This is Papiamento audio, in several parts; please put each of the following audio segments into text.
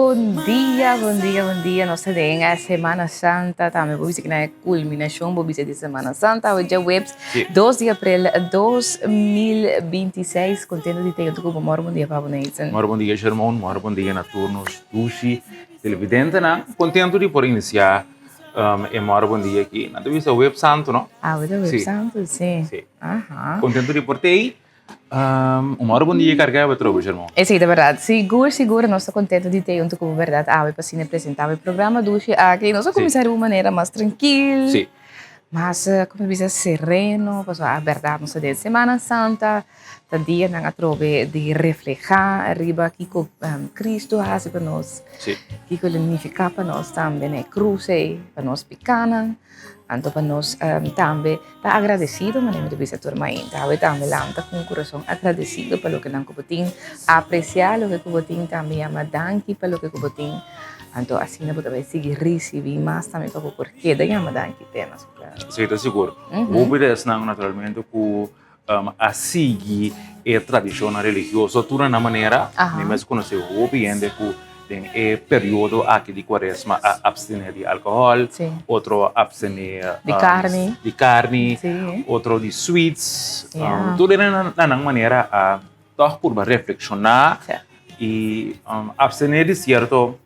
Bon dia, bon dia, bon dia. Nos ta den e Semana Santa tambe. Bo bisa kina e kulminashon bo bisa di Semana Santa. Awe djaweps, 2 di aprel 2026. Kontento di tei ku bo. Mòrgo bon dia pa bo, Nathan. Mòrgo bon dia, Shermon. Mòrgo bon dia na tur nos dushi televidentenan. Kontento di por inisiá e mòrgo bon dia aki. Nan ta bisa web santu, no? Awe ta web santu, si. Si. Kontento di por tei. Un ora bon dia carga awe trobe, Shermon. Esey ta berdad. Sigur, sigur nos ta contento di tey hunto cu bo berdad awe pa asina presenta e programa dushi aki. Nos a cuminsa di un manera mas trankil, mas, como ta bisa, sereno, pasobra a berdad nos ta den Semana Santa, ta dianan atrobe di refleha riba kico Cristo a haci pa nos, kico el a nifica pa nos tambe na e cruz ey, pa nos picanan. Anto pa nos tambe ta agradecido, manera mi ta bisa tur mainta, awe tambe lanta cu un curason agradecido pa loke nan cu bo tin, aprecia loke cu bo tin, tambe yama danki pa loke cu bo tin, anto asina bo ta bay sigui ricibi mas tambe pa bo por keda yama danki te mas cu claro. Esey ta sigur. Hopi di esnan naturalmente cu a sigui e tradishonnan religioso tur na nan manera. Mi mes konosé hopi hende ku den e periodo aki di kuaresma a apstené di alkohòl, otro a apstené di karni, otro di sweets. Tur hende na nan manera a tòg purba reflekshoná i apstené di sierto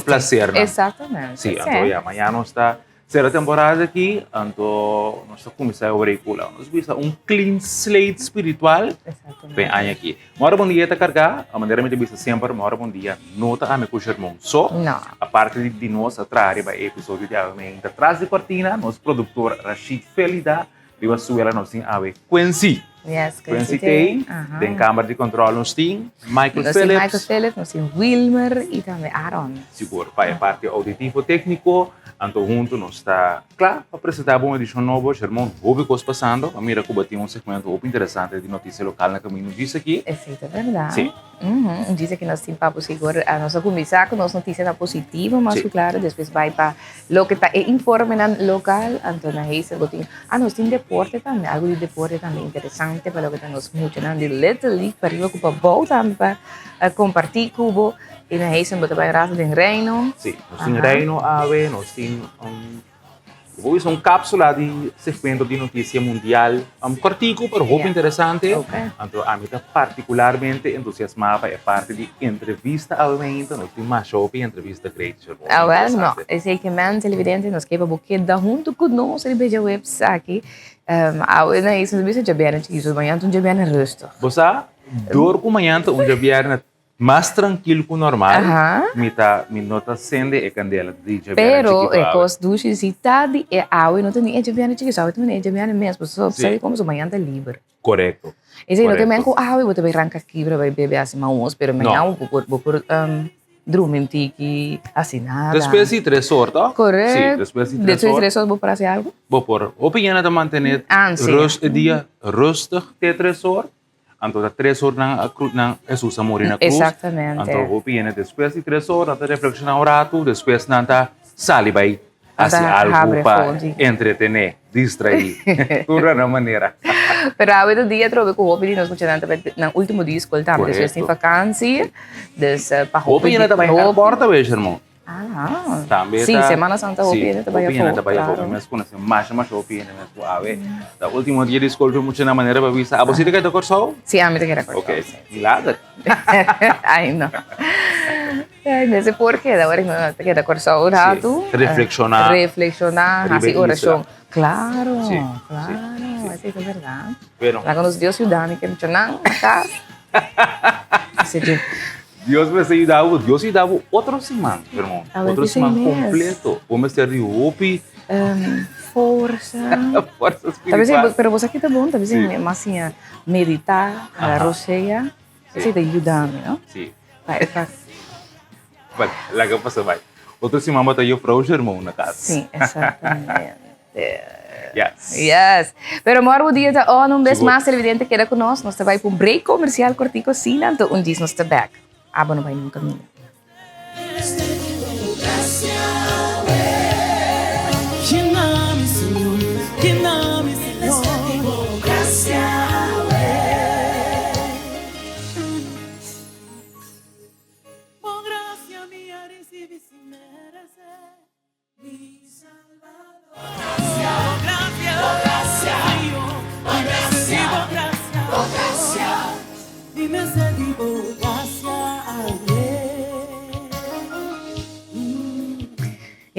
plasernan. Sí, anto ya mañana nos ta Sera temporada aki, anto nos ta kuminsá e obra kula. Nos bisa un clean slate spiritual pa e aña aki. Mora bon dia ta kargá, a manera mi ta bisa semper, mora bon dia no ta ami ku Shermon so. Aparte di nos a traha riba e episodio di awe meinta tras di kortina, nos produktor Rashid Felida Riba suela nos tin awe Quincy. Yes, Quincy tei. Den kamer di kontrol nos tin Michael Nos tin Michael Phillips, nos tin Wilmer i tambe Aaron. Sigur, pa e parti auditivo tékniko, anto huntu nos ta kla pa presentá bo un edishon nobo. Shermon, hopi kos pasando. A mira ku bo tin un segmento hopi interesante di notisia lokal na kaminda djis aki. Esei ta bèrdat. Sí. Djis aki nos tin pa bo sigur. Nos a kuminsá ku nos notisianan positivo mas ku klaro, despues bai pa Loke ta e informenan lokal, anto na Hazel bo tin, ah nos tin deporte tambe, algo di deporte tambe interesante pa loke ta nos muchanan di Little League pariba ku pabou tambe pa kompartí ku bo i na Hazel bo ta bai rato den Reino. Sí, nos tin Reino awe, nos tin un bo bisa un kapsula di segmento di notisia mundial kòrtiku pero hopi interesante, anto ami ta partikularmente entusiasmá pa e parti di entrevista awe mainta, nos tin masha hopi entrevista great. Awel, no, esei ke men televidente nos ke pa bo keda huntu ku nos riba e djaweps aki. Awe na is nos bisa djabièrnè chikitu, mañana ta un djabièrnè rustig. Bo sa, dor ku mañana ta un djabièrnè mas trankil ku normal, mi ta, mi no ta sende e kandela di djabièrnè Pero chikitu e awe. kos dushi si ta di e awe no ta ni e djabièrnè chikitu, awe ta manera e djabièrnè mes, pasobra sa di komo su mañana ta liber. Korekto. Esei no ke men ku awe bo ta bai ranka kibra bai bebe hasi maos, pero mañana bo por, bo por drumi un tiki, hasi nada. Despues di tres or toh? Korekto. Si, despues di tres or. Despues di tres or bo por hasi algu? Bo por. Hopi hende ta mantené rust e dia rustig te tres or. Anto ta tres or nan a kru nan Hesus a muri na krus. Exactamente. Anto hopi hende despues di tres or nan ta reflekshoná un ratu, despues nan ta sali bai hasi algu pa entretené, distraí, tur na nan manera. Pero awe ta dia atrobe ku hopi di nos muchanan ta bai nan último dia di skol tambe, despues tin vakansi, dus pa hopi. Hopi hende ta bai airport awe, Shermon. Ah, Tambe sí, ta, Semana Santa hopi sí, hende ta bai hopi hende afó, ta bai afó. klaro. Mi mes konosé masha masha hopi hende mes ku awe ta último dia di skol pa muchanan manera pa bisa, abo si ta keda Kòrsou? Sí, ami ta keda Kòrsou, Ok, sí. milager. Ai no. Ai no sé por ke, awor mi ta keda Kòrsou un ratu. Sí, reflekshoná. Reflekshoná, Riba hasi e isla. orashon. Klaro, Sí, klaro, sí, sí. esei ta bèrdat. Bueno. Laga nos Dios yuda mi ke muchanan na kas. Así ke. Dios mester yuda bo, Dios yuda bo otro siman, hermano. Otro siman completo. Bo mester di hopi forsa. Forsa spiritual. Pero bo sa ki ta bon, ta bisa mi mas siña medita, rosea. Esei ta yuda mi, no? Si. Pa e pa. Bueno, laga pasa bai. Otro siman bo ta juffrouw Germon na kas. Si, exactamente. Yes. Yes. Pero mor bo dia ta on un bes mas televidente keda ku nos. Nos ta bai pa un break komersial kortiko asina, anto un djis nos ta bek. Abo no bai nunka kaminda.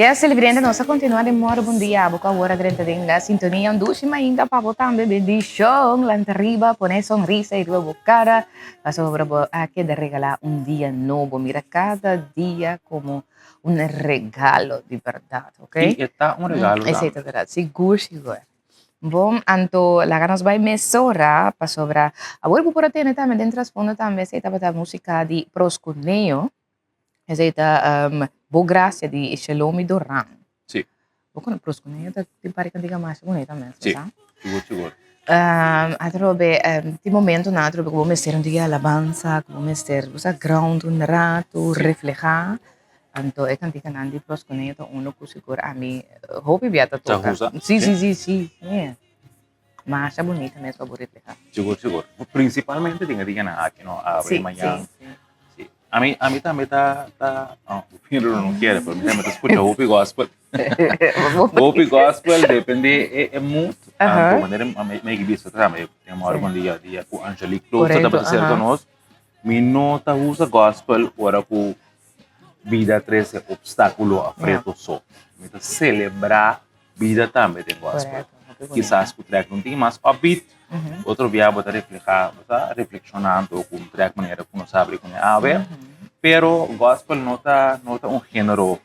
Yes, televidente, nos a continua den Moro Bon Dia. Abo cu awor a drenta den la sintonia. Un dushi mainta pa bo tambe. Bendicion. Lanta riba, pone sonrisa y riba bo cara. Pasobra bo a keda regala un dia nobo. Mira cada dia como un regalo di berdad, ok? Y e ta un regalo tambe. Esey ta berdad, sigur, sigur. Bon, anto laga nos bai mesora pasobra awor bo por a tene tambe den trasfondo tambe esey tabata musica di Prosconeo. Esey ta Bo Gracia di Shelomi Doran. Sí. Bo kono Prosconeo ta tin par di kantika masha bunita mes, Sí, sigur sigur. Atrobe tin momentonan atrobe ku bo mester un tiki alabansa, ku bo mester bo sa ground un ratu, refleha. Anto e kantikanan di Prosconeo ta uno ku sigur ami hopi bia ta toka. Ta usa? Sí, sí, sí, sí. Masha bunita mes pa bo refleha. Sigur, sigur. Principalmente den e dianan aki no, awe, mañan. Sí, sí. Sí. Ami, ami tambe ta, ta, oh, pero no quiere, pero mi tambe ta escucha hopi gospel. Hopi gospel, depende e, e mood. Anto, wanneer mi, mi bisa tambe, den morgen dia, dia ku Angelique Klooster Correcto, tabata cerca nos, mi no ta usa gospel ora ku bida trece obstáculo of reto so. Mi ta celebra bida tambe den gospel. Kisas ku trek un tiki mas upbeat, otro bia bo ta refleha, bo ta reflekshonando ku un trek manera ku nos habri kuné awe. Pero gospel no ta, no ta un género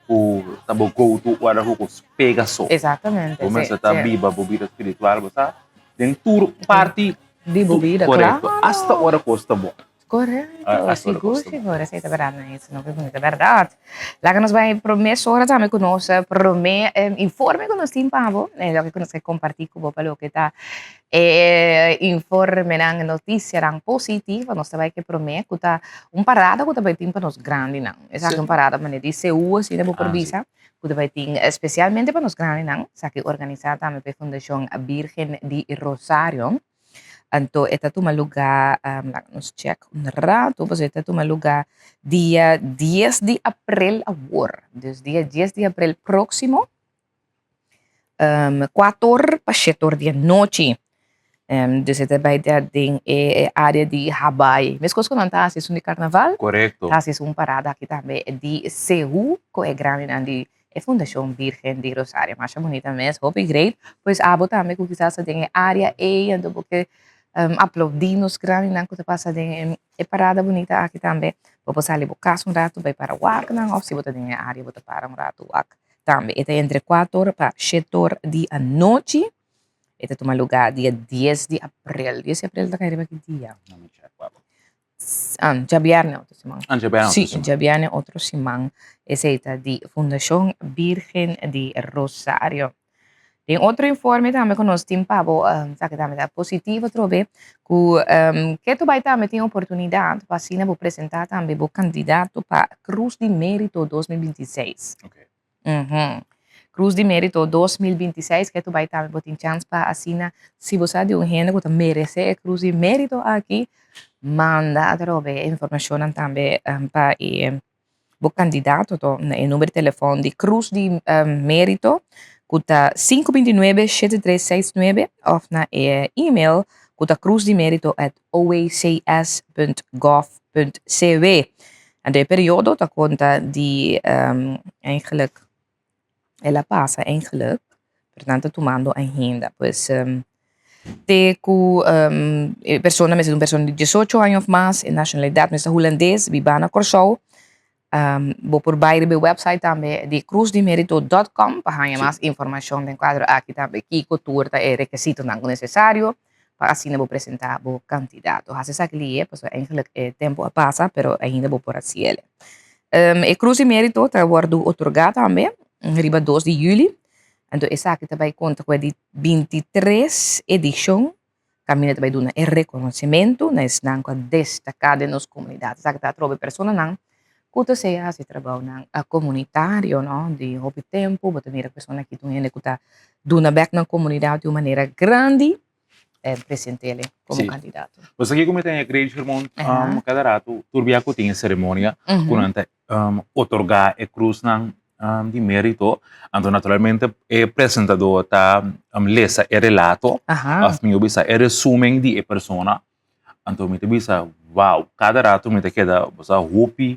ku ta bo go to ora ku kos pega so. Exactamente. Bo mester ta biba bo bida spiritual, bo sa den tur parti di bo bida, Korekto. Asta ora kos ta bon. Correcto, sigur, sigur, esei ta berdad, no, esei no ta berdad. Laga nos bai prome sora tambe ku nos prome informe ku nos tin pa bo, e loke ku nos ke kompartí ku bo pa loke ta e informenan, notisianan positivo, nos ta bai ke prome ku ta un parada ku ta bai tin pa nos grandinan. Esaki un parada manera di seú asina bo por bisa, ku ta bai tin spesialmente pa nos grandinan, esaki organisá tambe pa e Fundashon Birgen di Rosario. Anto e ta tuma lugá, laga nos chèk un ratu, pasobra e ta tuma lugá dia dies di aprel awor. Dus dia dies di aprel próksimo, kuator pa shetor di anochi. Dus e ta bai ta den e área di Habaai. Meskos ku nan ta hasi esun di karnaval, Korekto. ta hasi esun parada aki tambe di Seú ku e grandinan di E Fundashon Birgen di Rosario. Masha bunita mes, hopi great. Pues abo tambe ku kisas ta den e área ei, anto bo ke aplaudí nos grandinan ku ta pasa den e parada bunita aki tambe. Bo por sali bo kas un ratu bai para wak nan òf si bo ta den e área bo ta para un ratu wak tambe. E ta entre kuator pa shetor di anochi. E ta tuma lugá dia dies di aprel. Dies di aprel ta kai riba ki dia? Djabièrnè otro siman. Ah, djabièrnè otro Sí, siman. djabièrnè otro siman. Esei ta di Fundashon Birgen di Rosario. Den otro informe tambe ku nos tin pa bo, esaki tambe ta positivo atrobe, ku ketu bai tambe tin oportunidat pa asina bo presentá tambe bo kandidato pa Krus di Mérito 2026. Oké. Cruz di Merito 2026 ke tu bai tambe bo tin chans pa asina si bo sa di un hende ku ta merese e Cruz di Merito aki manda atrobe e informashonnan tambe pa e bo kandidato to na e number di telefòn di Cruz di Merito ku ta sinku bintinuebe shete tres seis nuebe òf na e email ku ta cruzdimerito at oecs punt gov punt cw. Anto e periodo ta konta di eigenlijk el a pasa eigenlijk pero nan ta tumando ainda pues te ku e persona mester ta un persona di diesocho aña of mas e nashonalidat mester ta hulandes biba na Kòrsou bo por bai riba e website tambe di cruzdimerito dot com pa haña mas informashon den kuadro aki tambe kiko tur ta e rekesitonan ku nesesario pa asina bo presenta bo kandidato. Hasi esaki lihe pasobra eigenlijk e tempu a pasa pero ainda bo por hasi el. E Cruz di Merito ta wòrdu otorgá tambe riba dos di yüli, anto esaki ta bai konta ku e di bintitres edishon kaminda ta bai duna e rekonosementu na esnan ku a destaká den nos komunidat. Esaki ta atrobe personanan ku ta sea hasi trabounan komunitario no di hopi tempu bo ta mira persona aki ta un hende ku ta duna bek nan komunidat di un manera grandi e present'el komo kandidato. Pues aki ku mi ta e Great Shermon kada ratu tur bia ku tin e seremonia ku nan ta otorgá e krusnan di merito anto naturalmente e presentador ta lesa e relato òf mi bisa e resumen di e persona. Anto mi ta bisa, wow, kada rato mi ta keda, bo sa, hopi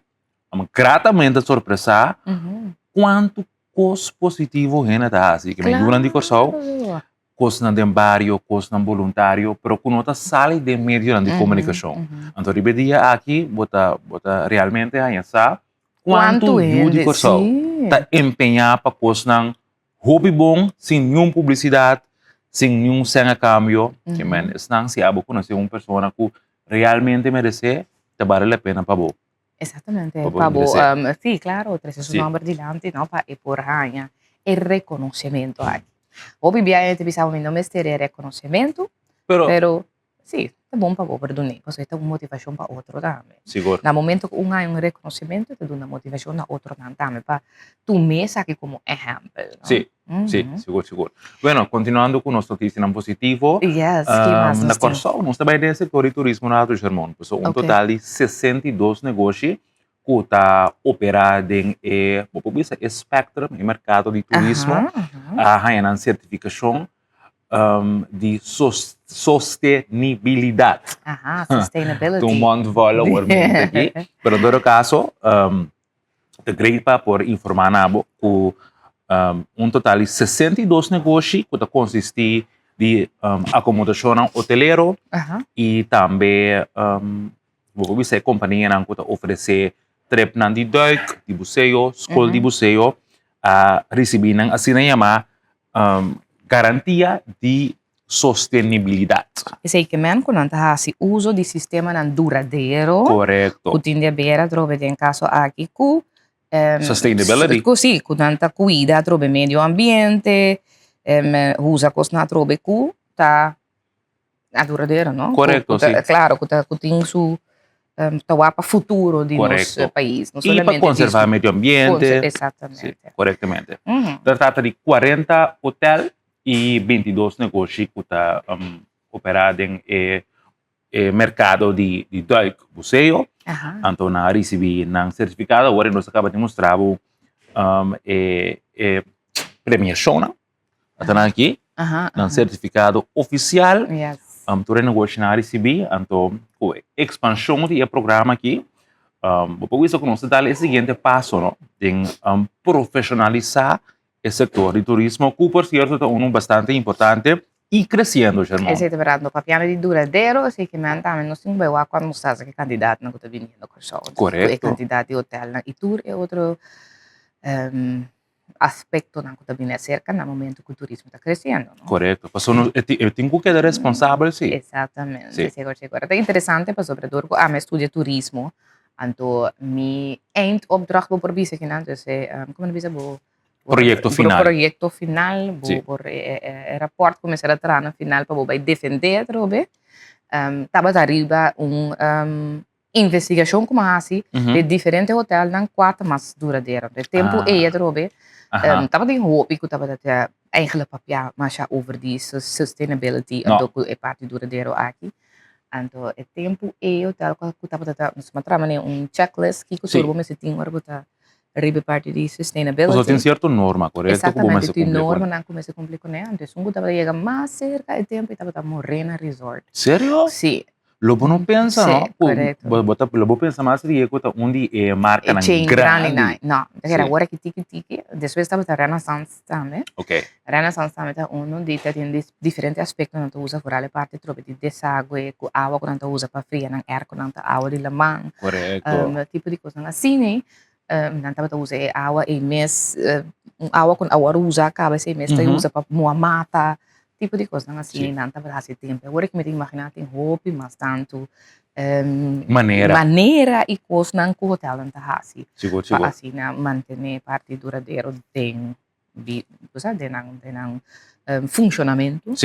gratamente sorpresá kuantu. kos positivo hende ta hasi. Ke men yunan di Kòrsou, kosnan den bario, kosnan boluntario, pero ku no ta sali den medionan di komunikashon. Anto riba e dia aki bo ta bo ta realmente haña sa kuantu yu di Kòrsou ta empeñá pa kosnan hopi bon sin niun publisidat, sin niun sèn a kambio. Ke men esnan si abo konosé un persona ku realmente meresé, ta bale la pena pa bo. Exactamente, pa bo, sí, claro, trece su nomber dilanti, no, pa e por haña e reconocimento aki. Hopi bia e ta bisa bo mi no mester e reconocimento, Pero, pero sí, ta bon pa bo por dun'é, pasobra e ta un motivacion pa otro tambe. Sigur. Na momento cu un haña un reconocimento, e ta duna motivacion na otronan tambe pa tum'é esaki como ehempel, no? Sí, sí, sigur, sigur. Bueno, continuando cu nos noticianan positivo, Yes, ki mas na nos tin? Kòrsou nos ta bai den e sector di turismo na Alto Hermon. Pasobra un total di 62 negoshi cu ta opera den e, bo por bisa, e spectrum, e mercado di turismo, a haña nan certificacion di sostenibilidad. Aha, sustainability. Ta un mond vol awor mi ta aki. Pero en todo caso, Ta great pa por informá na bo ku un total di 62 negoshi ku ta konsistí di akomodashonnan hotelero i tambe bo por bisa e kompanianan ku ta ofresé tripnan di duik, di buseo, skol di buseo a risibí nan asina yamá garantia di sostenibilidat. Esei ke men ku nan ta hasi uso di sistemanan duradero. Korekto. Ku tin di haber atrobe den kaso aki ku Sustainability. Ku si, ku nan ta kuida atrobe medio ambiente, usa kosnan atrobe ku ta duradero, no? Korekto, si. Klaro, ku ta ku tin su ta wak pa futuro di nos pais. No I pa solamente konservá medio ambiente. Exactamente. Si, korektamente. Ta trata di 40 hotel i 22 negoshi ku ta operá den e e merkado di di duik buseo. Anto nan a risibí nan sertifikado. Awor nos a kaba di mustra bo e e premiashonnan. Ata nan aki, nan sertifikado ofisial. Tur e negoshinan a risibí. Anto ku e ekspanshon di e programa aki, bo por bisa ku nos ta dal e siguiente paso, no, den profeshonalisá e sektor di turismo, ku por sierto ta unu bastante importante i kresiendo, Shermon. Esei ta berdad, no papiando di duradero, esei ke nan tambe nos tin ku bai wak kuando nos ta hasi e kandidatnan ku ta biniendo Kòrsou. Korekto. E kantidat di hotelnan i tur e otro aspektonan ku ta bini aserka na momento ku turismo ta kresiendo, no? Korekto, pasobra nos e tin ku keda responsabel si. Exactamente, sigur sigur. Ta interesante pasobra dor ku ami a studia turismo, anto mi eindopdracht bo por bisa kinan, dus e komo nan bisa bo Proyekto final. Bo proyekto final, bo por e rapòrt ku mester a traha na final pa bo bai defendé atrobe, tabata riba un investigashon ku mi a hasi di diferente hotelnan kua ta mas duradero. E tempu ei atrobe tabatin hopi ku tabata ta eigenlijk papia masha over di sustainability anto ku e parti duradero aki. Anto e tempu ei hotel ku tabata ta, nos a traha manera un checklist kiko tur bo mester tin ora bo ta riba e parti di sustainability. Pasobra tin cierto norma, correcto, cu bo mester Exactamente, cumpli tin cu ne. normanan cu mester cumpli cu ne. Anto esun cu tabata yega mas cerca e tempo e tabata Morena Resort. Serio? Si. Lo bo no pensa, Si, no? Cu correcto. bo bo ta lo bo pensa mas riba cu ta un di e E marcanan chain grandi. grandinan. No, ta keda Si. awor aki tiki tiki. Despues tabata Renaissance tambe. Ok. Renaissance tambe ta uno di ta tin diferente aspecto nan ta usa vooral e parti trobe di desague cu awa cu nan ta usa pa fria nan airco nan ta awa di laman. Correcto. Tipo di cosnan asina. Nan tabata usa e awa ei mes, un awa ku awor usa kaba esei mes ta usa pa mua mata, tipo di kosnan asina nan tabata hasi tempu. Awor ku mi ta imaginá tin hopi mas tantu Manera. manera i kosnan ku hotelnan ta hasi Sigur, pa sigur. asina mantené parti duradero den bi kusa den nan den nan funshonamentu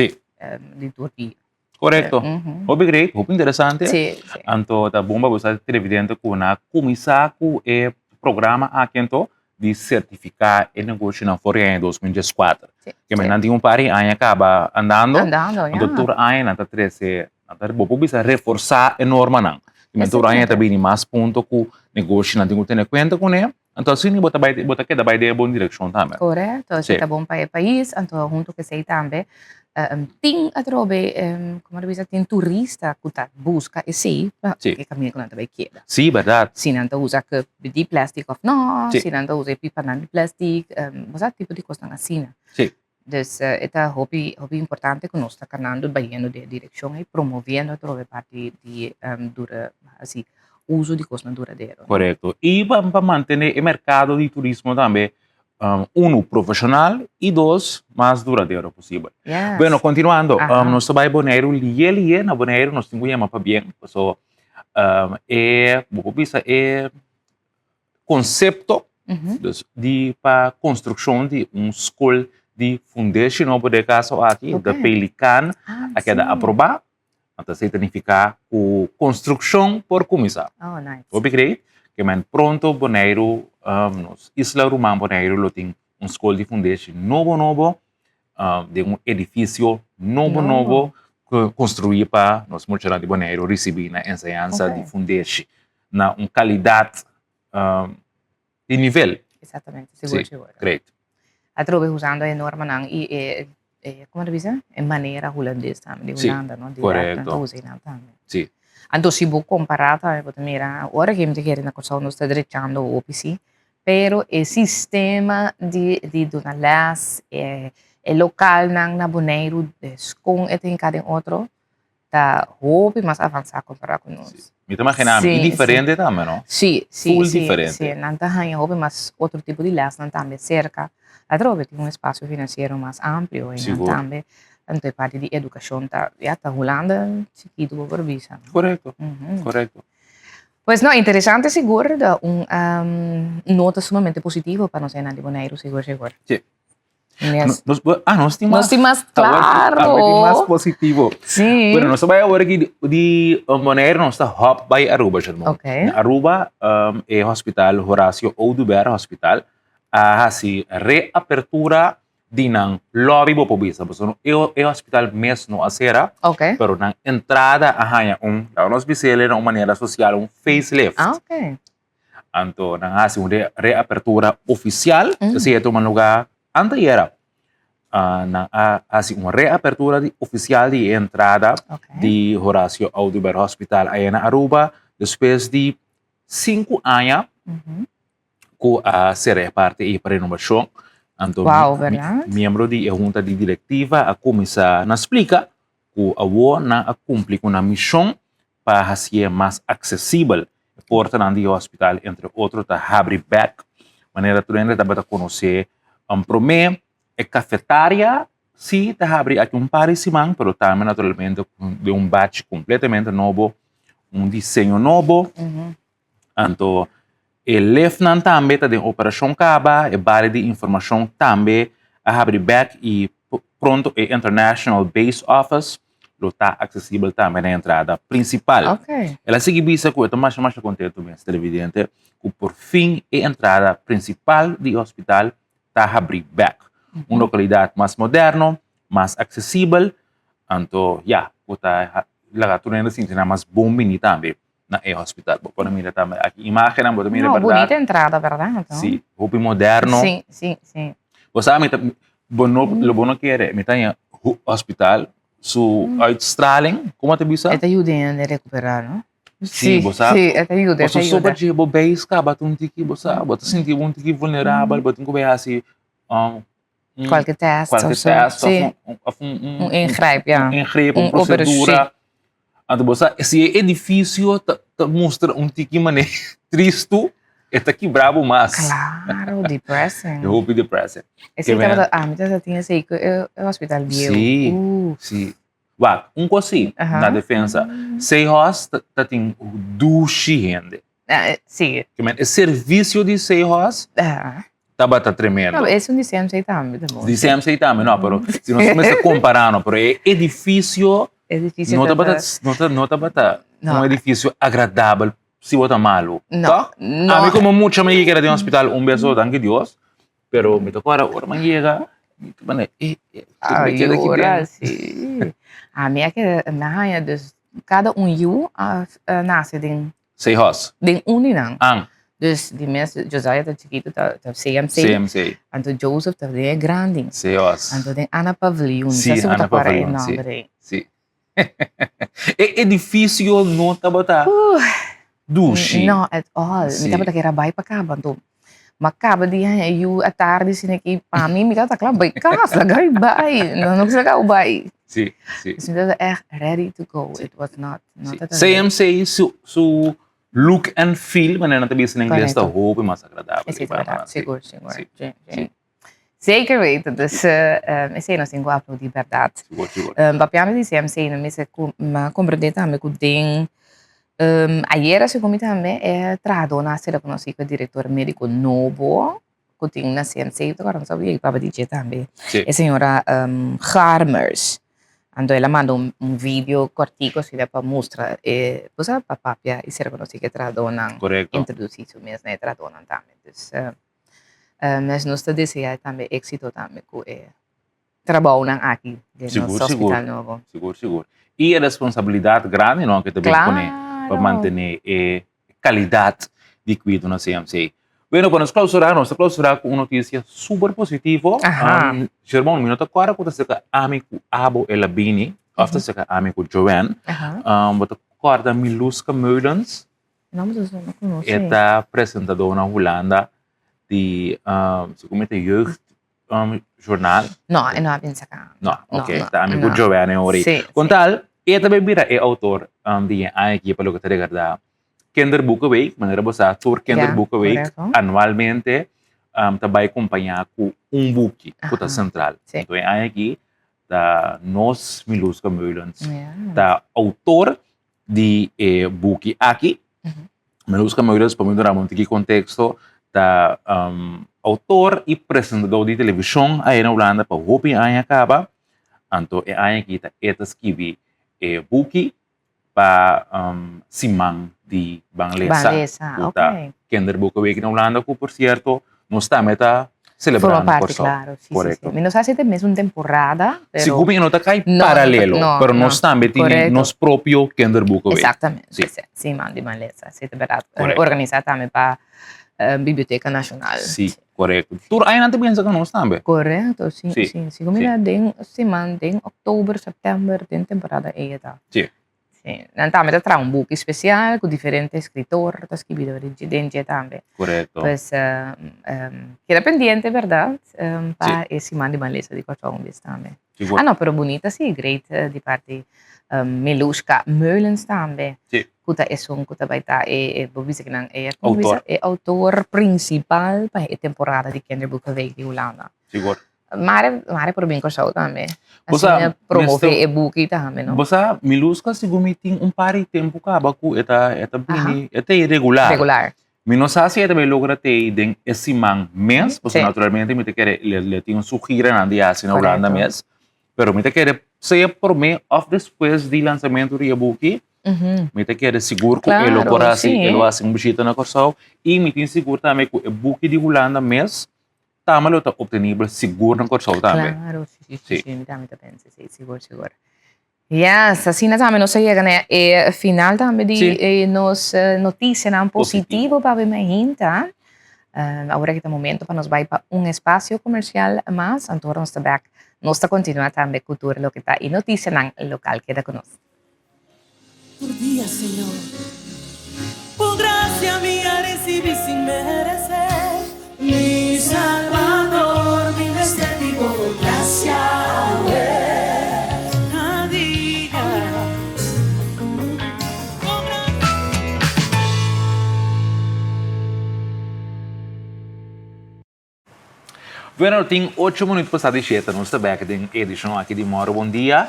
di tur dia. Korekto. Hopi great, hopi interesante. Sí, sí. Anto ta bon pa bo sa televidente ku na kuminsá ku e programa aki anto di sertifiká e negoshonan for di aña 2014. Sí, Ke sí. nan tin un par di aña kaba andando. Andando, ya. Anto tur aña nan ta trese, nan ta bo por bisa reforsá e normanan. Tur aña ta bini mas punto ku negoshonan tin ku tene kuenta kuné. Anto asina bo ta bai, bo ta keda bai den e bon direkshon tambe. Korekto, esei ta bon pa e pais, anto huntu ku esei tambe tin atrobe, komo ta bisa, tin turista ku ta buska esei pa e kaminda ku nan ta bai keda. Sí, bèrdat. Si nan ta usa cup di plastic òf no, si nan ta usa e pipanan di plastic, bo sa tipo di kosnan asina. Dus e ta hopi hopi importante ku nos ta kanando bayendo den e direkshon ei, promoviendo atrobe parti di dura hasi uso di kosnan duradero. Korekto. I pa pa mantené e merkado di turismo tambe unu profeshonal i dos mas duradero posibel. Yes. Bueno, kontinuando, nos ta bai Boneiru liye liye, na Boneiru nos tin ku yama pabien paso e bo por bisa e konsepto dus di pa konstrukshon di un skol di fundeshi nobo den e kaso aki, de Pelikaan, a keda aprobá. Anto esei ta nifiká ku konstrukshon por kuminsá. Hopi krei ke men pronto Boneiru, nos isla ruman Boneiru lo tin un skol di fundeshi nobo nobo den un edifisio nobo nobo konstruí pa nos muchanan di Boneiru risibí nan enseñansa di fundeshi. Na un kalidat di nivel. Exactamente, sigur, Sí, sigur. great. Atrobe usando e normanan i e, e como ta bisa? E manera hulandes tambe, di Sí, Hulanda, no? Di korekto. nan ta usa einan tambe. Sí. Anto si bo kompará tambe bo ta mira, ora ke mi ta kere na Kòrsou nos ta drechando hopi sí, pero e sistema di di duna lès, e e lokalnan na Boneiru, kon e ta hinká den otro, ta hopi mas avansá kompará ku nos. Sí. Mi ta imaginá mi. I diferente tambe, no? Sí, sí, Full sí, diferente. sí. Nan ta haña hopi mas otro tipo di lèsnan tambe serka. Atrobe tin un espasio finansiero mas amplio i nan Sigur. tambe tanto e parti di edukashon ta, ya, ta Hulanda chikitu bo por bisa. Korekto, korekto. Pues no, interesante sigur, ta un nota sumamente positivo pa nos hendenan di Boneiru, sigur sigur. Sí. Yes. Nos, ah, nos tin mas. Nos tin mas, claro. Awe tin mas positivo. Sí. Bueno, nos ta bai awor aki di, di um, Bonaire, nos ta hop bai Aruba, Sherman. Ok. Na Aruba, um, e hospital Horacio Oduber Hospital a hasi reapertura di nan lobby bo por bisa. Pasobra e, e hospital mes no a sera, Ok. pero nan entrada a haña un, laga nos bis'el na un manera social, un facelift. Ah, ok. Anto nan hasi un reapertura ofisial, esei a tuma lugá antayera. Nan a hasi un reapertura di ofisial di e entrada di Horacio Oduber Hospital aya na Aruba despues di sinku aña ku a sera e parti ei pa renobashon. Anto miembro di e hunta di direktiva a kuminsá na splika ku awor nan a kumpli ku nan mishon pa hasié mas aksesibel. E portanan di e hospital entre otro ta habri bek, manera tur hende tabata konosé promé. E kafetaria sí ta habri aki un par di siman, pero tambe naturalmente den un bachi kompletamente nobo, un diseño nobo. Anto e liftnan tambe ta den operashon kaba, e bari di informashon tambe a habri bek i pronto e International Base Office lo ta aksesibel tambe na e entrada prinsipal. El a sigui bisa ku e ta masha masha kontentu mes televidente ku por fin e entrada prinsipal di e hospital ta habri bek. Un lokalidat mas moderno, mas aksesibel, anto ya, ku ta laga tur hende sinti nan mas bon bini tambe. na e hospital. Bo por mira tambe aki imagennan, bo ta mira No, berdad. bonita entrada, berdad. No? Sí, hopi moderno. Sí, sí, sí. Bo sa, mi ta, bo no, lo bo no kere, mi ta haña hospital su uitstraling, como ta bisa? E ta yuda hende recupera, no? Sí, bo sa. Sí, e ta yuda, e ta Bo yuda. soba dje bo beis kaba ta un tiki, bo sa, bo ta sinti bo un tiki vulnerabel, bo tin ku bai hasi un Cualke test cualke of zo. test of Sí. un, of un, un, Un ingrijp, ja. un ingreep, un Un operatie. procedura. Anto bo sa, si e edificio ta, ta mustra un tiki mane tristu, e ta kibra bo mas. Claro, depressing. E hopi depressing. Esei Ke men- tabata, ah, mi tabata tin esei ku e, e hospital bieu. Sí. Sí. Wak, un kos sí, na defensa. Seahorse ta, ta tin dushi hende. Ah, eh, sí. Ke men, e servicio di Seahorse tabata tremendo. No, es un di CMC tambe, ta bon. Di CMC tambe, no, pero si nos mester compara, no, pero e edificio Edificio no tabata tabata, no ta, no tabata No. un edificio agradabel si bo ta malo. No, Toch? no. Ami como mucha mi yega den hospital un bes so, danki Dios. Pero mi ta kòrda ora mi yega, mi ta manda e, e, A mi keda aki yora, den. sí. Ami a keda, mi a haña dus kada un yu a nase den Seihos. den un di nan. An. Dus di mes Josiah ta chikitu ta ta CMC. CMC. Anto Joseph ta den e grandi. COS. Anto den Anna Paviljoen. Sí, Sa si bo Anna ta kòrda e Paviljoen, sí. nòmber ei. Sí. E edifisio no tabata dushi. No at all. Mi Sí. tabata kere a bai pa kaba anto m'a kaba di haña e yu atardi asina ki pa mi mi tabata kla bai kas laga mi bai no no kisa laga bo bai. Sí, sí. Dus mi tabata ègt ready to go. Sí. It was not no Sí. tabata CMC su su look and feel, manera nan ta bisa na ingles, ta Correcto. hopi mas agradabel. Esei ta berdad, sigur, sigur. Sí, Sí, sí. sí. Zeker weten, dus esei nos tin ku aplaudí berdad. Sigur, sigur. Papiando di CMC, no mester ku mi a komprendé tambe ku den ayera segun mi tambe e trahadónan a ser rekonosí ku e direktor médiko nobo ku tin na CMC, ta kòrda mi sa yega papia di dje tambe, Sí. e señora Garmers. Anto el a manda un video kòrtiku asina pa mustra e cosa pa papia i ser rekonosí ku e trahadónan, Korekto. introdusí su mes na e trahadónan tambe. Dus Mes nos ta desea tambe éxito tambe ku e trabounan aki den nos hospital nobo. Sigur, sigur. I e responsabilidat grandi no ke ta bin kuné pa mantené e kalidat di kuido na CMC. Bueno, pa nos klausurá, nos ta klausurá ku un notisia super positivo. Shermon, mi no ta kòrda ku ta serka ami ku abo el a bini, òf ta serka ami ku Joanne. Bo ta kòrda Miluska Meulens? E ta presentador na Hulanda di segun mi ta jeugd journal. No, e no a bin saka. No, ok. Ta ami ku Joanne ori. Kon tal, e ta bay bira e autor di e aña aki pa loke ta regarda Kinderboekenweek. Manera bo sa, tur Kinderboekenweek anualmente ta bay kompañá ku un buki ku ta sentral. Enton e aña aki ta nos Miluska Meulens ta autor di e buki aki. Miluska Meulens, pa mi duna un tiki konteksto, ta outor i presentador di televishon ahi na Hulanda pa hopi aña kaba. Anto e aña aki ta e ta skibi e buki pa siman di Ban Lesa, ku ta Kinderboekenweek na Hulanda, ku por sierto nos tambe ta Forma parti, claro. Sí, sí, sí. Mi no sa si ta e mesun temporada, pero... Sigur mi no ta kai paralelo, pero nos tambe tin nos propio Kinderboekenweek. Exactamente. Sí. Sí, man, di man lesa. Sí, ta berdad. Organisa tambe pa Biblioteca Nacional. Sí, correcto. Tur aña nan ta bin saka nos tambe. Correcto, sí, sí. Sigur mi ta den siman, den october, september, den temporada ey ta. Sí. Sí, nan tambe ta traha un buki spesial ku diferente eskritor ta skibi den dje tambe. Korekto. Pues keda pendiente bèrdat pa e siman di Ban Lesa di Kòrsou un bes tambe. Sigur. Ah no, pero bunita si, great di parti Milushka Meulens tambe. Sí. Ku ta esun ku ta bai ta e bo bisa kinan e Outor. E outor prinsipal pa e temporada di Kinderboekenweek di Hulanda. Sigur. Mare, mare por bin Kòrsou tambe. Asina promove e buki tambe, no? Bo sa, Miluska segun mi tin un par di tempu kaba ku e ta, e ta bini, e ta ei regular. Regular. Mi no sa si e ta bai logra te ei den e siman mes, pasobra naturalmente mi ta kere le tin su giranan di hasi na Hulanda mes, pero mi ta kere sea promé òf despues di lansamentu di e buki, Mi ta kere sigur ku e lo por hasi, e lo hasi un bishita na Kòrsou i mi tin sigur tambe ku e buki di Hulanda mes Tambe lo ta obtenibel sigur na Kòrsou tambe. Claro, sí, sí, sí, mi tambe ta pensa, sí, sigur, sigur. Yes, asina tambe nos a yega na e final tambe di Sí. eh, nos eh, noticianan positivo pa mi hinta. Um, awor aki ta momento pa nos bai pa un espacio comercial mas, anto ora nos ta back, nos ta continua tambe cu tur loke ta e noticianan local. Keda cu nos. Tur dia, Señor. Bo gracia mi a recibi sin merece. Mi Salvador, mi mester di bo gracia awe. Cada dia. Bo gracia. Bueno, tin ocho minuut pasá di shete, nos ta bek den e edishon aki di Moro Bon Dia.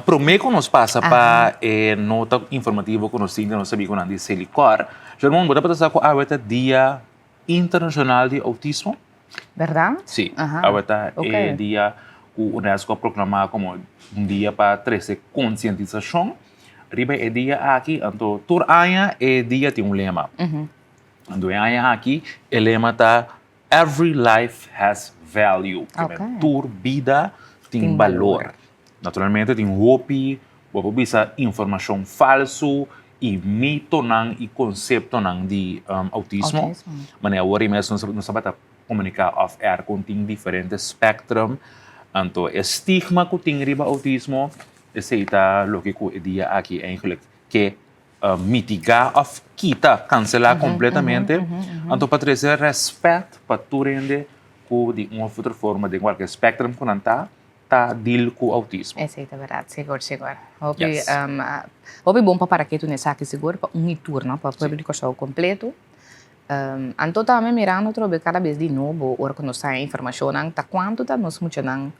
Promé ku nos pasa pa e nota informativo ku nos tin di nos amigunan di Selikor, Shermon, bo tabata sa ku awe ta Dia Internashonal di Outismo? Bèrdat? Sí, awe ta e dia ku UNESCO a proklamá komo un dia pa trese konsientisashon riba e dia aki. Anto tur aña e dia tin un lema. Anto e aña aki e lema ta Every life has value. Ok. Tur bida tin balor. Naturalmente tin hopi, bo por bisa informashon falsu i mitonan i konseptonan di outismo. Manera awor mes nos tabata komuniká òf air kon tin diferente spectrum, anto e stigma ku tin riba outismo esei ta loke ku e dia aki eigenlijk ke mitigá òf kita, kanselá kompletamente, anto pa trese rèspèt pa tur hende ku di un òf otro forma den kualke spectrum ku nan ta, ta deal ku outismo. Esei ta bèrdat, sigur sigur. Hopi hopi bon pa para ketu na esaki sigur pa un i tur no, pa pueblo di Kòrsou kompleto. Anto tambe mirando atrobe kada bes di nobo ora ku nos haña informashonnan ta kuantu ta nos muchanan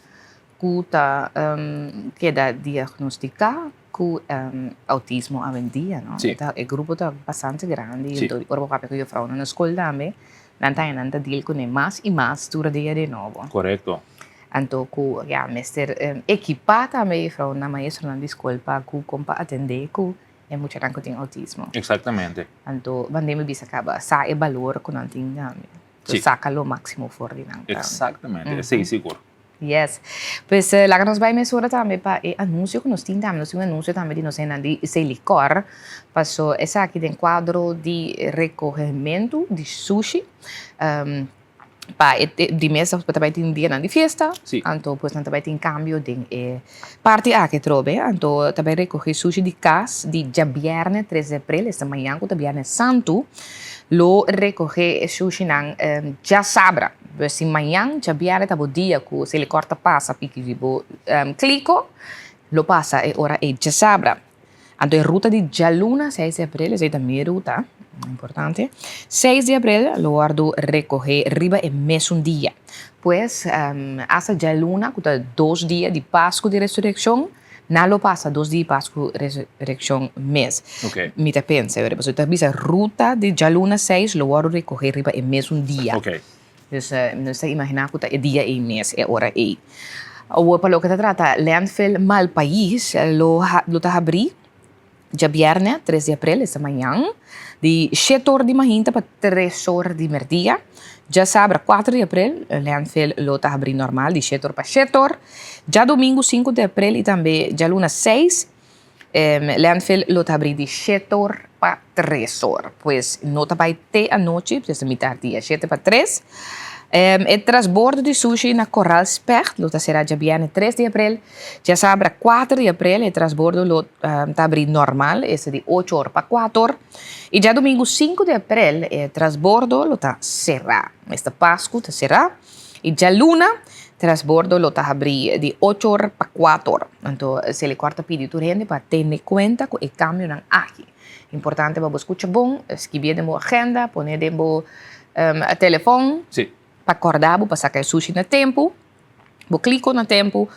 ku ta keda diagnostiká ku outismo awendia no. E grupo ta bastante grandi anto ora bo papia ku yufrounan na skol tambe nan ta haña nan ta deal kuné mas i mas tur dia di nobo. Korekto. Anto ku ya mester ekipá tambe yufrounan maestronan di skol pa ku kon pa atendé ku e muchanan ku tin outismo. Exactamente. Anto bandé mi bisa kaba sa e balor ku nan tin tambe. Si. Saka lo máksimo for di nan tambe. Exactamente, esei sigur. Yes. Pues laga nos bai mesora tambe pa e anunsio ku nos tin tambe. Nos tin un anunsio tambe di nos hendenan di Selikor. Paso esaki den kuadro di rekohementu di sushi. Pa e di mes ta bai tin dianan di fiesta, anto pues nan ta bai tin cambio den e parti aki atrobe, anto ta bai recoge sushi di cas di djabierne tres di april, esta mañan cu ta bierne santu, lo recoge e sushinan djasabra, pues si mañan djabierne ta bo dia cu Selikor ta pasa piki di bo kliko, lo pasa e ora ey djasabra. Anto e ruta di djaluna seis di april, esei ta mi ruta, importante, seis di april lo wòrdu rekohé riba e mesun dia. Pues, asta djaluna ku ta dos dia di Pasku di Resurekshon, nan lo pasa dos dia di Pasku Resurekshon mes. Mi ta pensa, pasobra ta bisa ruta di djaluna seis lo wòrdu rekohé riba e mesun dia. Dus nos ta imaginá ku ta e dia ei mes, e ora ei. Awor pa loke ta trata landfill Malpais lo lo ta habrí djabièrnè tres di aprel, esta mañan, di shete or di mahinta pa tres or di mèrdia. Djasabra kuater di aprel landfill lo ta habrí normal di shete or pa shete or. Djadumingu sinku di aprel i tambe djaluna seis Landfill lo ta habrí di shete or pa tres or. Pues no ta bai te anochi, pues ta mitar dia, shete pa tres. E trasbordo di sushi na Koral Specht lo ta será djabièrnè tres di aprel. Djasabra kuater di aprel e trasbordo lo ta habrí normal, esta di ocho or pa kuater or. I djadumingu sinku di aprel e trasbordo lo ta será. Esta Pasku ta será. I djaluna, trasbordo lo ta habrí di ocho or pa kuater or. Anto Selikor ta pidi tur hende pa tene kuenta ku e kambionan aki. Importante pa bo skucha bon, skibié den bo agenda, pone den bo telefòn pa kòrda bo pa saka e sushi na tempu. Bo kliko na tempu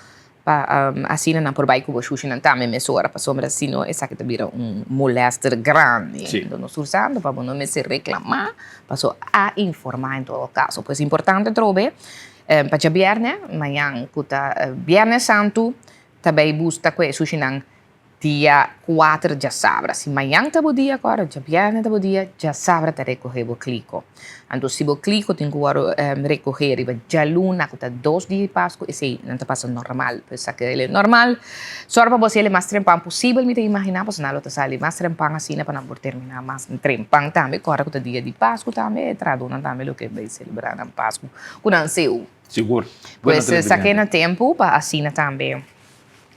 pa asina nan por bai ku bo shushinan tambe mesora pasobra si no esaki ta bira un molester grandi. Enton nos tur santo pa bo no mester reklamá paso a informá en todo kaso. Pues importante atrobe pa djabièrnè mañan ku ta bièrnè santu ta bai busta ku e shushinan Dia kuater djasabra. Si mañan ta bo dia kòrda, djabièrnè ta bo dia, djasabra ta rekohé bo kliko. Anto si bo kliko tin ku wòrdu rekohé riba djaluna ku ta dos dia di Pasku, esei nan ta pasa normal. Pues sa keda normal. Sòru pa bo hasiel e mas trempan posibel mi ta imaginá, pasobra nan lo ta sali mas trempan asina pa nan por terminá mas trempan tambe. Kòrda ku ta dia di Pasku tambe, e trahadónan tambe lo ke bai selebrá nan Pasku ku nan seu. Sigur. Pues sa ke na tempu pa asina tambe.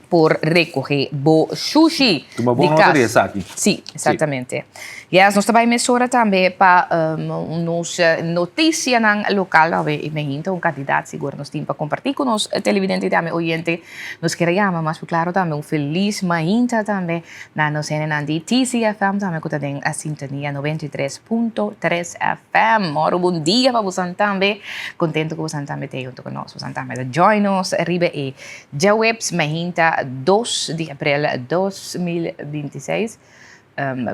por recoge bo sushi Tuma bon nota di esaki. Sí, exactamente. Yes, nos ta bai mesora tambe pa um, nos noticianan local. Awe i me hinta un cantidad sigur nos tin pa comparti cu nos televidente y tambe oyente. Nos kier a yama mas por claro tambe un feliz mainta tambe na nos hendenan di TCFM tambe cu ta den sintonia 93.3 FM. Moro bon dia pa bosan tambe. Contento cu bosan tambe ta hunto cu nos. Bosan tambe ta join nos riba e Djaweps mainta dos di aprel 2026,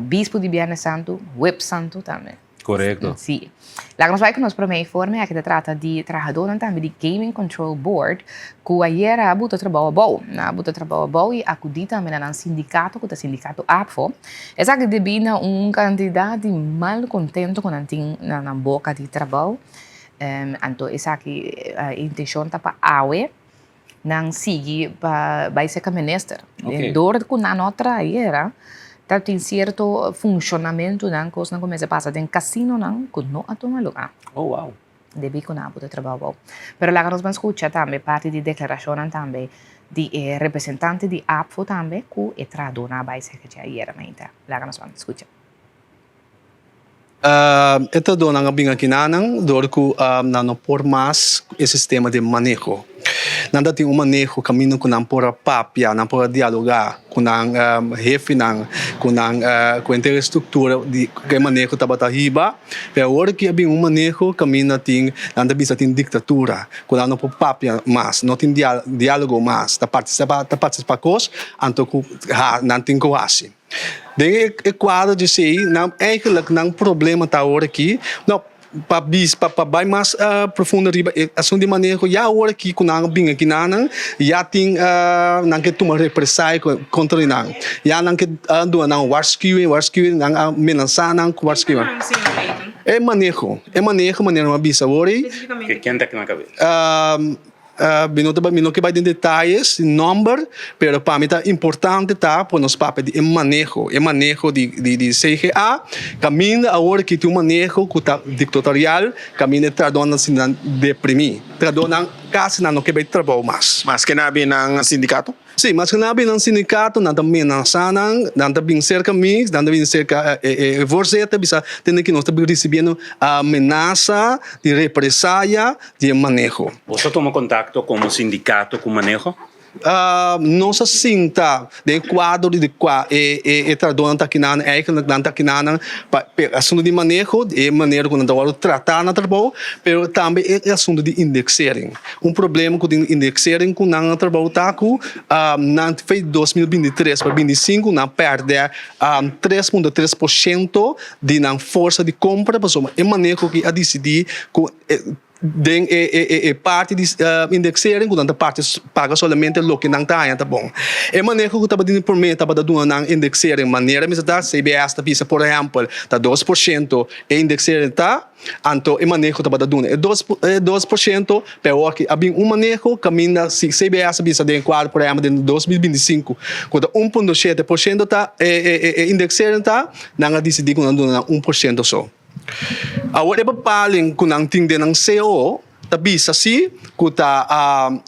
bispu di Biernes Santu, Huebs Santu tambe. Korekto. Si. Laga nos bai ku nos promé informe, aki ta trata di trahadónan tambe di Gaming Control Board ku ayera a buta trabou abou. Nan a buta trabou abou i akudí tambe na nan sindikato ku ta sindikato APFO. Esaki debí na un kantidat di malkontento ku nan tin na nan boka di trabou. Anto esaki e intenshon ta pa awe. Nan sigui pa bai serka minister. Okay. Door ku nan no trae era, Ta tin sierto funshonamentunan, kosnan ku mester pasa den kasinonan ku no a tuma lugá. Oh wow. Debí ku nan a buta trabou abou. Pero laga nos ban skucha tambe parti di deklarashonnan tambe di e representante di APFO tambe ku e trahadónan a bai serka dje ayera mainta. Laga nos ban skucha. E trahadónan a bin akinanan dor ku nan no por mas ku e sistema di maneho. Nan ta tin un maneho kaminda ku nan por a papia, nan por a dialogá ku nan hefenan, ku nan ku henter e struktura di ku e maneho tabata hiba. Pero awor aki a bin un maneho kaminda tin nan ta bisa tin diktatura, ku nan no por papia mas, no tin diálogo mas, ta partisipá ta partisipá kos anto ku nan tin ku hasi. Den e kuadro di esei, nan eigenlijk nan problema ta awor aki, no, pa bis, pa pa bai mas profundo riba e asuntu di maneho, ya awor aki ku nan a bin aki nan, ya tin nan ke tuma represaye kontra di nan. Ya nan ke duna nan waarschuwing, waarschuwing, nan a menasá nan ku waarschuwing. E maneho, e maneho manera nan a bisa awor ei. Ken ta na kabes? Mi no ta bai, mi no ke bai den detayes di nomber, pero pa mi ta importante ta por nos papia di e maneho, e maneho di di di CGA, kaminda awor aki tin un maneho ku ta diktatorial, kaminda e trahadónan sinti nan deprimí, trahadónan kasi nan no ke bai trabou mas. Maske nan a bin nan sindikato? Sí, maske nan a bin nan sindikato, nan ta menasá nan, nan ta bin serka mi, nan ta bin serka e voorzitter, bisa tende ki nos ta bin risibiendo menasa di represaya di e maneho. Boso a tuma kontakto komo sindikato ku maneho? Nos a sinta den e kuadro di kua e trahadónan ta akinan, eigenlik nan ta akinan pa e asuntu di maneho, e manera ku nan ta wòrdu tratá na trabou, pero tambe e asuntu di indexering. Un problema ku tin indexering ku nan trabou ta ku nan fei 2023 pa 25 nan pèrdè 3.3% di nan forsa di kompra pasobra e maneho ki a disidí ku den e parti di indexering ku nan ta parti paga solamente loke nan ta haña ta bon. E maneho ku tabatin di promé tabata duna nan indexering manera mester ta CBS ta bisa por ehèmpel ta 2% e indexering ta. Anto e maneho tabata duna e 2%, pero awor aki a bin un maneho kaminda si CBS a bisa den kuadro por ehempel den 2025 ku ta 1.7% ta e indexering ta, nan a disidí ku nan duna nan 1% so. Awor e bepaling ku nan tin den nan cao ta bisa si ku ta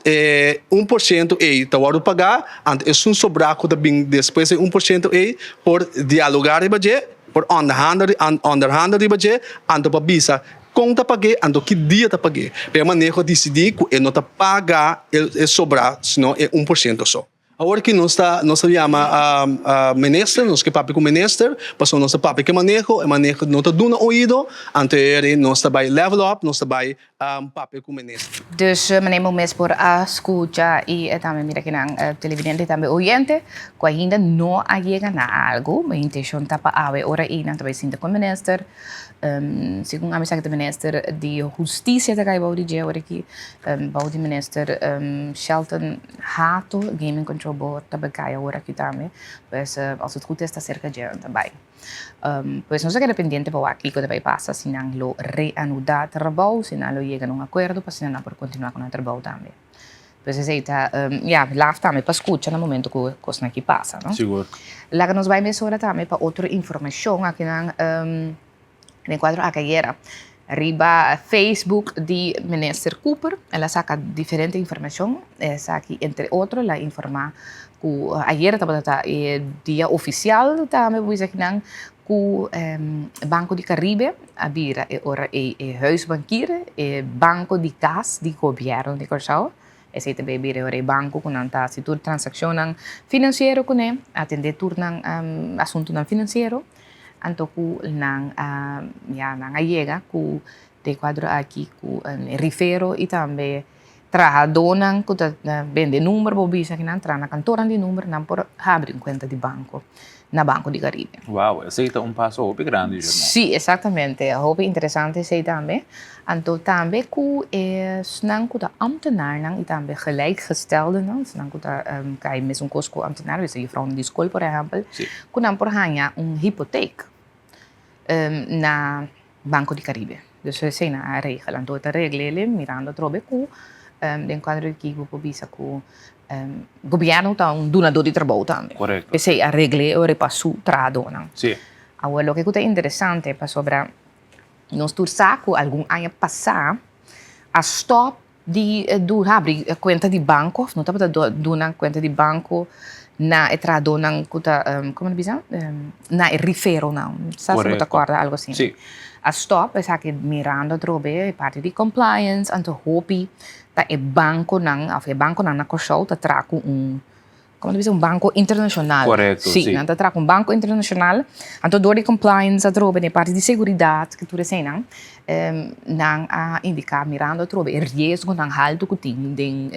e 1% ei ta wòrdu pagá, anto esun sobrá ku ta bin despues di e 1% ei por dialogá riba dje. Por onderhandel riba dje, anto pa bisa kon ta pag'é, anto ki dia ta pag'é. Pero e maneho a disidí ku e no ta paga e sobrá, sino e 1% so. Awor ki nos ta nos ta yama minister, nos ke papia ku minister, pasobra nos ta papia ku e maneho, e maneho no ta duna oido, anto e ora ei nos ta bai level up, nos ta bai papia ku minister. Dus meneer bo mes por a skucha i tambe mira kinan televidente i tambe oyente ku ainda no a yega na algu. Mi intenshon ta pa awe ora ei nan ta bai sinta ku e minister. Segun ami sa ku ta minister di hustisia ta kai bou di dje ora aki, bou di minister Shelton Hato, Gaming Control Board ta bai kai awor aki tambe. Pues als het goed is ta serka dje nan ta bai. Pues nos a keda pendiente pa wak kiko ta bai pasa, si nan lo reanudá trabou, si nan lo yega na un akuerdo pa asina nan por kontinuá ku nan trabou tambe. Pues esei ta, ya, laf tambe pa skucha na momento ku e kosnan aki pasa, no? Sigur. Laga nos bai mesora tambe pa otro informashon akinan den kuadro aki ayera. Riba Facebook di Minister Cooper el a saka diferente informashon, esaki entre otro el a informá ku ayera tabata ta e dia ofisial tambe bo bisa kinan ku Banco di Caribe a bira e ora ei e huisbankier, e banko di kas di gobièrnu di Kòrsou. Esei ta bay bira e ora e banko ku nan ta hasi tur transakshonnan finansiero kuné, atendé tur nan asuntunan finansiero. Anto ku nan a ya nan a yega ku den e kuadro aki ku rifero i tambe trahadónan ku ta bende number bo bisa ki nan traha na kantornan di number nan por habri un kuenta di banko na Banco di Caribe. Wow, esei ta un paso hopi grandi, Germán. Sí, exactamente. Hopi interesante esei tambe. Anto tambe ku esnan ku ta ambtenaarnan i tambe gelijkgesteldennan, esnan ku ta kai mesun kos ku ambtenaar, wesa jufrounan di skol por ehèmpel, ku nan por haña un hipotek na Banco di Caribe. Dus esei nan a regel. Anto e ta regl'e mirando atrobe ku. Den kuadro di ki bo por bisa ku gobièrnu ta un dunadó di trabou tambe. Korekto. P'esei a regl'é ora pa su trahadónan. Sí. Awor loke ku ta interesante pasobra nos tur sa ku algun aña pasá a stòp di habri kuenta di banko òf no tabata duna kuenta di banko na e trahadónan ku ta komo ta bisa na e riferonan. Sa si bo ta kòrda algu asina. Sí. A stòp esaki mirando atrobe e parti di compliance anto hopi ta e bankonan òf e bankonan na Kòrsou ta traha ku un Como ta bisa un banco internacional. Correcto, sí. Nan ta traha cu un banco internacional. Anto door di compliance atrobe den e parti di seguridad cu tur eseinan, nan a indica mirando atrobe e riesgonan halto cu tin den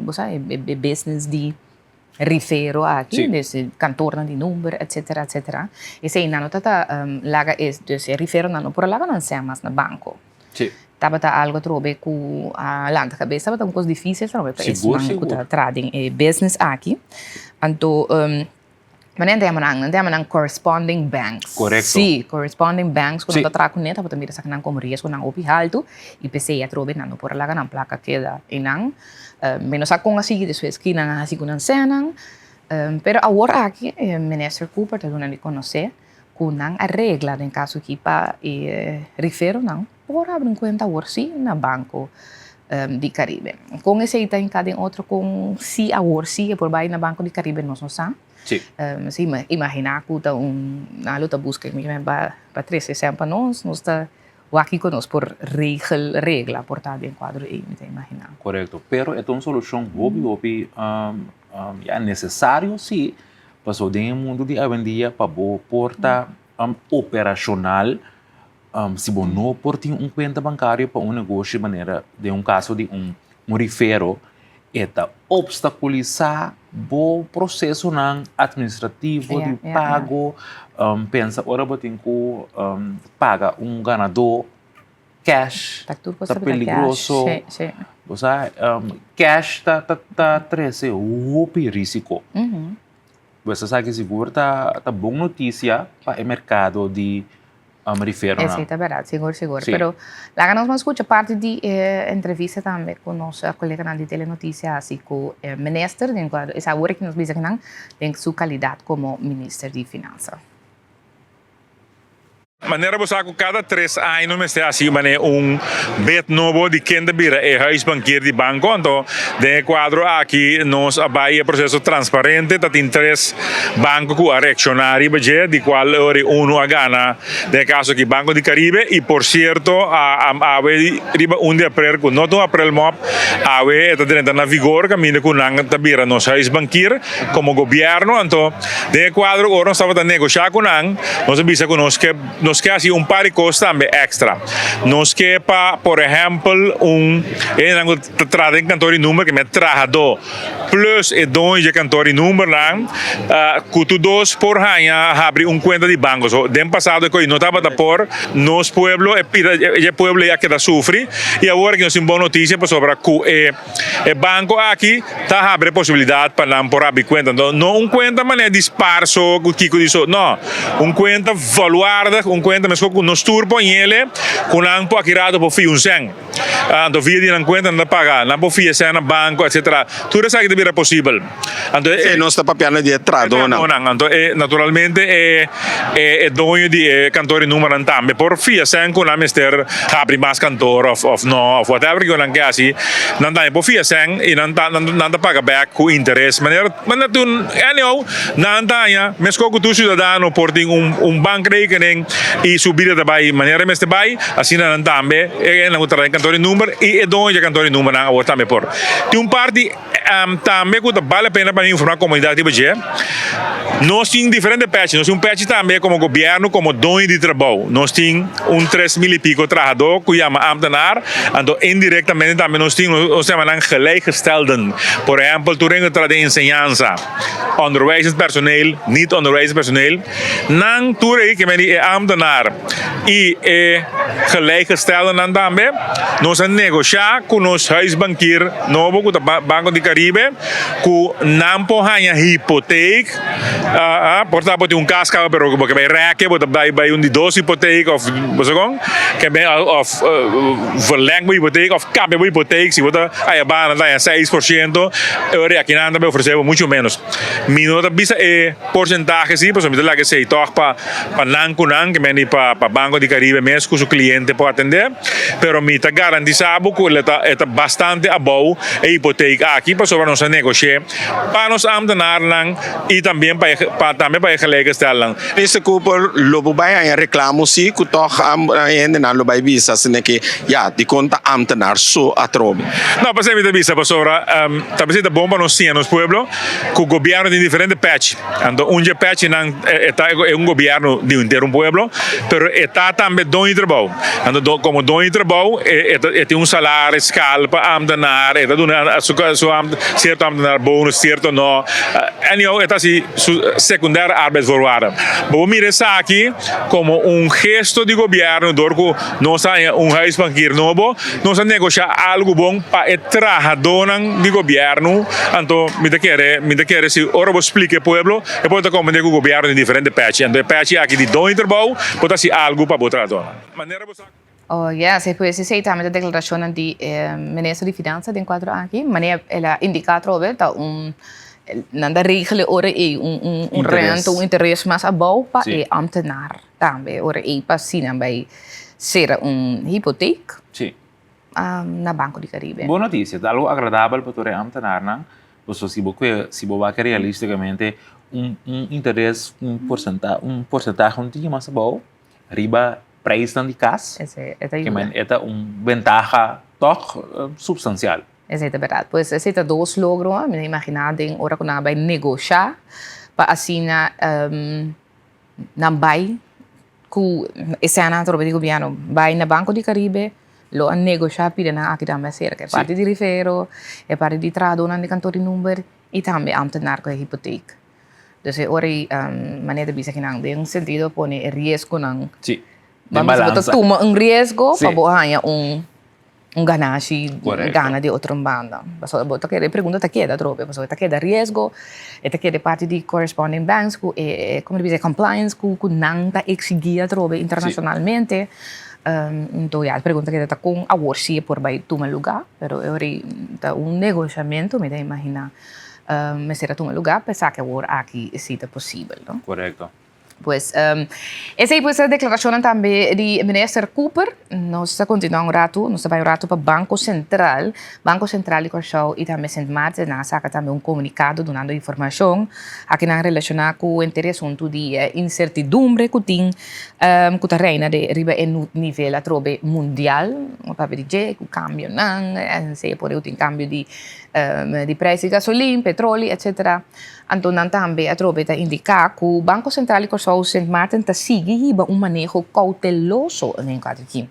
bo sa e business di rifero aki, dus e kantoornan di number etcetera etcetera. Eseinan no ta ta laga e, dus e riferonan no por a laga nan sèn mas na banco. Sí. Tabata algo atrobe ku a lanta kabes, tabata un kos difísil atrobe pa Sigur, esnan ku sigur. ta traha den e business aki. Anto, manera nan ta yama nan? Nan ta yama nan corresponding banks. Korekto. Sí, corresponding banks ku Sí. nan ta traha kuné tabata mira esaki nan komo riesgonan hopi haltu i p'esei atrobe nan no por a laga nan plaka keda einan. Mi no sa kon a sigui despues ki nan a hasi ku nan sènan, pero awor aki Minister Cooper ta duna di konosé ku nan a regla den kaso aki pa e riferonan por abri un kuenta awor si na Banko di Karibe. Kon esei ta hinká den otro kon si awor si e por bai na Banko di Karibe nos no sa. Sí. Si imaginá ku ta un nan lo ta buska pa trese esei pa nos, nos ta wak kiko nos por regel regla por ta den kuadro ei mi ta imaginá. Korekto, pero e ta un solushon hopi hopi ya nesesario si. Pasobra den e mundu di awendia pa bo por ta operashonal si bo no por tin un kuenta bankario pa un negoshi manera den un kaso di un rifero e ta opstakulisá bo prosesonan atministrativo di pago. Pensa ora bo tin ku paga un ganadó cash ta peligroso. Bo sa cash ta ta trese hopi risiko. Bo sa ki sigur ta ta bon notisia pa e merkado di riferonan. Esei ta bèrdat, sigur sigur. Pero laga nos mas skucha parti di e entrevista tambe ku nos koleganan di Telenotisia hasi ku e minister den kuadro esei awor ki nos bisa kinan den su kalidat komo minister di finansa. Manera bo sa ku kada tres aña no mester hasi manera un bed nobo di ken ta bira e huisbankier di banko. Anto den e kuadro aki nos a bai e proseso transparente. Ta tin tres banko ku a reakshoná riba dje, di kual ori unu a gana, den e kaso aki Banko di Karibe. I por sierto awe riba un di aprel ku no ta un aprel mòp, awe e ta drenta na vigor kaminda ku nan ta bira nos huisbankier komo gobièrnu. Anto. Den e kuadro ora nos tabata negoshá ku nan, nos a bisa ku nos ke nos ke hasi un par di kos tambe èkstra. Nos ke pa, por ehèmpel, un hendenan ku ta traha den kantor di number, ke mi a trahadó plus e doño dje kantor di numbernan, ku tur dos por haña habri un kuenta di banko. So, den pasado e kos no tabata por. Nos pueblo, e pida dje pueblo ei a keda sufri i awor aki nos tin bon notisia pasobra ku e. E banco aki ta habri e posibilidad pa nan por habri cuenta. No, no un cuenta manera di sparso cu kico di so, no. Un cuenta volwaardig, un cuenta mesco cu nos tur por ñele cu nan por aki rato por fia un cen. Anto via di nan cuenta nan ta paga, nan por fia cen na banco etcetera. Tur esaki ta bira posibel. Anto e. E nos ta papiando di e tradonan. E tradonan. Anto e naturalmente e e doño di e kantor di numernan tambe por fia sèn ku nan mester habri mas kantor òf òf no òf whatever ku nan ke hasi nan tambe por fia sèn i nan ta nan ta paga bèk ku interes manera manera tur anyhow nan ta haña meskos ku tur siudadano por tin un un bankrekening i su bida ta bai manera mester bai asina nan tambe e nan ku traha den kantor di numer i e doño di e kantor di numernan awor tambe por tin un parti. Tambe ku ta bale pena pa mi informá komunidat riba dje, nos tin diferente pèchi. Nos tin un pèchi tambe komo gobièrnu, komo doño di trabou. Nos tin un 3000 i piko trahadó ku yama ámtenar, anto indirektamente tambe nos tin, nos ta yama nan gelijkgestelden. Por ehèmpel, tur hende ku ta traha den enseñansa, onderwijzerspersoneel, niet-onderwijzerspersoneel, nan tur ei ke men di e ámtenar i e gelijkgesteldennan tambe, nos a negoshá ku nos huisbankier nobo ku ta Banco di Caribe ku nan por haña hipoteek Por ta bo tin un kas kaba pero bo ke bai rèke, bo ta bai bai un di dos hipotek òf bo sa kon, ke ben òf verlèng bo hipotek òf kambia bo hipotek si bo ta haya banda ta haya 6%, e ora aki nan ta bai ofresé bo mucho ménos. Mi no ta bisa e porsentahe si pasobra mi ta laga esei tòg pa pa nan ku nan, ke men di pa pa Banco di Caribe mes ku su kliente por atendé, pero mi ta garantisá bo ku e ta e ta bastante abou e hipotek aki pasobra nos a negosh'é pa nos ambtenarnan i tambien pa e pa tambe pa e gelijkgestelden. Mister Cooper, lo bo bai haña reklamo si ku tòg e hendenan lo bai bisa asina ke ya, dikon ta ambtenar so atrobe? No, pasei mi ta bisa pasobra ta bisa ta bon pa nos siña nos pueblo ku gobièrnu tin diferente pèchi. Anto un dje pèchinan e ta e un gobièrnu di henter un pueblo, pero e ta tambe doño di trabou. Anto komo doño di trabou e ta e tin un salaris skal pa ambtenar, e ta duna su su sierto ambtenar bonus, sierto no. Anyhow e ta hasi su secundaire arbeidsvoorwaarden. Bo por mira esaki komo un gesto di gobièrnu dor ku nos a haña un huisbankier nobo, nos a negoshá algu bon pa e trahadónan di gobièrnu. Anto mi ta kere, mi ta kere si ora bo splika e pueblo, e pueblo ta komprendé ku gobièrnu tin diferente pèchi. Anto e pèchi aki di doño di trabou, bo ta hasi algu pa bo trahadónan. Manera bo sa. Oh yes, e pues esei tambe ta deklarashonnan di e minister di finansa den kuadro aki. Manera el a indiká atrobe ta un nan ta regel e ora ei un un un rente, un interes mas abou pa e ambtenaar tambe ora ei pa asina bai sera un hipoteek na Banco di Caribe. Bon notisia, ta algo agradabel pa tur e ambtenaarnan, pasobra si bo kue si bo wak realisticamente un un interes un porsenta un porsentahe un tiki mas abou riba prijsnan di kas, ke men e ta un bentaha tòg supstansial. Esei ta bèrdat. Pues esei ta dos logro, mi ta imaginá den ora ku nan a bai negoshá pa asina nan bai ku e sènan atrobe di gobièrnu bai na Banco di Caribe lo a negoshá pidi nan aki tambe aserka e parti di rifero, e parti di trahadónan di kantor di number i tambe ámtenar ku e hipotek. Dus e ora ei manera ta bisa kinan den un sentido pone e riesgonan. Sí. Den balansa. Bo ta tuma un riesgo pa bo haña un un ganashi gana di otro banda. Pasobra bo ta kere e pregunta ta keda atrobe pasobra e ta keda riesgo, e ta keda e parti di corresponding banks ku e komo ta bisa e compliance ku nan ta eksigí atrobe internashonalmente. Enton ya e pregunta keda ta kon awor si e por bai tuma lugá pero e ora ei ta un negoshamentu mi ta imaginá. Mester a tuma lugar pa esaki awor aki si ta posibel, no? Correcto. Pues, esei pues e declaracionnan tambe di Minister Cooper. Nos ta continua un ratu, nos ta bai un ratu pa Banco Central. Banco Central di Kòrsou i tambe Sint Maarten nan a saka tambe un comunicado dunando informacion akinan relaciona cu henter e asuntu di e incertidumbre cu tin cu ta reina de riba e nivel atrobe mundial. Papia di dje cu cambionan, esei por tin cambio di di prijs di gasolin, petroli, etc. Anto nan tambe atrobe ta indiká ku Banko Sentral di Kòrsou Sint Maarten ta sigui hiba un maneho kouteloso den kuadro aki.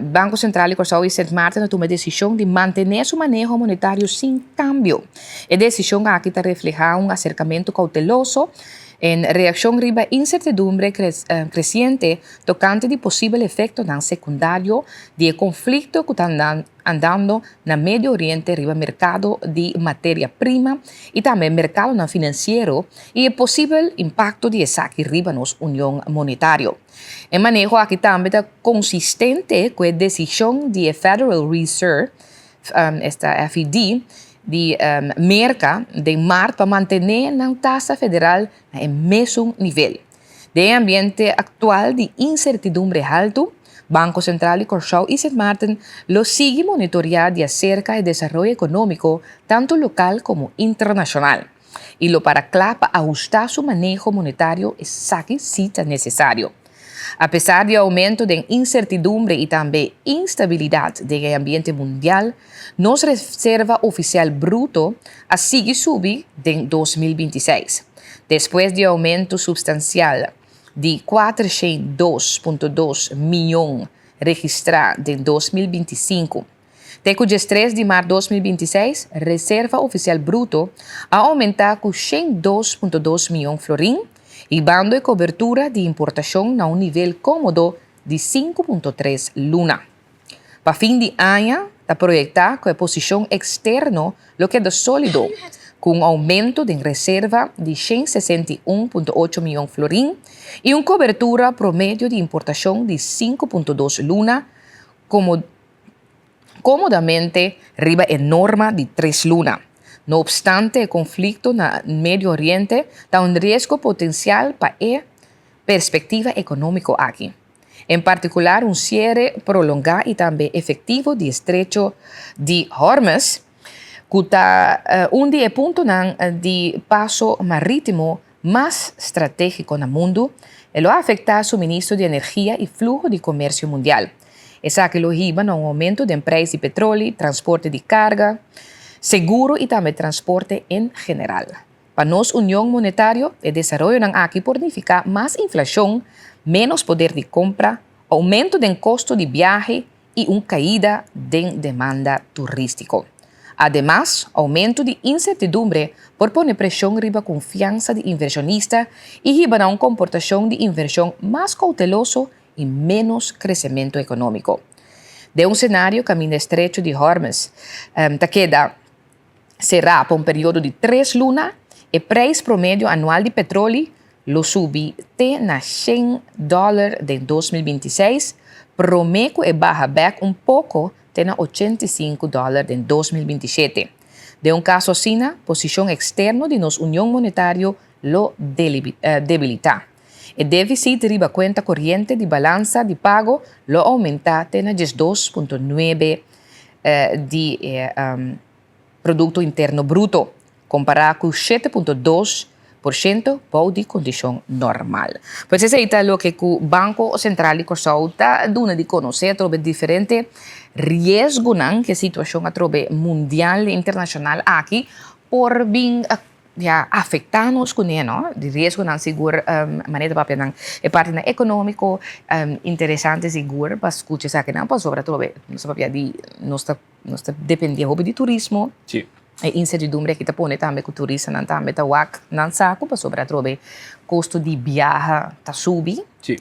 Banko Sentral di Kòrsou i Sint Maarten a tuma e desishon di mantené su maneho monetario sin kambio. E desishon aki ta reflehá un aserkamentu kouteloso en reakshon riba insertidumbre kresiente tokante di posibel efektonan sekundario di e konflikto ku ta andando na Medio Oriente riba merkado di materia prima i tambe merkadonan finansiero i e posibel impakto di esaki riba nos union monetario. E maneho aki tambe ta konsistente ku e desishon di e Federal Reserve, esta FED, di Merka den mart pa mantené nan tasa federal na e mesun nivel. Den e ambiente aktual di insertidumbre haltu, Banko Sentral di Kòrsou i Sint Maarten lo sigui monitoriá di aserka e desaroyo ekonómiko tantu lokal komo internashonal i lo para kla pa ahustá su maneho monetario esaki si ta nesesario. Apesar di e oumento den insertidumbre i tambe instabilidat den e ambiente mundial, nos reserva ofisial bruto a sigui subi den 2026. Despues di e oumento supstansial di 402.2 mion registrá den 2025, te ku 13 di mart 2026 reserva ofisial bruto a oumentá ku 102.2 mion florin, hibando e kobertura di importashon na un nivel kómodo di 5.3 luna. Pa fin di aña ta proyektá ku e posishon eksterno lo keda sólido. ku un oumento den reserva di 161.8 mion florin i un kobertura promedio di importashon di 5.2 luna komo komodamente riba e norma di tres luna. No opstante e konflikto na Medio Oriente ta un riesgo potensial pa e perspektiva ekonómiko aki. En partikular un siere prolongá i tambe efektivo di Estrecho di Hormuz, ku ta un di e puntonan di paso marítimo mas stratégiko na mundu, e lo afektá suministro di energia i fluho di komersio mundial. Esaki lo hiba na un oumento den preis di petroli, transporte di karga, seguro i tambe transporte en general. Pa nos union monetario, e desaroyonan aki por nifiká mas inflashon, ménos poder di kompra, oumento den kosto di biahe i un kaida den demanda turístiko. Ademas, oumento di insertidumbre por pone preshon riba konfiansa di invershonista i hiba na un komportashon di invershon mas kouteloso i ménos kresementu ekonómiko. Den un senario kaminda Estrecho di Hormuz ta keda será pa un periodo di tres luna, e preis promedio anual di petroli lo subi te na shen dòler den 2026, promé ku e baha bèk un poko te na 85 dòler den 2027. Den un kaso asina, posishon eksterno di nos union monetario lo debilitá. E défisit riba kuenta koriente di balansa di pago lo oumentá te na 12.9 di e Produkto Interno Bruto, kompará ku 7.2% bou di kondishon normal. Pues esei ta loke ku Banko Sentral di Kòrsou ta duna di konosé atrobe diferente riesgonan ku e situashon atrobe mundial i internashonal aki por bin ya afektá nos kuné no. Di riesgonan sigur manera ta papia nan e partinan ekonómiko interesante sigur pa skucha esakinan pasobra atrobe nos ta papia di nos ta Nos ta dependé hopi di turismo. Sí. E insertidumbre aki ta pone tambe ku turistanan tambe ta wak nan saku pasobra atrobe kosto di biaha ta subi. Sí.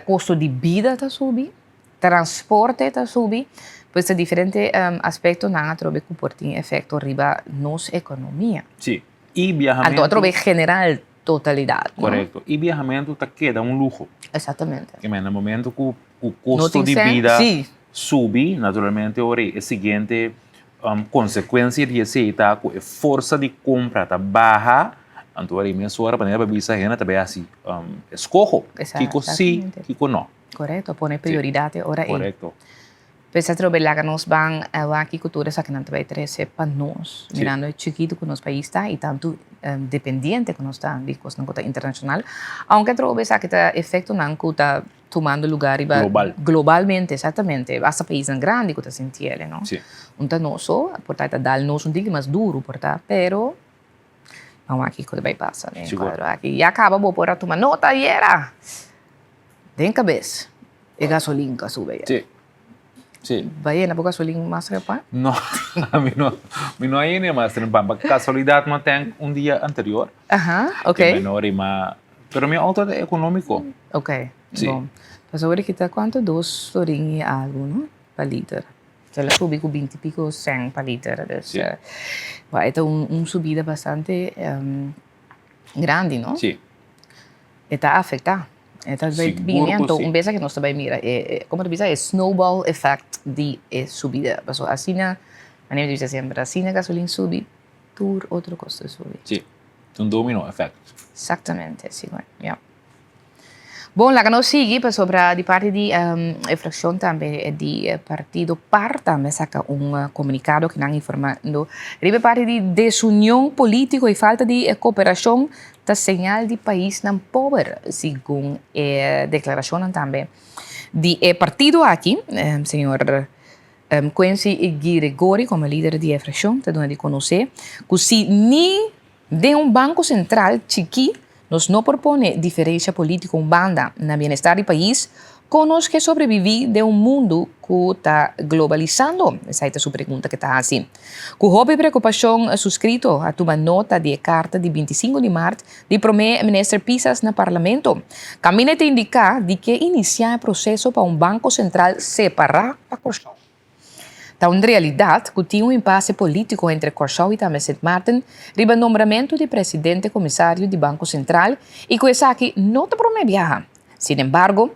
Kosto di bida ta subi, transporte ta subi. Pues ta diferente aspektonan atrobe ku por tin efekto riba nos ekonomia. Sí. I biahamentu. Anto atrobe general totalidat, no? Korekto. I biahamentu ta keda un luho. Exactamente. Ke men na momento ku ku kosto di bida subi, naturalmente ora e siguiente konsekuensia di esei ta ku e forsa di kompra ta baha, anto ora e mes ora manera bo bisa hende ta bai hasi eskoho, kiko si, kiko no. Korekto, pone prioridat e ora ei. Korekto. Pues atrobe laga nos ban wak kiko tur esakinan ta bai trese pa nos, mirando e chikitu ku nos pais ta i tantu dependiente ku nos ta di kosnan ku ta internashonal, aunke atrobe esaki ta efektonan ku ta tumando lugar riba Global. Globalmente, exactamente. Hasta paisnan grandi ku ta sinti el, no? Sí. Un ta nos so, por ta e ta dal nos un tiki mas duru por ta, pero ban wak kiko ta bai pasa den e Sigur. kuadro aki. Ya kaba bo por a tuma nota ayera. Den kabes e gasolin ka sube ya. Sí. Sí. Ba yena bo gasolin mas repa? No, mi no, mi no a yena mas trempan. Pa kasualidat mi a tank un dia anterior. Aha, ok. Ke menor i ma, pero mi auto ta ekonómiko. Ok, Sí. bon. Pasobra ki ta kuantu? Dos florin i algu, no? Pa liter. El a subi ku binti piko sèn pa liter. Dus, Sí. bo, e ta un, un subida bastante grandi, no? Sí. E ta afektá. E ta bai Sigur bini, ku anto sí. un bes aki nos ta bai mira e, e, komo ta bisa, e snowball effect di e subida. Pasobra asina, manera mi ta bisa semper, asina gasolin subi, tur otro kos ta subi. Sí, ta un domino effect. Exactamente, sigur, ya. Bon, laga nos sigui pasobra di parti di e fraccion tambe di partido par tambe a saca un comunicado ki nan informando riba e parti di desunion politico y falta di cooperacion ta señal di paisnan pober, segun e declaracionnan tambe di e partido aki. Señor Quincy Girigorie como lider di e fraccion ta duna di conoce cu si ni Den un banko sentral chikí nos no por pone diferensha polítiko un banda na bienestar di pais, kon nos ke sobreviví den un mundu ku ta globalisando? Esei ta su pregunta ke ta hasi. Ku hopi preokupashon suskrito a tuma nota di e karta di 25 di mart di Promé Minister Pisas na Parlamento. Kaminda e ta indiká di ke inisiá e proseso pa un banko sentral separá pa Kòrsou. Ta un realidat ku tin un impase polítiko entre Kòrsou i tambe Sint Maarten riba nombramentu di presidente komisario di Banko Sentral i ku esaki no ta promé biaha. Sin embargo,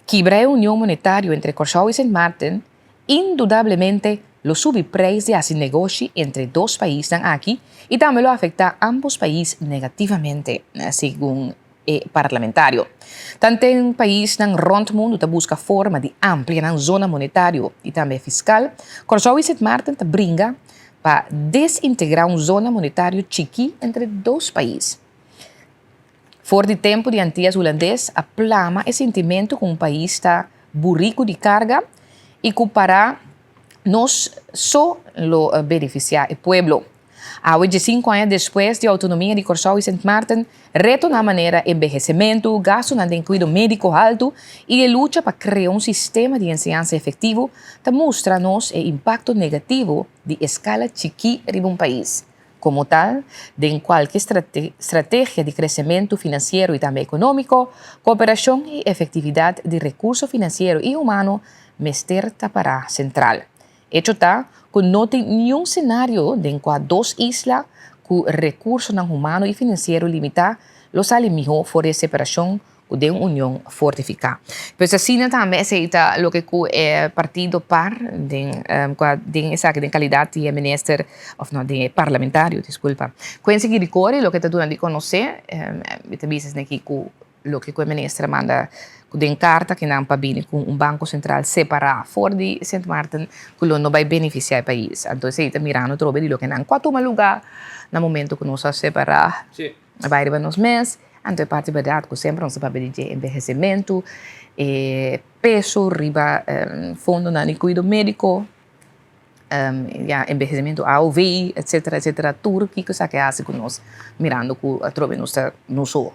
kibra e union monetario entre Kòrsou i Sint Maarten indudablemente lo subi preis di hasi negoshi entre dos paisnan aki i tambe lo afektá ámbos pais negativamente, segun e parlamentario. Tanten paisnan rònt mundu ta buska forma di amplia nan zona monetario i tambe fiskal, Kòrsou i Sint Maarten ta bringa pa desintegrá un zona monetario chikí entre dos pais. For di tempu di Antias Hulandes a plama e sintimentu ku un pais ta buriku di karga i ku para nos so lo benefisiá e pueblo. Awe diesinku aña despues di outonomia di Kòrsou i Sint Maarten, retonan manera embehesementu, gastunan den kuido médiko haltu i e lucha pa krea un sistema di enseñansa efektivo ta mustra nos e impakto negativo di eskala chikí riba un pais. Komo tal, den kualke strategia di kresementu finansiero i tambe ekonómiko, kooperashon i efektividat di rekurso finansiero i humano mester ta pará sentral. Echo ta ku no tin niun senario den kua dos isla ku rekursonan humano i finansiero limitá lo sali mihó for di e separashon ku den un union fortifiká. Pues asina tambe esei ta loke ku e partido par den kua den esaki den kalidat di e minister òf no den e parlamentario diskulpa Quincy Giricori loke ta duna di konosé mi ta bisa esaki ku Loke ku e minister a manda ku den karta ki nan pa bini ku un banko sentral separá for di Sint Maarten ku lo no bai benefisiá e pais. Anto esei ta mirando trobe di loke nan ku a tuma lugá na momento ku nos a separá a bai riba nos mes. Anto e parti bèrdat ku semper nos ta papia di dje enbehesementu, e peso riba fondonan di kuido médiko. Ya envejecimiento AOV etcetera etcetera tur kiko esaki a hasi ku nos mirando ku atrobe nos ta nos so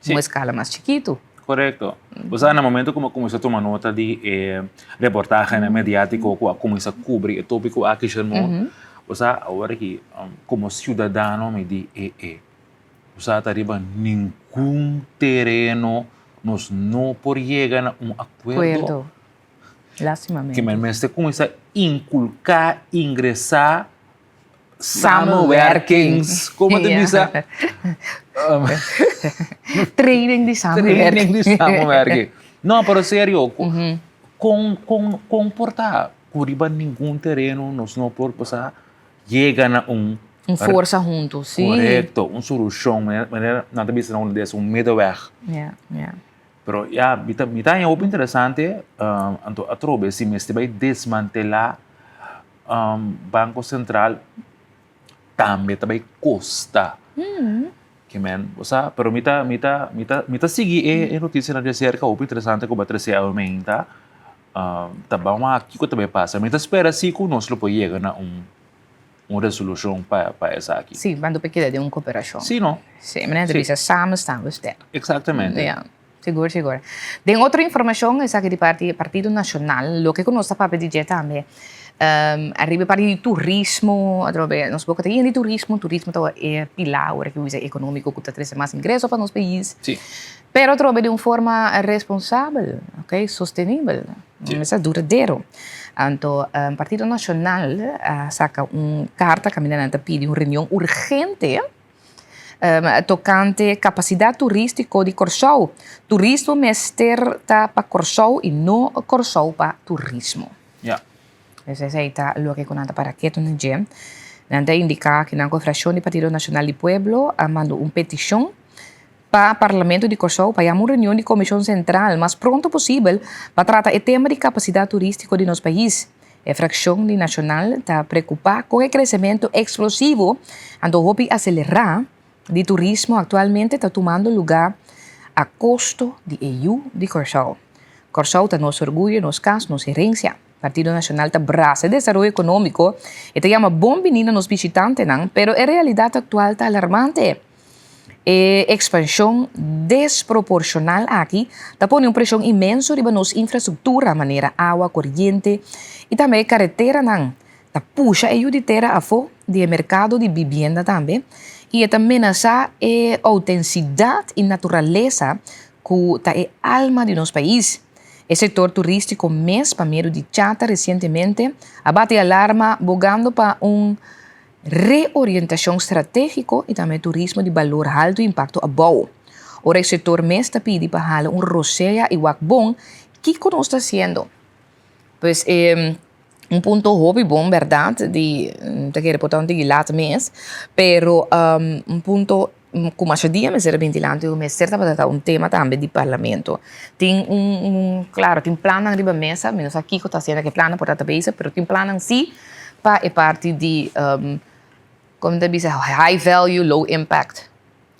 un eskala mas chikitu. Korekto. Bo sa na momento ku mi a kuminsá tuma nota di e reportahenan mediátiko ku a kuminsá kubri e tópiko aki Shermon, bo sa awor aki komo siudadano mi di e e bo sa ta riba ningun tereno nos no por yega na un akuerdo. Lastimamente. Ke men mester kuminsá inkulká, ingresá samenwerkings, komo ta bisa? Training di samenwerking. Training di samenwerking. No, pero serio, kon kon kon por ta ku riba ningun tereno nos no por pasa yega na un Un forsa huntu, si. Korekto, un solushon, manera nan ta bisa na hulandes, un middenweg. Ja, ja. Pero ya, mi ta mi ta haña hopi interesante, anto atrobe si mester bai desmantelá Banko Sentral tambe ta bai kosta. Ke men, bo sa, pero mi ta mi ta mi ta mi ta sigui e e notisianan di aserka hopi interesante ku bo a trese awe meinta, ta ban wak kiko ta bai pasa. Mi ta spera si ku nos lo por yega na un un resolushon pa pa esaki. Sí, bando pa keda den un koperashon. Sí, no. Sí, manera ta bisa samen staan we sterk. Eksaktamente. Ja, sigur, sigur. Den otro informashon, esaki di parti Partido Nashonal, loke ku nos ta papia di dje tambe, ariba e parti di turismo, atrobe nos boka ta yen di turismo, turismo ta e pilar ora ku bisa ekonómiko ku ta trese mas ingreso pa nos pais. Sí. Pero atrobe di un forma responsabel, ok, sostenibel. Mester duradero. Anto Partido Nacional a saca un carta caminda nan ta pidi un reunion urgente tocante capacidad turistico di Corsou. Turismo mester ta pa Corsou y no Corsou pa turismo. Pues esey ta loke cu nan ta para keto na dje. Nan ta indica cu nan cu e fraccion di Partido Nacional di Pueblo a manda un peticion pa Parlamento di Kòrsou pa yama un reunion di Komishon Sentral mas pronto posibel pa trata e tema di kapasidat turístiko di nos pais. E frakshon di Nashonal ta preokupá kon e kresementu eksplosivo anto hopi aselerá di turismo aktualmente ta tumando lugá a kosto di e yu di Kòrsou. Kòrsou ta nos orguyo, nos kas, nos herensia. Partido Nashonal ta brasa e desaroyo ekonómiko, e ta yama bon biní na nos bishitantenan, pero e realidat aktual ta alarmante. E ekspanshon desproporshonal aki ta pone un preshon inmenso riba nos infrastruktura manera awa, koriente i tambe e kareteranan. Ta pusha e yu di tera afó di e merkado di bibienda tambe i e ta menasá e outensidat i naturalesa ku ta e alma di nos pais. E sektor turístiko mes pa medio di chata resientemente a bati alarma bogando pa un reorientashon stratégiko i tambe turismo di balor haltu i impakto abou. Ora e sektor mes ta pidi pa hala un rosea i wak bon kiko nos ta hasiendo. Pues e un punto hopi bon bèrdat di ta kere por ta un tiki lat mes pero un punto ku masha dia mester a bin dilanti ku mester tabata ta un tema tambe di parlamento. Tin un klaro tin plannan riba mesa mi no sa kiko ta hasiendo ku e plannan por ta ta bezig pero tin plannan si pa e parti di komo ta bisa high value low impact.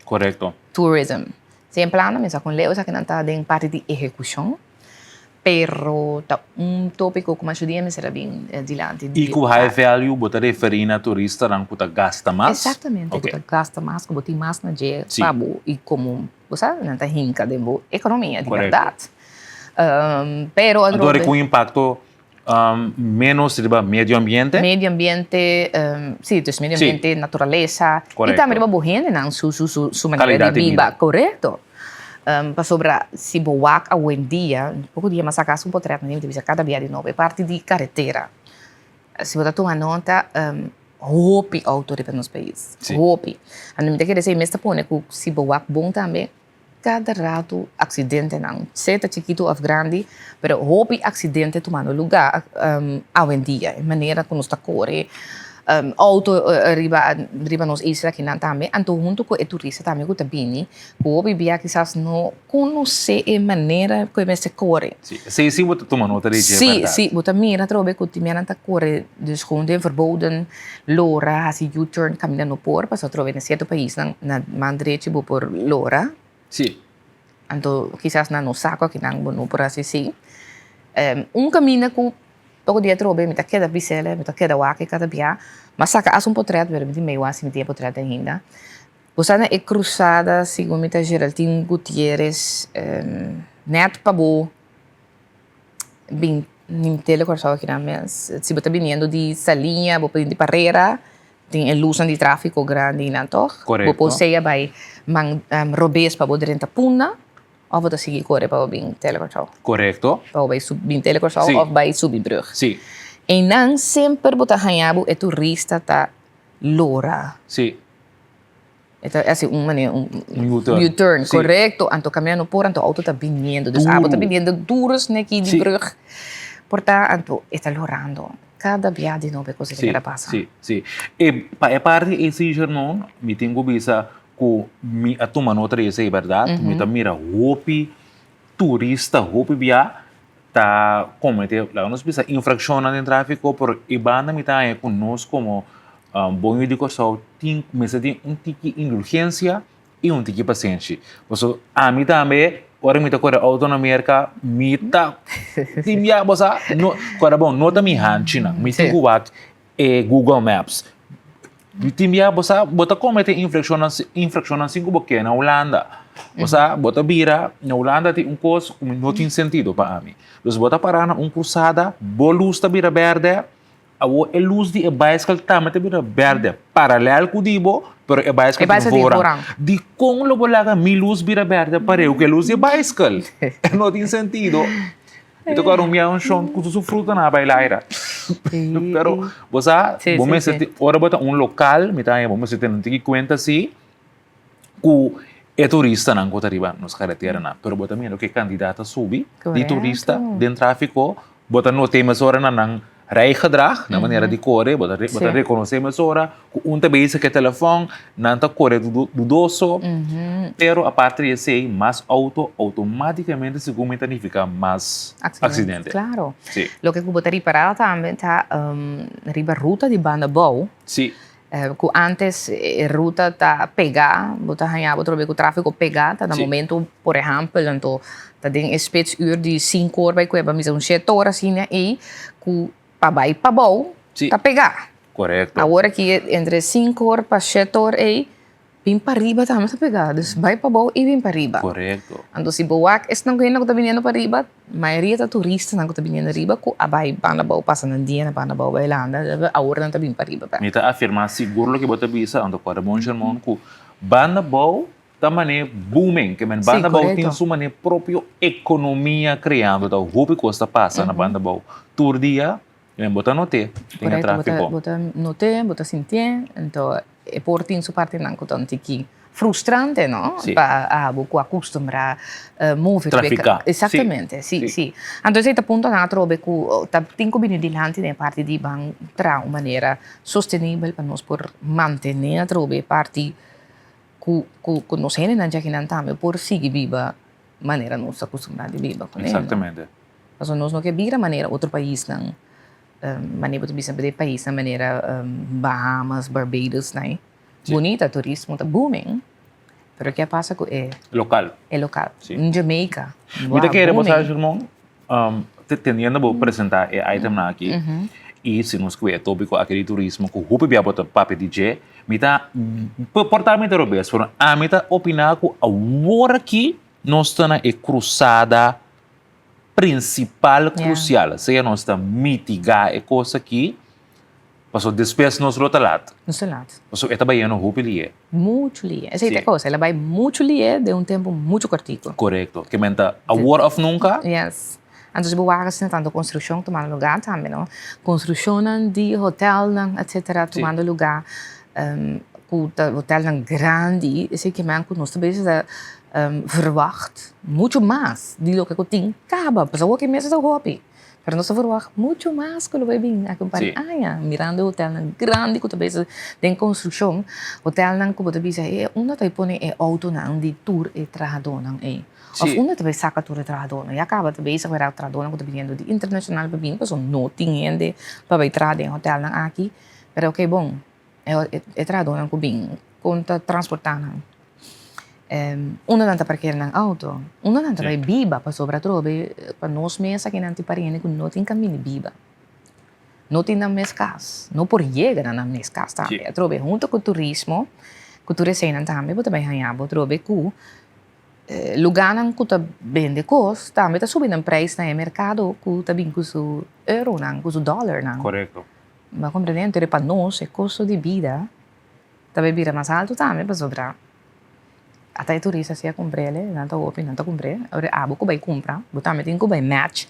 Korekto. Tourism. Si e plannan mi sa kon leu esaki nan ta den parti di ehekushon. Pero ta un tópiko ku mashoria mester a bin dilanti di. I ku high value bo ta referí na turistanan ku ta gasta mas? Eksaktamente, ku ta gasta mas, ku bo tin mas na dje pa bo i komo bo sa nan ta hinka den bo ekonomia di bèrdat. Pero Anto ku un impakto ménos riba medio ambiente? Medio ambiente, si, dus medio ambiente, naturalesa i tambe riba bo hendenan su su manera di biba. Korekto. Pasobra si bo wak awendia, poko dia mas akas un potret mi ta bisa kada bia di nobo, e parti di karetera. Si bo ta tuma nota, hopi outo riba nos pais, hopi. Anto mi ta kere esei mes ta pone ku si bo wak bon tambe, kada ratu aksidentenan, sea ta chikitu òf grandi, pero hopi aksidente tumando lugá awendia, e manera ku nos ta kore. Auto riba riba nos isla akinan tambe, anto hunto ku e turista tambe ku ta bini, ku hopi bia kisas no konosé e manera ku e mester kore. Sí, esei sí bo ta tuma nota di dje, Sí, sí, bo ta mira atrobe ku tin bianan ta kore dus gewoon den verboden lora, hasi U-turn kaminda no por, pasobra atrobe na sierto paisnan na man drechi bo por lora. Sí. Anto kisas nan no sa ku akinan bo no por hasi esei. Un kaminda ku Poko dia atrobe mi ta keda bisele, mi ta keda wak e kada bia, m'a saka as un potret, pero mi tin mei wak si mi tin e potret ainda. Bo sa na e krusada segun mi ta Geraldine Gutierrez nèt pa bo bin nin tele Kòrsou akinan mes. Si bo ta biniendo di Saliña, bo por bin di Parera, tin e lusnan di tráfiko grandi nan tòg. Korekto. Bo por sea bai man robes pa bo drenta Punda. Of bo ta sigui kore pa bo bin Telecorsou. Korekto. Pa bo bai bin Telecorsou Sí. of bai subi brug. Sí. Einan semper bo ta haña bo e turista ta lora. Sí. E ta hasi un manera un Un U-turn. U-turn, Sí. korekto. Anto kaminda no por, anto outo ta biniendo. Dus abo ta Duru. biniendo duru sneki di Sí. brug. Por ta anto e ta lorando. Kada bia di nobo e kos ei ta Sí, keda pasa. sí, sí. E pa e parti ei sí, Gernon, mi tin ku bisa Ku mi a tuma nota di esei bèrdat, mi ta mira hopi turista, hopi bia ta komete, laga nos bisa infrakshonnan den tráfiko, pero e banda mi ta haña ku nos komo bon yu di Kòrsou tin mester tin un tiki indulgensia i un tiki pasenshi. Pasobra ami tambe ora mi ta kore outo na Merka mi ta tin bia bo sa, no, kòrda bon, no ta mi hanchinan, mi tin ku wak e Google Maps. Tin bia bo sa bo ta komete infrakshonnan infrakshonnan sin ku bo ke na Hulanda. Bo sa bo ta bira na Hulanda tin un kos ku no tin sentido pa ami. Dus bo ta para na un krusada, bo lus ta bira bèrdè, awor e lus di e baiskel tambe ta bira bèrdè paralèl ku di bo, pero e baiskel tin voorrang. Dikon lo bo laga mi lus bira bèrdè pareu ku e lus di e baiskel? No tin sentido. Mi ta kòrda un bia un shon ku su fruta na bai laira. Pero bo sa, bo mester tin, ora bo ta un lokal, mi ta haña bo mester tene un tiki kuenta si ku e turistanan ku ta riba nos kareteranan. Pero bo ta mira ku e kantidat ta subi di turista den tráfiko, bo ta not'é mesora na nan rijgedrag, nan manera di kore, bo ta bo ta rekonosé mesora ku un ta bezig ku e telefòn, nan ta kore dudoso, pero aparte di esei mas outo outomátikamente segun mi ta nifiká mas aksidente. Klaro. Sí. Loke ku bo ta ripará tambe ta riba ruta di banda bou. Sí. Ku ántes e ruta ta pegá, bo ta haña bo trobe ku tráfiko pegá, ta na momento por ehèmpel anto ta den e spitsuur di sinku or bai kueba misa un shete or asina ei ku pa bai pabou ta pegá. Korekto. Awor aki entre sinku or pa shete or ei bin pariba tambe ta pegá, dus bai pabou i bin pariba. Korekto. Anto si bo wak esnan ku hende ku ta biniendo pariba Mayoria ta turistanan ku ta biniendo riba ku a bai banda bou pasa nan dia na banda bou bai landa awor nan ta bin pa riba bek. Mi ta afirmá sigur loke bo ta bisa, anto kòrda bon Shermon ku banda bou ta manera booming, ke men Banda Bou tin su manera propio ekonomia kreando, ta hopi kos ta pasa na Banda Bou tur dia, men bo ta not'é den e trafiko. Bo ta not'é, bo ta sintié, anto e por tin su partinan ku ta un tiki frustrante, no? Pa abo ku a kustumbrá move. Trafiká. Eksaktamente, si, si. Anto esei ta puntonan atrobe ku ta tin ku bini dilanti den e parti di ban traha un manera sostenibel pa nos por mantené atrobe e parti ku ku ku nos hendenan djakinan tambe por sigui biba manera nos ta kustumbrá di biba kuné. Eksaktamente. Pasobra nos no ke bira manera otro paisnan, manera bo ta bisa de paisnan manera Bahamas, Barbados nan. Bunita, turismo ta booming, pero ke a pasa ku e. Lokal. E lokal. Jamaica. Mi ta kere bo sa Germon, teniendo bo presenta e itemnan aki y si nos kue e topico aki di turismo cu hopi bia bo ta papia di dje, mi ta, por ta mi ta robes, pero ami ta opina cu awor aki nos ta na e cruzada principal crucial, sea nos ta mitiga e cos aki, Pasobra despues nos lo ta lat. Nos ta lat. Pasobra e ta bayendo hopi lié. Muchu lié. Esei ta e cosa, el a bai muchu lié den un tempu muchu kortiku. Korekto. Ke men ta awor òf nunka. Yes. Anto si bo wak asina tantu konstrukshon tumando lugá tambe, no? Konstrukshonnan di hotelnan etsetera tumando lugá ku ta hotelnan grandi, esei ke men ku nos ta bezig ta verwagt muchu mas di loke ku tin kaba. Pasobra awor ke mes ta hopi. Pero nos ta verwagt mucho mas ku lo bai bin aki un par di aña, mirando e hotelnan grandi ku ta bezig den konstrukshon, hotelnan ku bo ta bisa e unda ta bai pone e outonan di tur e trahadónan ei? Òf unda ta bai saka tur e trahadónan? Ya kaba ta bezig wera trahadónan ku ta biniendo di internashonal pa bini pasobra no tin hende pa bai traha den e hotelnan aki. Pero oke bon, e trahadónan ku bin kon ta transportá nan? Unda nan ta parkera nan auto? Unda nan ta bai biba? Pasobra atrobe pa nos mes aki nan tin pariente ku no tin kaminda di biba. No tin nan mes kas. No por yega na nan mes kas tambe. Atrobe hunto ku turismo, ku tur eseinan tambe bo ta bai haña bo atrobe ku lugánan ku ta bende kos tambe ta subi nan preis na e merkado ku ta bin ku su euronan, ku su dòlernan. Bo a komprende? Anto pa nos e kosto di bida ta bai bira mas altu tambe pasobra ata e turista si a kumpr'el nan ta hopi nan ta kumpr'é ora abo ku bai kumpra bo tambe tin ku bai match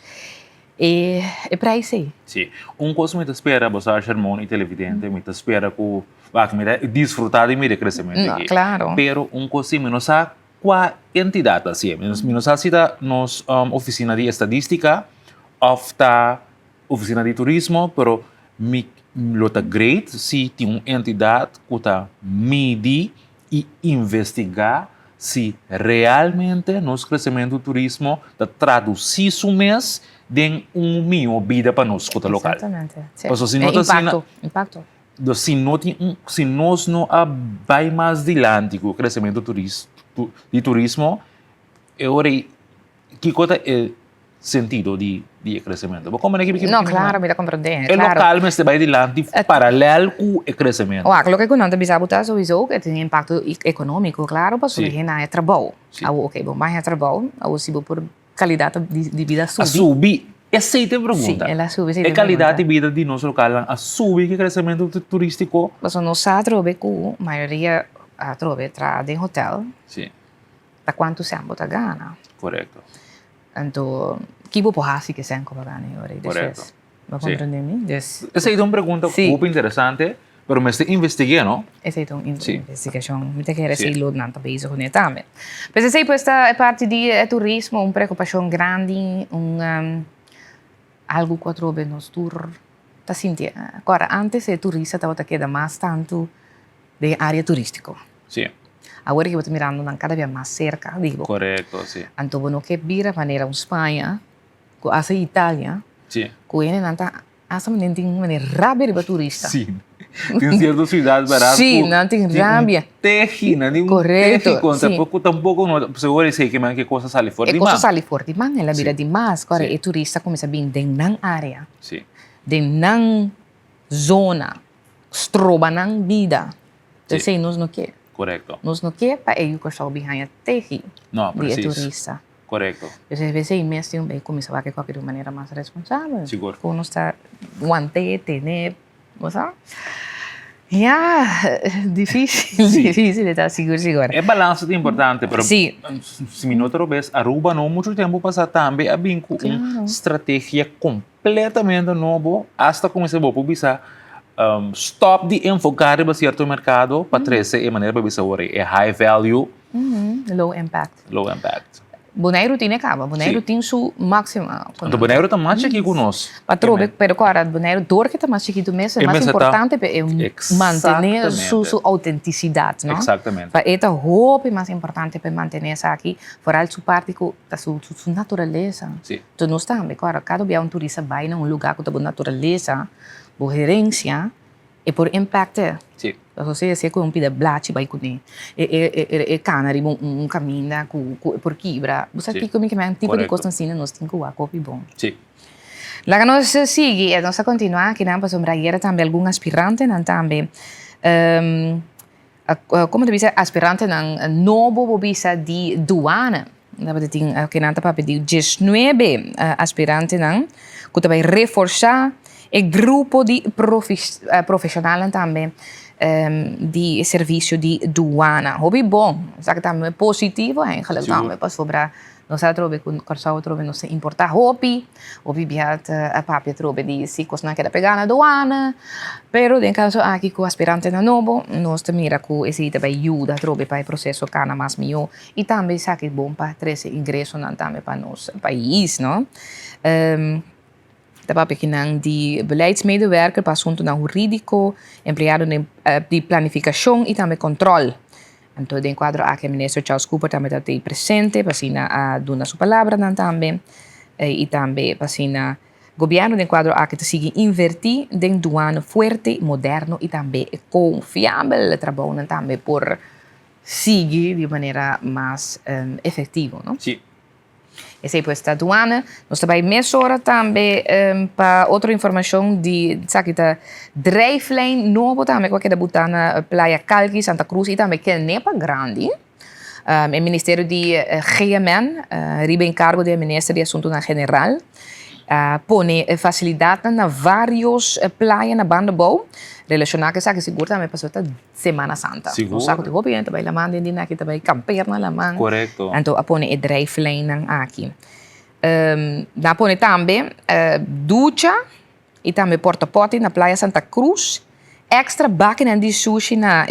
e e prijs ei. Si, un kos mi ta spera bo sa Shermon i televidente mi ta spera ku wak mi ta disfruta di mira e kresementu aki. Klaro. Pero un kos si mi no sa kua entidat ta hasié mi no sa si ta nos ofisina di estadistika òf ta Oficina di turismo, pero mi lo ta great si tin un entidad cu ta midi y investiga si realmente nos crecemento turismo ta traduci su mes den un miho bida pa nos cu ta local. Exactamente. Si. Pasobra si no ta asina, Impacto, impacto. Dus si no tin un, si nos no a bay mas dilanti cu e crecemento turis, di turismo, e ora ei Kiko ta e sentido di di e kresementu? Bo komprende ki No, klaro, mi ta komprende. E lokal mester bai dilanti paralel ku e kresementu. Wak, loke ku nan ta bisa bo ta souiso ku e tin impakto ekonómiko, klaro, pasobra hende haña trabou. Awor, oke, bo haña trabou, awor si bo por kalidat di bida subi. A subi, esei ta e pregunta. Si, el a subi, esei ta e pregunta. E kalidat di bida di nos lokalnan a subi ku e kresementu turístiko? Pasobra nos sa atrobe ku mayoria atrobe traha den hotel. Si. Ta cuanto cen bo ta gana. Correcto. Anto, ki bo por haci cu e cen cu bo gana e ora ei Correcto. despues? Bo comprende mi? Dus. Esei ta un pregunta hopi interesante, pero mester investigu'é, no? Esei ta un investigacion. Mi ta kere esei lo nan ta bezig kuné tambe. Pues esei pues ta e parti di e turismo, un preocupacion grandi, un algo cu atrobe nos tur ta sinti. Acorda, antes e turista tabata keda mas tanto den e area turistico. Sí. Awor ki bo ta mirando nan kada bia mas serka di bo. Korekto, sí. Anto bo no ke bira manera un Spaña ku hasta Italia. Sí. Ku hendenan ta hasta manera tin manera rabia riba turista. Sí. Tin sierto siudat bèrdat ku. Sí, nan tin rabia. Tehi, nan tin un tehi kontra sí. Ku tampoko no seguro esei ke man ke kosa sali for di man. E kosa sali for di man, el a bira dimas. Kore e turista kuminsá bin den nan area. Sí. Den nan zona. Stroba nan bida. Esei nos no ke. Korekto. Nos no ke pa e yu Kòrsou bin haña tehi No, di e presis. turista. Korekto. Pues esei mes tin un kuminsá wak e kòke di un manera mas responsabel. Sigur. Kon nos ta want'é, ten'é, bo sa. Ja, difícil, difícil ta sigur sigur. E balansa ta importante, pero Sí. si mi no ta robes, Aruba no mucho tempo pasá tambe a bin ku un strategia completamente nobo, hasta kuminsá bo por bisa stop di enfoká riba sierto merkado pa trese e manera pa bisa awor e high value, Low impact. Low impact. Boneiru tin e kaba, Boneiru tin su máxima. Anto Boneiru ta mas chikí ku nos. Patrobe, pero ku ora Boneiru dor ke ta mas chikitu mes, e mas importante pa e mantené su su autentisidat, no? Exactamente. Pa e ta hopi mas importante pa e mantené esaki, foral su parti ku ta su su naturalesa. Si. Enton nos tambe ku ora kada bia un turista bai na un lugá ku ta bo naturalesa, bo herensia, E por impact'e. Sí. Pasobra si esei ku un pida blachi bai kuné, e e e e kana riba un kaminda ku ku e por kibra. Bo sa kiko mi ke men? Tipo di kosnan asina nos tin ku wak hopi bon. Sí. Laga nos sigui, nos a kontinuá akinan pasobra ayera tambe algun aspirantenan tambe Como ta bisa aspirantenan nobo bo bisa di duana. Tabata tin kinan ta papia di diesnuebe aspirantenan ku ta bai reforsá e grupo di profeshonalnan tambe di servisio di duana. Hopi bon, esaki tambe positivo eigenlijk tambe pasobra Nos a trobe ku Kòrsou atrobe nos ta importá hopi, hopi bia ta papia atrobe di si kosnan keda pegá na douana, pero den kaso aki ku aspirantenan nobo nos ta mira ku esei ta bai yuda atrobe pa e proseso kana mas mihó i tambe esaki bon pa trese ingresonan tambe pa nos pais, no. Ta papia kinan di beleidsmedewerker pa asuntunan hurídiko, empleado di planifikashon i tambe kòntròl. Anto den kuadro aki e minister Charles Cooper tambe ta tei presente pa asina a duna su palabranan tambe i tambe pa asina gobièrnu den kuadro aki ta sigui invertí den duana fuerte, moderno i tambe konfiabel. Trabounan tambe por sigui di manera mas efektivo, no? Sí. Esei pues ta duana. Nos ta bai mesora tambe pa otro informacion di esaki ta drijflijn nobo tambe cu a keda buta na Playa Kalki, Santa Cruz y tambe Kenepa Grandi. E ministerio di GMN riba encargo di e minister di Asuntonan General a pone facilidadnan na varios playa na banda bou relaciona cu esaki sigur tambe pasobra ta Semana Santa. Sigur. Nos sa ku tin hopi hende ta bai laman den dina aki, ta bai kampeer na laman. Korekto. Anto a pone e drijflijnnan aki. Nan a pone tambe ducha i tambe porta potty na Playa Santa Cruz. Extra bakinan di sushi na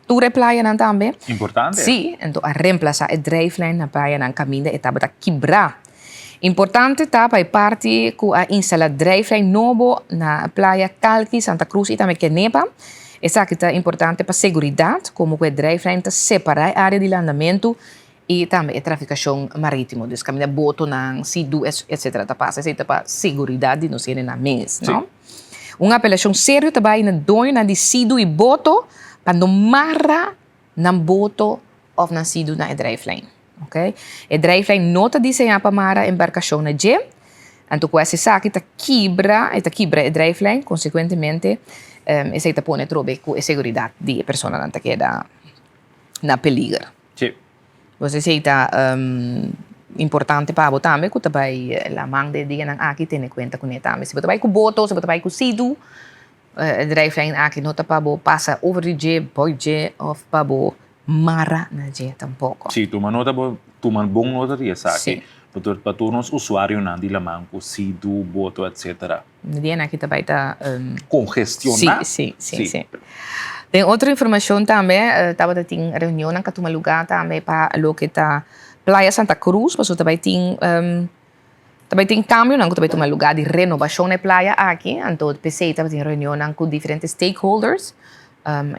tur e playanan tambe. Importante. Si, anto a remplasa e drijflijn na playanan kaminda e tabata kibrá. Importante ta pa e parti ku a instalá drijflijn nobo na Playa Kalki, Santa Cruz i tambe Kenepa. Esaki ta importante pa seguridat, komo ku e drijflijn ta separá e área di landamentu i tambe e trafikashon marítimo. Dus kaminda botonan, sidu, etcetera ta pasa. Esei ta pa seguridat di nos hendenan mes, no? Un apelashon serio ta bai na doñonan di sidu i boto pa no mara nan boto òf nan sidu na e drijflijn. Ok, e drijflijn no ta diseñá pa mara embarkashon na dje, anto ku es esaki ta kibra, e ta kibra e drijflijn, konsekuentemente esei ta pone trobe ku e seguridat di e personanan ta keda na peliger. Sí. Pues esei ta importante pa bo tambe ku ta bai laman den e dianan aki tene kuenta kuné tambe. Si bo ta bai ku boto, si bo ta bai ku sidu, E drijflijn aki no ta pa bo pasa over di dje, boi dje of pa bo mara na dje tampoko. Sí, tuma nota bo, tuma bon nota di esaki. Sí. Pa tur, pa tur nos usuarionan di laman ku sidu, boto, etcetera. E dianan aki ta bai ta. Kongestioná. Sí, sí, sí, sí. Den otro informashon tambe tabata tin reunionnan ku a tuma lugá tambe pa loke ta Playa Santa Cruz, pasobra ta bai tin. Ta bai tin kambionan ku ta bai tuma lugá di renobashon na e playa aki, anto p'esei tabatin reunionnan ku diferente stakeholders.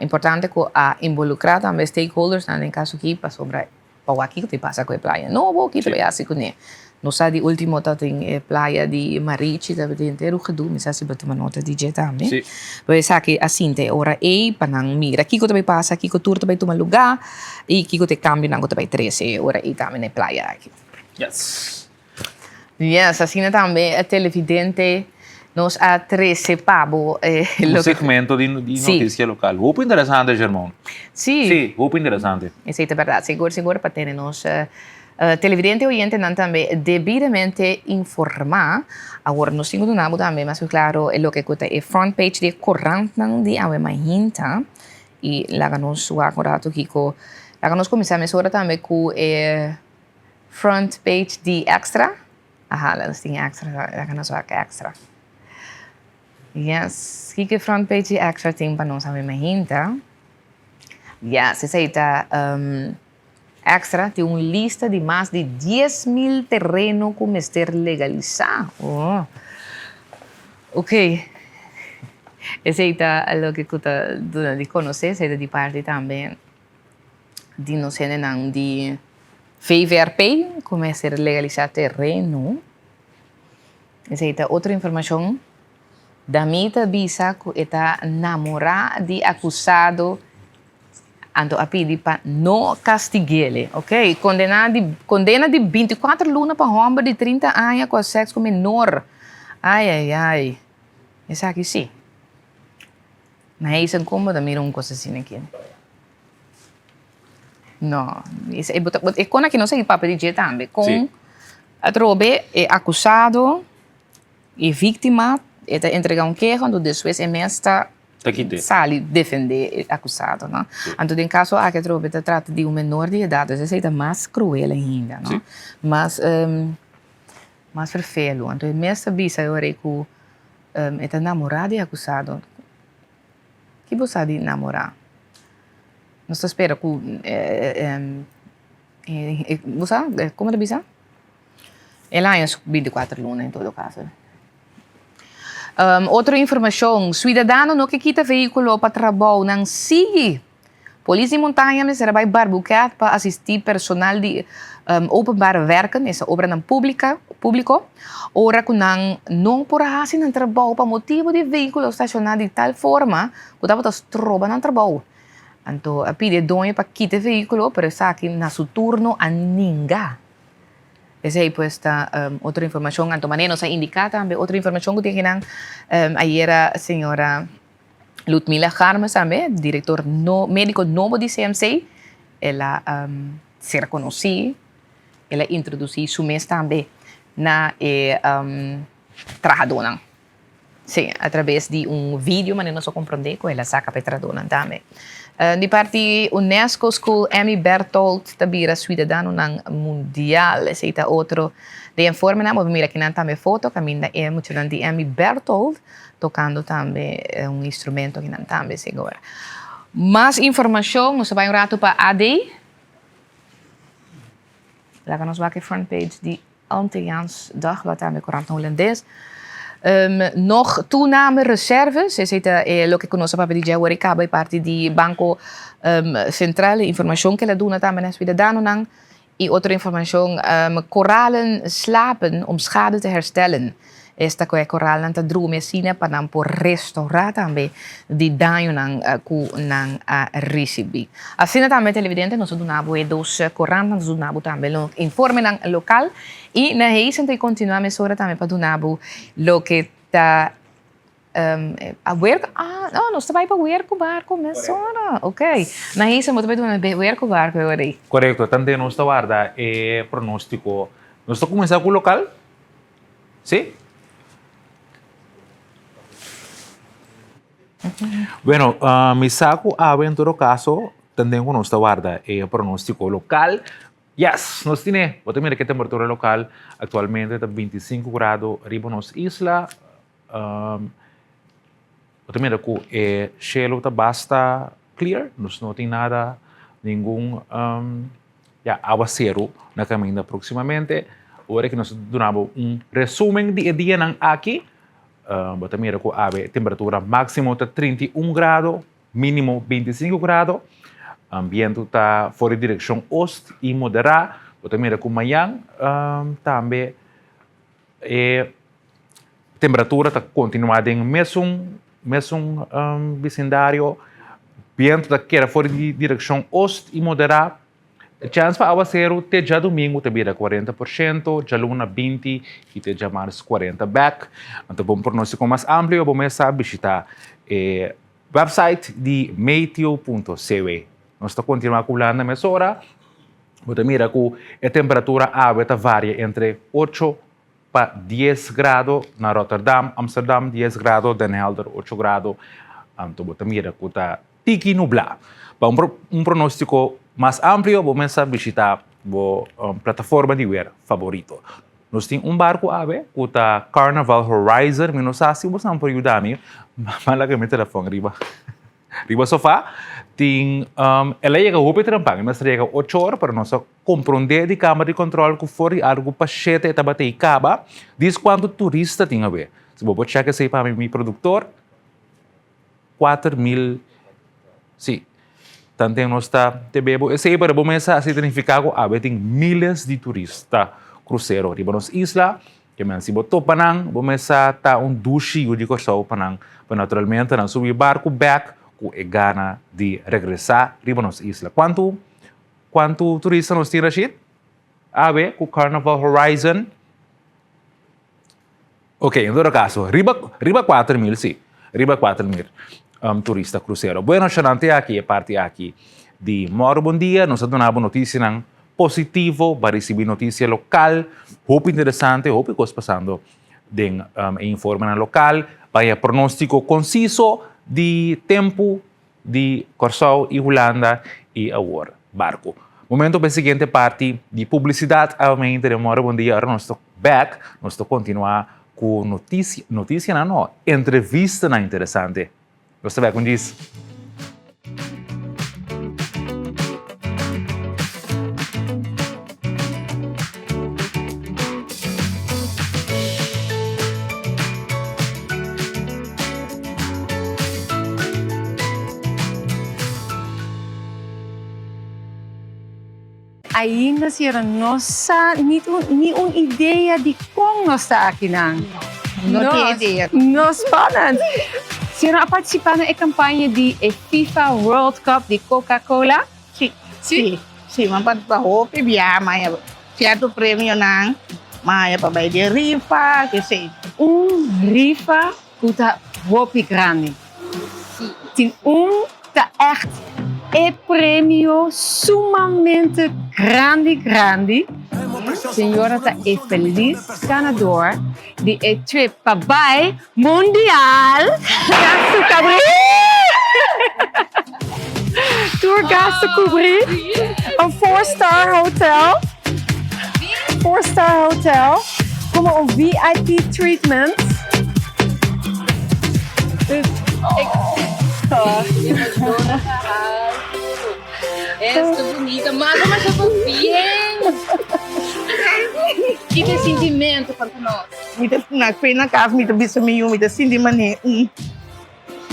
Importante ku a involukrá tambe stakeholdersnan den kaso aki pasobra pa wak kiko ta bai pasa ku e playa nobo, kiko ta bai hasi kuné. Nos sa di ultimo tabatin e playa di Marichi tabatin henter un gedoe, mi sa si bo tuma nota di dje tambe. Pero esaki a sinta e ora ei pa nan mira kiko ta bai pasa, kiko tur ta bai tuma lugá i kiko ta e kambionan ku ta bai trese e ora ei tambe na e playa aki. Yes. Yes, asina tambe e televidente nos a trece pa bo e Un segmento di notisia local. Hopi interesante, Germon. Sí. Sí, hopi interesante. Esey ta berdad. Sigur, sigur pa tene nos. Televidente i oyentenan tambe debidamente informá. Awor nos tin ku duna bo tambe mas ku klaro e loke ku ta e front page di e korantnan di awe mainta. I laga nos wak un ratu kiko. Laga nos kuminsá mesora tambe ku e front page di Extra. Aha, laga nos tin Extra, laga nos wak Extra. Yes, kiko e front page di Extra tin pa nos awe mainta? Yes, esei ta Extra tin un lista di mas di 10,000 tereno ku mester legalisá. Oh. Ok. Esei ta loke ku ta duna di konosé, esei ta di parti tambe di nos hendenan di VVRP ku mester legalisá tereno. Esei ta otro informashon. Dami ta bisa ku e ta namorá di akusado anto a pidi pa no kastig'ele. Ok, kondena di kondena di binti kuater luna pa hòmber di trinta aña ku a sèks ku menor. Ai ai ai, esaki si. Na heisen kon bo ta mira un kos asina aki? No, e kon aki nos a papia di dje tambe. Kon atrobe e akusado. E víktima e ta entregá un keho, anto despues e mes ta sali defendé e akusado, no? Anto den kaso aki atrobe ta trata di un menor di edat, dus esei ta mas kruel ainda, no? Mas mas ferfelu. Anto e mes ta bisa e ora ei ku e ta namorá di e akusado. Ki bo sa di namorá? Nos ta spera ku bo sa komo ta bisa? El aña su binticuater luna en todo caso. Otro informacion, Suidadano no ke kita vehiculo pa trabou nan sigui. Polis di Montaña mester a bai Barbuquet pa asisti personal di Openbare Werken, esta obranan publica, publico, ora cu nan no por a haci nan trabou pa motibo di vehiculo staciona di tal forma cu tabata stroba nan trabou. Anto a pidi e doño pa kita e vehiculo, pero esaki na su turno a ninga. Esei pues ta otro informacion. Anto manera nos a indica tambe otro informacion cu tin akinan, ayera señora Ludmila Garmes tambe, director no medico nobo di CMC, el a ser conoci, el a introduci su mes tambe na e trahadonan. Sí, a traves di un video manera nos a comprende cu el a saca pa e trahadonan tambe. Di parti UNESCO School Emmy Berthold ta bira Ciudadanonan Mundial. Esey ta otro di e informenan. Bo por mira akinan tambe foto caminda e muchanan di Emmy Berthold tocando tambe un instrumento akinan tambe sigur. Mas informacion nos ta bay un rato pa AD. Laga nos wak e front page di Antilliaans Dagblad tambe korant Hulandes. Nog toename reserves, esei ta e loke ku nos a papia di dje awor e kaba e parti di Banko Sentral, e informashon ku el a duna tambe na suidadanonan i otro informashon. Koralen slapen om schade te herstellen. Esta ku e koralnan ta drumi asina pa nan por restourá tambe di dañonan ku nan a risibí. Asina tambe televidente nos a duna bo e dos korantnan, nos a duna bo tambe lo informenan lokal i na Heisen ta kontinuá mesora tambe pa duna bo loke ta a wer ah no nos ta bai pa wer ku barko mesora ok na Heisen bo ta bai duna wer ku barko e ora ei. Korekto, tante nos ta warda e pronóstiko. Nos ta kuminsá ku lokal. Sí? Bueno, mi sa ku awe en todo kaso tenden ku nos ta warda e pronóstiko lokal. Yes, nos tine. Bo ta mira ku e temperatura lokal aktualmente ta binti sinku grado riba nos isla. Bo ta mira ku e shelu ta basta clear, nos no tin nada, ningun ya awaseru na kaminda próksimamente. Ora ku nos ta duna bo un resumen di e dianan aki, bo ta mira ku awe e temperatura máksimo ta 31 grado, mínimo 25 grado. Bientu ta for di direkshon ost i moderá. Bo ta mira ku mañan tambe e Temperatura ta kontinuá den mesun mesun bisindario. Bientu ta keda for di direkshon ost i moderá. E chèns pa awaseru te djadumingu ta bira 40%, djaluna 20 i te djamars 40 bèk. Anto pa un pronóstiko mas amplio bo mes sa bishitá e wèpsait di meteo.cw. Nos ta kontinuá ku Hulanda mesora. Bo ta mira ku e temperatura awe ta varia entre ocho pa dies grado na Rotterdam, Amsterdam dies grado, Den Helder ocho grado. Anto bo ta mira ku ta tiki nublá. Pa un pronóstiko mas amplio bo mester bishitá bo plataforma di wer faborito. Nos tin un barku awe ku ta Carnival Horizon. Mi no sa si boso por yuda mi, ma laga mi telefòn riba. Riba sofá tin el a yega hopi trempan, e mester a yega ocho or, pero nos a komprondé di kamber di kòntròl ku for di algu pa shete e tabata ei kaba. Dis kuantu turista tin awe. Si bo por chèk esei pa mi, mi produktor, 4000, sí, tanten nos ta te bebo esei, pero bo mes a signifiká ku awe tin míles di turista krusero riba nos isla. Ke men si bo topa nan, bo mes sa ta un dushi yu di Kòrsou pa nan, pero naturalmente nan subi barku bèk ku e gana di regresá riba nos isla. Kuantu kuantu turista nos tin Rashid? Awe ku Carnival Horizon? Ok, en todo kaso, riba riba 4000 si, riba 4000 turista krusero. Bueno, shonante aki e parti aki di Mòru Bon Dia, nos a duna bo notisianan positivo, bo a ricibi noticia local, hopi interesante, hopi cos pasando den e informenan local, bo a pronostico conciso di tempo di Corsou y Hulanda y awor barco. Momento pa e siguiente parti di publicidad, awamente den Moro Bon Dia, ora nos ta back, nos ta continua cu noticia, noticianan no, entrevistanan interesante. Nos ta back un djis. Ainda si no sa ni un, ni un idea di kon nos ta akinan. No tin idea. No spannend. Si no a participa na e campaña di e FIFA World Cup di Coca-Cola? Si. Si. Si, mi a participa hopi bia, mi a cierto premionan, mi a haya pa bay den rifa, kesey. Un rifa Ku ta hopi grandi. Tin un ta ègt e premio sumamente grandi grandi. Señora ta e felis ganador di e trip pa bai Mundial. Gastu kabri. Tur gastu kubri. Un four star hotel. Four star hotel. Como un VIP treatment. Dus ik. Esta bunita, mas mas bien. Ki te sentimento pa nos? Mi ta na fe na cas mi ta bisa mi yu mi ta sinti mane un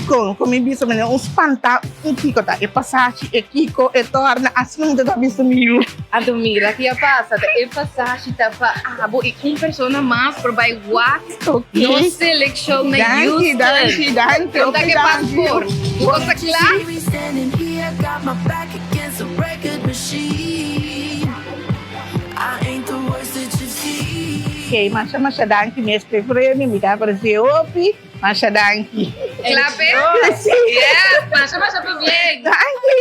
Kon ku mi bisa manera un spantá un kiko ta e pasashi, e kiko, e torna, asina mi ta ta bisa mi yu. Anto mira ki a pasa, ta e pasashi ta pa abo i un persona mas por bai wak nos selekshon na Houston. Danki, danki, danki. Kon ta ke pasport? Bo ta kla? Oké, masha masha danki mes p'e premio, mi ta apresia hopi. Masha danki. Klape? Sí. Yes, masha masha pabien. Danki.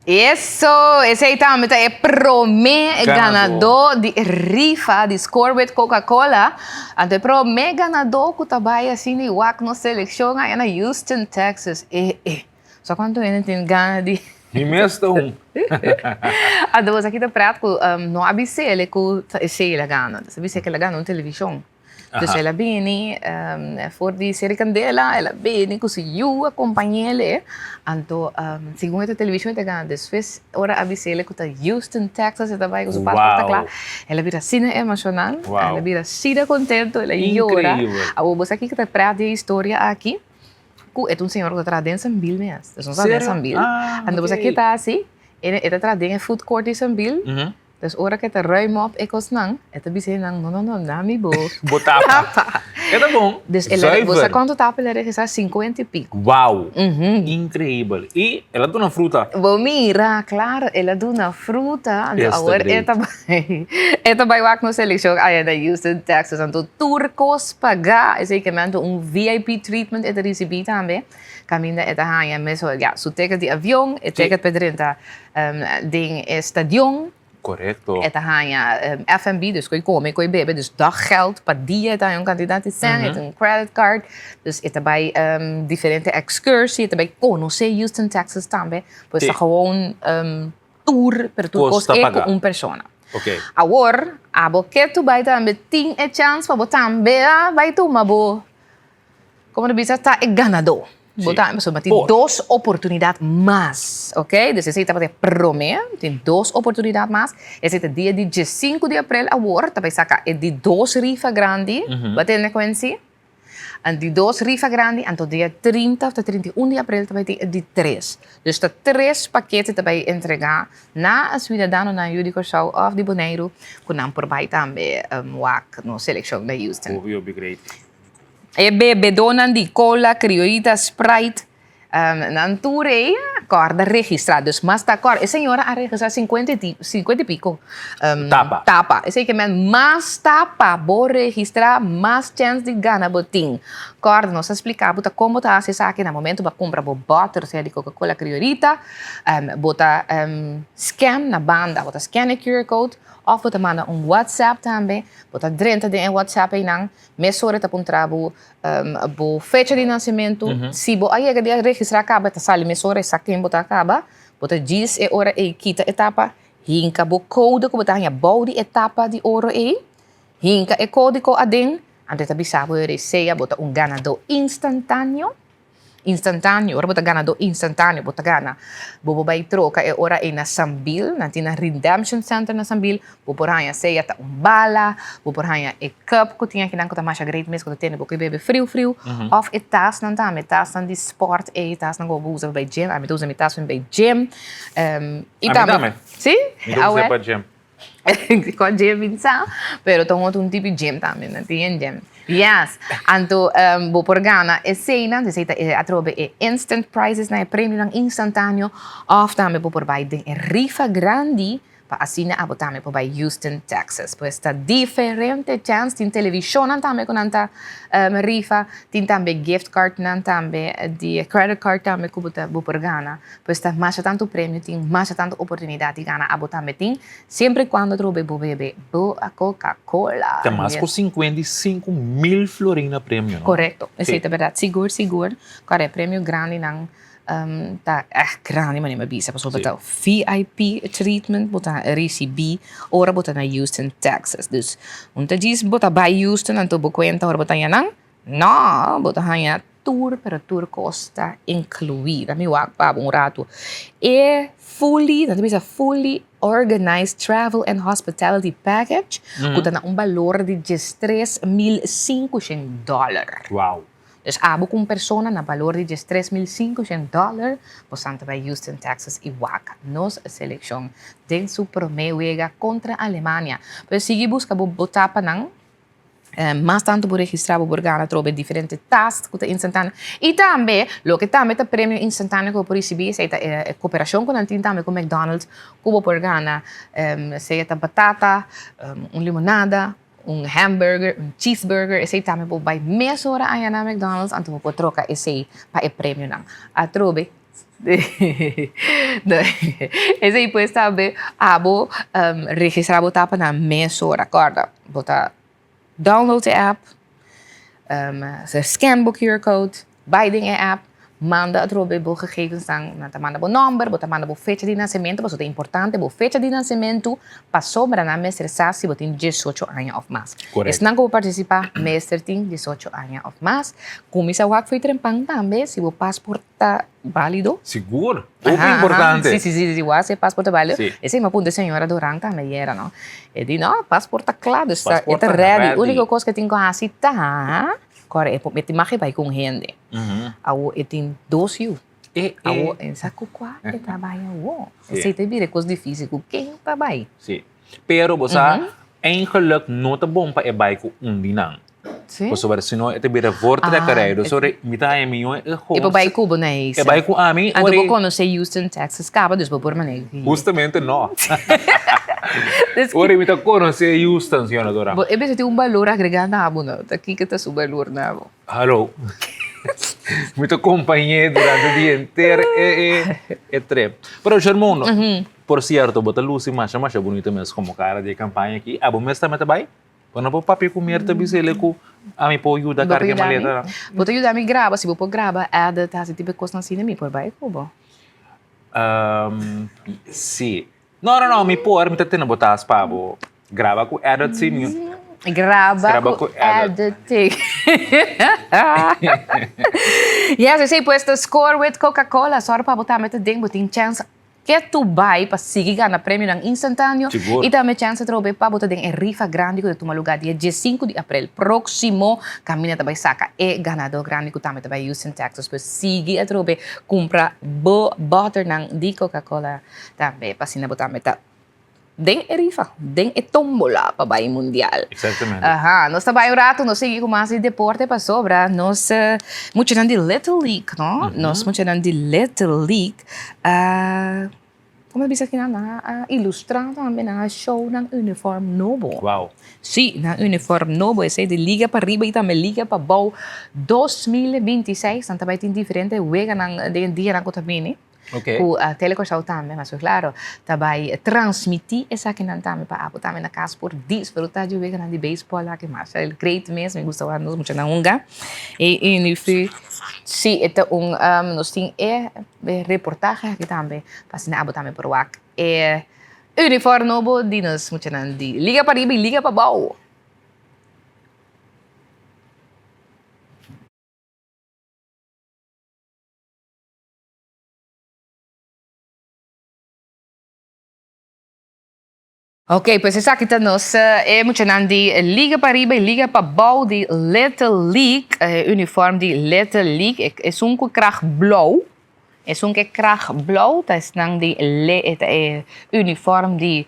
Eso, esei tambe ta e promé ganadó di rifa di Score with Coca-Cola. Anto e promé ganadó ku ta bai asina i wak nos selekshon aya na Houston, Texas. E e. Sa cuanto hende tin gana di. Mi mes ta un. Anto bo sa ki ta pret cu no a bis'el cu ta esey el a gana. A bis'el cu el a gana un television. Dus el a bini for di Seri Candela, el a bini cu su yu a compañ'el. Anto segun e ta television e ta gana. Despues ora a bis'el cu ta Houston, Texas e ta bay cu su paspoort ta cla, el a bira asina emocional, el a bira asina contento, el a yora. Awor bo sa ki ta pret di e historia aki? Ku e ta un señor ku ta traha den Sambil mes. Dus nos ta den Sambil. Anto bo sa ke ta hasi? E ta traha den e food court di Sambil. Dus ora ku e ta ruim op e kosnan, e ta bisa nan, no, no, no, na mi bo. Bo tapa. E ta bon. Dus el a, bo sa cuanto tapa el a registra? Cincuenta y pico. Wow! Increibel. Y el a duna fruta. Bo mira, claro, el a duna fruta. Anto awor e ta bay, e ta bay wak nos seleccion aya na Houston, Texas. Anto tur cos paga. Esey ke men un VIP treatment e ta ricibi tambe. Caminda e ta haña mesun, ya, su ticket di avion, e ticket pa drenta den e stadion. Korekto. E ta haña FNB, dus koe kome, koe bebe, dus daggeld pa dia e ta haña un kantidat di sèn, e tin un credit card, dus e ta bai diferente excursie, e ta bai konosé Houston, Texas tambe, pues ta gewoon tur, pero tur kos e ku un persona. Awor, abo ke tu bai tambe tin e chans pa bo tambe a bai tuma bo Como ta bisa ta e ganadó. Bo ta, pasobra tin dos oportunidad mas, ok? Dus esei tabata e promé, tin dos oportunidad mas. Esei ta dia di diesinku di aprel awor, ta bai saka e di dos rifa grandi, bo a tende ku en si? En di dos rifa grandi, anto dia trinta òf ta 31 di aprel ta bai tin e di tres. Dus ta tres pakete ta bai entregá na e suidadanonan yu di Kòrsou òf di Boneiru ku nan por bai tambe wak nos selekshon na Houston. Hopi hopi great. E bebedónan di kola, krioyita, Sprite, nan tur ei kòrda registrá. Dus mas ta kòrda. E señora a registrá sinkuenta i sinkuenta i piko Tapa. tapa. Esei ke men mas tapa bo registrá, mas chèns di gana bo tin. Kòrda nos a spliká bo ta kon bo ta hasi esaki na momento bo a kumpra bo bòter, sea di Coca-Cola, krioyita, bo ta scan na banda, bo ta scan e QR code òf bo ta manda un WhatsApp tambe. Bo ta drenta den e WhatsApp einan. Mesora ta puntra bo bo fecha di nasementu. Si bo a yega di a registrá kaba, e ta sali mesora e sa ken bo ta kaba. Bo ta djis e ora ei kita e tapa, hinka bo kode ku bo ta haña bou di e tapa di oro ei, hinka e kódigo aden, anto e ta bisa bo e ora ei sea bo ta un ganadó instantáneo. Instantáneo, ora bo ta ganadó instantáneo, bo ta gana. Bo por bai troka e ora ei na Sambil, nan tin nan Redemption Center na Sambil, bo por haña sea ta un bala, bo por haña e cup ku tin akinan ku ta masha great mes ku ta tene bo ku e bebe friu friu, òf e tasnan tambe, tasnan di sport ei, tasnan ku bo por usa pa bai gym, ami ta usa mi tas pa mi bai gym, i Ami tambe, tambe. si? Mi ta usa pa gym. Con gym bin sa, pero ta un otro tipo di gym tambe, no tin en gym. Yes, anto bo por gana eseinan, esei ta atrobe e instant prizes nan, e premionan instantaneo, of tambe bo por bai den e rifa grandi pa asina abo tambe por bai Houston, Texas. Pues ta diferente chance, tin televisionnan tambe cu nan ta rifa, tin tambe gift cardnan tambe, di credit card tambe cu bo ta bo por gana. Pues ta masha tantu premio tin, masha tantu oportunidat di gana abo tambe tin, siempre y cuando trobe bo bebe bo a Coca Cola. Ta mas ku 55 mil florin na premio, no? Korekto, esei ta bèrdat. Sigur, sigur. Kòrda e premio grandinan ta ègt grandi manera mi a bisa, pasobra ta VIP treatment bo ta risibí ora bo ta na Houston, Texas. Dus, un ta djis bo ta bai Houston anto bo kuenta ora bo ta haña nan? No, bo ta haña tur pero tur kos ta inkluí. Dami wak pa bo un ratu. E fully, nan ta bisa fully organized travel and hospitality package ku ta na un balor di diestres mil sinkushen dòler. Wow! Dus abo ku un persona na balor di diestres mil sinkushen dòler bo san ta bai Houston, Texas i wak nos selekshon den su promé wega kontra Alemania. Pero sigui buska bo bo tapanan. Mas tantu bo registrá bo por gana atrobe diferente task ku ta instantáneo. I tambe, loke tambe ta premio instantáneo ku bo por risibí esei ta e koperashon ku nan tin tambe ku McDonald's ku bo por gana sea ta batata, un limonada, un hamburger, un cheeseburger, esei tambe bo bai mesora aña na McDonald's anto bo por troka esei pa e premionan. Atrobe Esei pues tambe abo registra bo tapa na mesora. Kòrda, bo ta download e app, scan bo QR code, bai den e app, manda atrobe bo gegevensnan, nan ta manda bo nòmber, bo ta manda bo fecha di nasementu, pasobra ta importante bo fecha di nasementu pasobra nan mester sa si bo tin diesocho aña òf mas. Esnan ku bo partisipá mester tin diesocho aña òf mas. Kuminsá wak for e trempan tambe si bo pasport ta válido. Sigur, hopi importante. Si, si, si, si, wak si e pasport ta válido. Si. Esei mi a puntra e señora Duran tambe ayera, no. E di, no, pasport ta kla, dus ta, e ta ready. Úniko kos ku e tin ku hasi ta, kòrda e por mete mag e bai ku un hende. Awor e tin dos yu. Awor e sa ku kua e ta bai awor. Esei ta bira e kos difísil, ku ken ta bai. Si. Pero bo sa, eigenlijk no ta bon pa e bai ku un di nan. Sí? Pasobra si no e ta bira voortrekkerij. Dus ora mi ta haña mihó e E por bai ku bo na E bai ku ami. Anto bo konosé Houston, Texas kaba, dus bo por manera di. Hustamente no. Ora mi ta konosé Houston, señora Dora. Bo e mester tin un balor agregá na bo, no? Ta kiko ta su balor na bo? Hallo. Mi ta kompañ'é durante di henter e trip. Pero Shermon, por sierto, bo ta lusi masha masha bunita mes komo kara di e kampaña aki. Abo mes tambe ta bai? Bo no por papia ku Mirta bisa el ku ami por yuda karga e maleta? Bo ta yuda mi graba, si bo por graba, edit, hasi tipo e kosnan asina, mi por bai ku bo. Si. No, no, no, mi por, mi ta tene bo tas pa bo graba ku edit si. Mi... Graba, graba ku editing. Yes, esei pues ta Score with Coca-Cola. Sòru pa bo tambe ta den, bo tin chèns ke tu bai pa sigui gana premionan instantáneo. Sigur. I tambe chèns atrobe pa bo ta den e rifa grandi ku ta tuma lugá dia diesinku di aprel próksimo. Kaminda ta bai saka e ganadó grandi ku tambe ta bai Houston, Texas. Pues sigui atrobe kumpra bo bòternan di Coca-Cola. Tambe pa asina bo tambe ta den e rifa, den e tómbola pa bai mundial. Exactamente. Aha, nos ta bai un rato, nos sigui ku mas di deporte pasobra nos muchanan di Little League, no? Nos muchanan di Little League a, komo ta bisa kinan? Nan a ilustrá tambe, nan a show nan uniform nobo. Wow. Sí, nan uniform nobo, esei di liga pa riba i tambe liga pa bou 2026. Nan ta bai tin diferente weganan den e dianan ku ta bini. Okay. Ku Tele Kòrsou tambe, mas klaro, ta bai transmití esakinan tambe pa abo tambe na kas por disfrutá dje weganan di beisbòl aki. Masha great mes, mi gusta wak nos muchanan hunga. E unifi, sí, e ta un, nos tin e reportahe aki tambe pa asina abo tambe por wak e uniform nobo di nos muchanan di Liga Pariba i Liga Pabou. Ok, pues esaki ta nos e muchanan di Liga Pariba y Liga Pabou di Little League, e uniform di Little League, esun cu krag blou, esun cu e krag blou ta esnan di e uniform di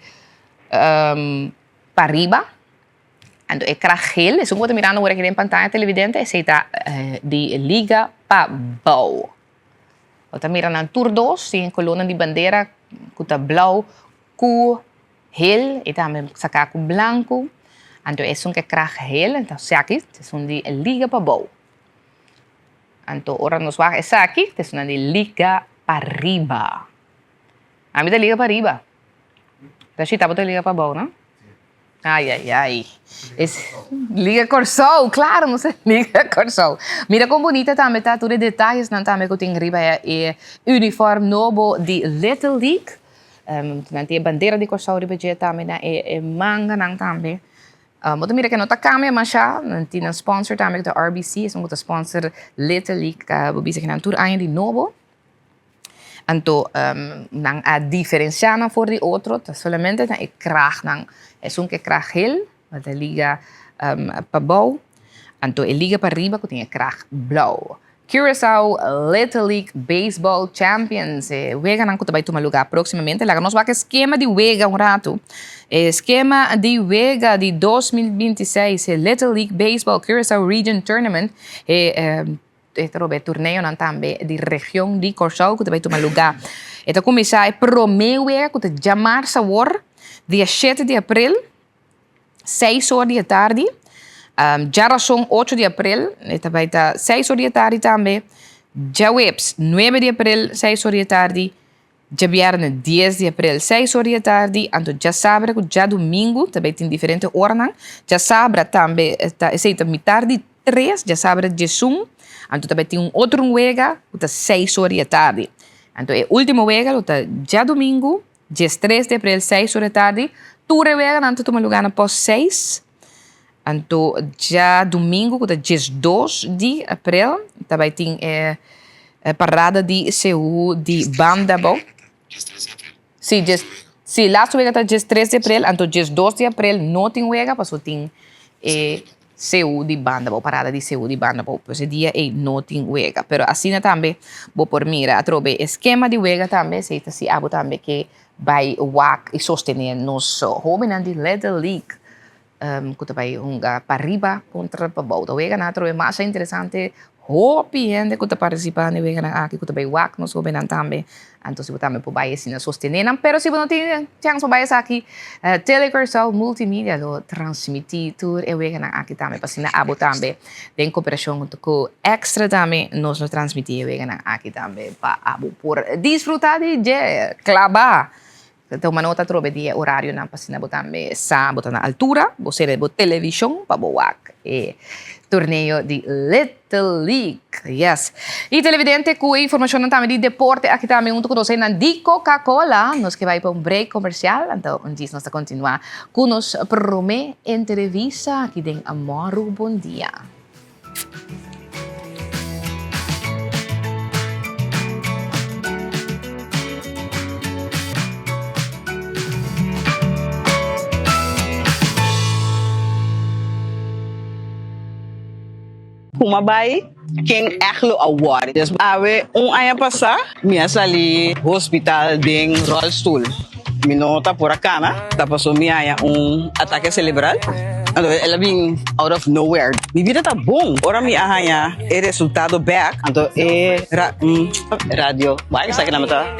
Pariba, anto e krag geel, esun cu bo ta mirando awor aki den pantaya televidente, esey ta di Liga Pabou. Bo ta mira nan tur dos tin e kolónan di bandera ku ta blou ku hel i tambe saká ku blanku. Anto esun ku e krag hel, anto esaki ta esun di liga pabou. Anto ora nos wak esaki ta esunnan di liga pariba. Ami ta liga pariba. Rashid tabata liga pabou no? Ai ai ai. Es Liga Kòrsou, klaro nos ta Liga Kòrsou. Mira kon bunita tambe ta tur e detayesnan tambe ku tin riba e uniform nobo di Little League. Nan tin e bandera di Kòrsou riba dje tambe na e manganan tambe. Bo ta mira ke no ta kambia masha. Nan tin nan sponsor tambe ku ta RBC, esun ku ta sponsor Little League. Bo bisa ke nan tur aña di nobo. Anto nan a diferenciá nan for di otro ta solamente na e kragnan. Esun ku e krag gel, ku ta liga pabou, anto e liga pariba ku tin e krag blou. Curaçao Little League Baseball Champions, e weganan ku ta bai tuma lugá próksimamente. Laga nos wak e skema di wega un ratu. E skema di wega di 2026, e Little League Baseball Curaçao Region Tournament, e E ta roba e torneonan tambe di region di Kòrsou ku ta bai tuma lugá. E ta kuminsá e promé wega ku ta djamarsa awor, dia shete di aprel, seis or di e tardi. Djarason ocho di aprel, e ta bai ta seis or di e tardi tambe. Djaweps nuebe di aprel, seis or di e tardi. Djabièrnè dies di aprel seis or di e tardi, anto djasabra ku djadumingu ta bai tin diferente oranan. Djasabra tambe ta esei ta mitar di tres, djasabra diesun, anto ta bai tin un otro un wega ku ta seis or di e tardi. Anto e ultimo wega lo ta djadumingu diestres di aprel seis or di e tardi. Tur e weganan ta tuma lugá na pos seis. Anto djadumingu ku ta diesdos di aprel ta bai tin e parada di seú di Banda Bou. Si, dies, si laatste wega ta diestres di aprel, anto diesdos di aprel no tin wega pasobra tin e seú di Banda Bou, parada di seú di Banda Bou. Pues e dia ei no tin wega. Pero asina tambe bo por mira atrobe e skema di wega tambe, esei ta si abo tambe ke bai wak i sostené nos hóbennan di Little League. ku ta bai hunga pariba kontra pabou. Ta weganan atrobe masha interesante, hopi hende ku ta partisipá na e weganan aki ku ta bai wak nos hóbennan tambe. Anto si bo tambe por bai asina sostené nan, pero si bo no tin chèns pa bai esaki, Tele Curaçao Multimedia lo transmití tur e weganan aki tambe pa asina abo tambe den koperashon huntu ku Extra tambe nos lo transmití e weganan aki tambe pa abo por disfrutá di dje klabá. Tuma nota atrobe di e orarionan pa asina bo tambe sa bo ta na altura, bo sera bo televishon pa bo wak e torneo di Little League. Yes. Y televidente cu e informacionnan tambe di deporte aki tambe hunto cu nos einan di Coca-Cola. Nos ke bai pa un break comercial, anto un djis nos ta continua cu nos prome entrevista aki den Mòru Bon Dia. Kuma bai ken ègt lo a wòri. Des awe un aña pasá mi a sali hospital den ròlstul. Mi no ta por a cana, ta paso mi haya un atake celebral. Anto el a bin out of nowhere. Mi bida ta bon. Ora mi a haya e resultado bek, anto e ra radio, wak esaki tambe ta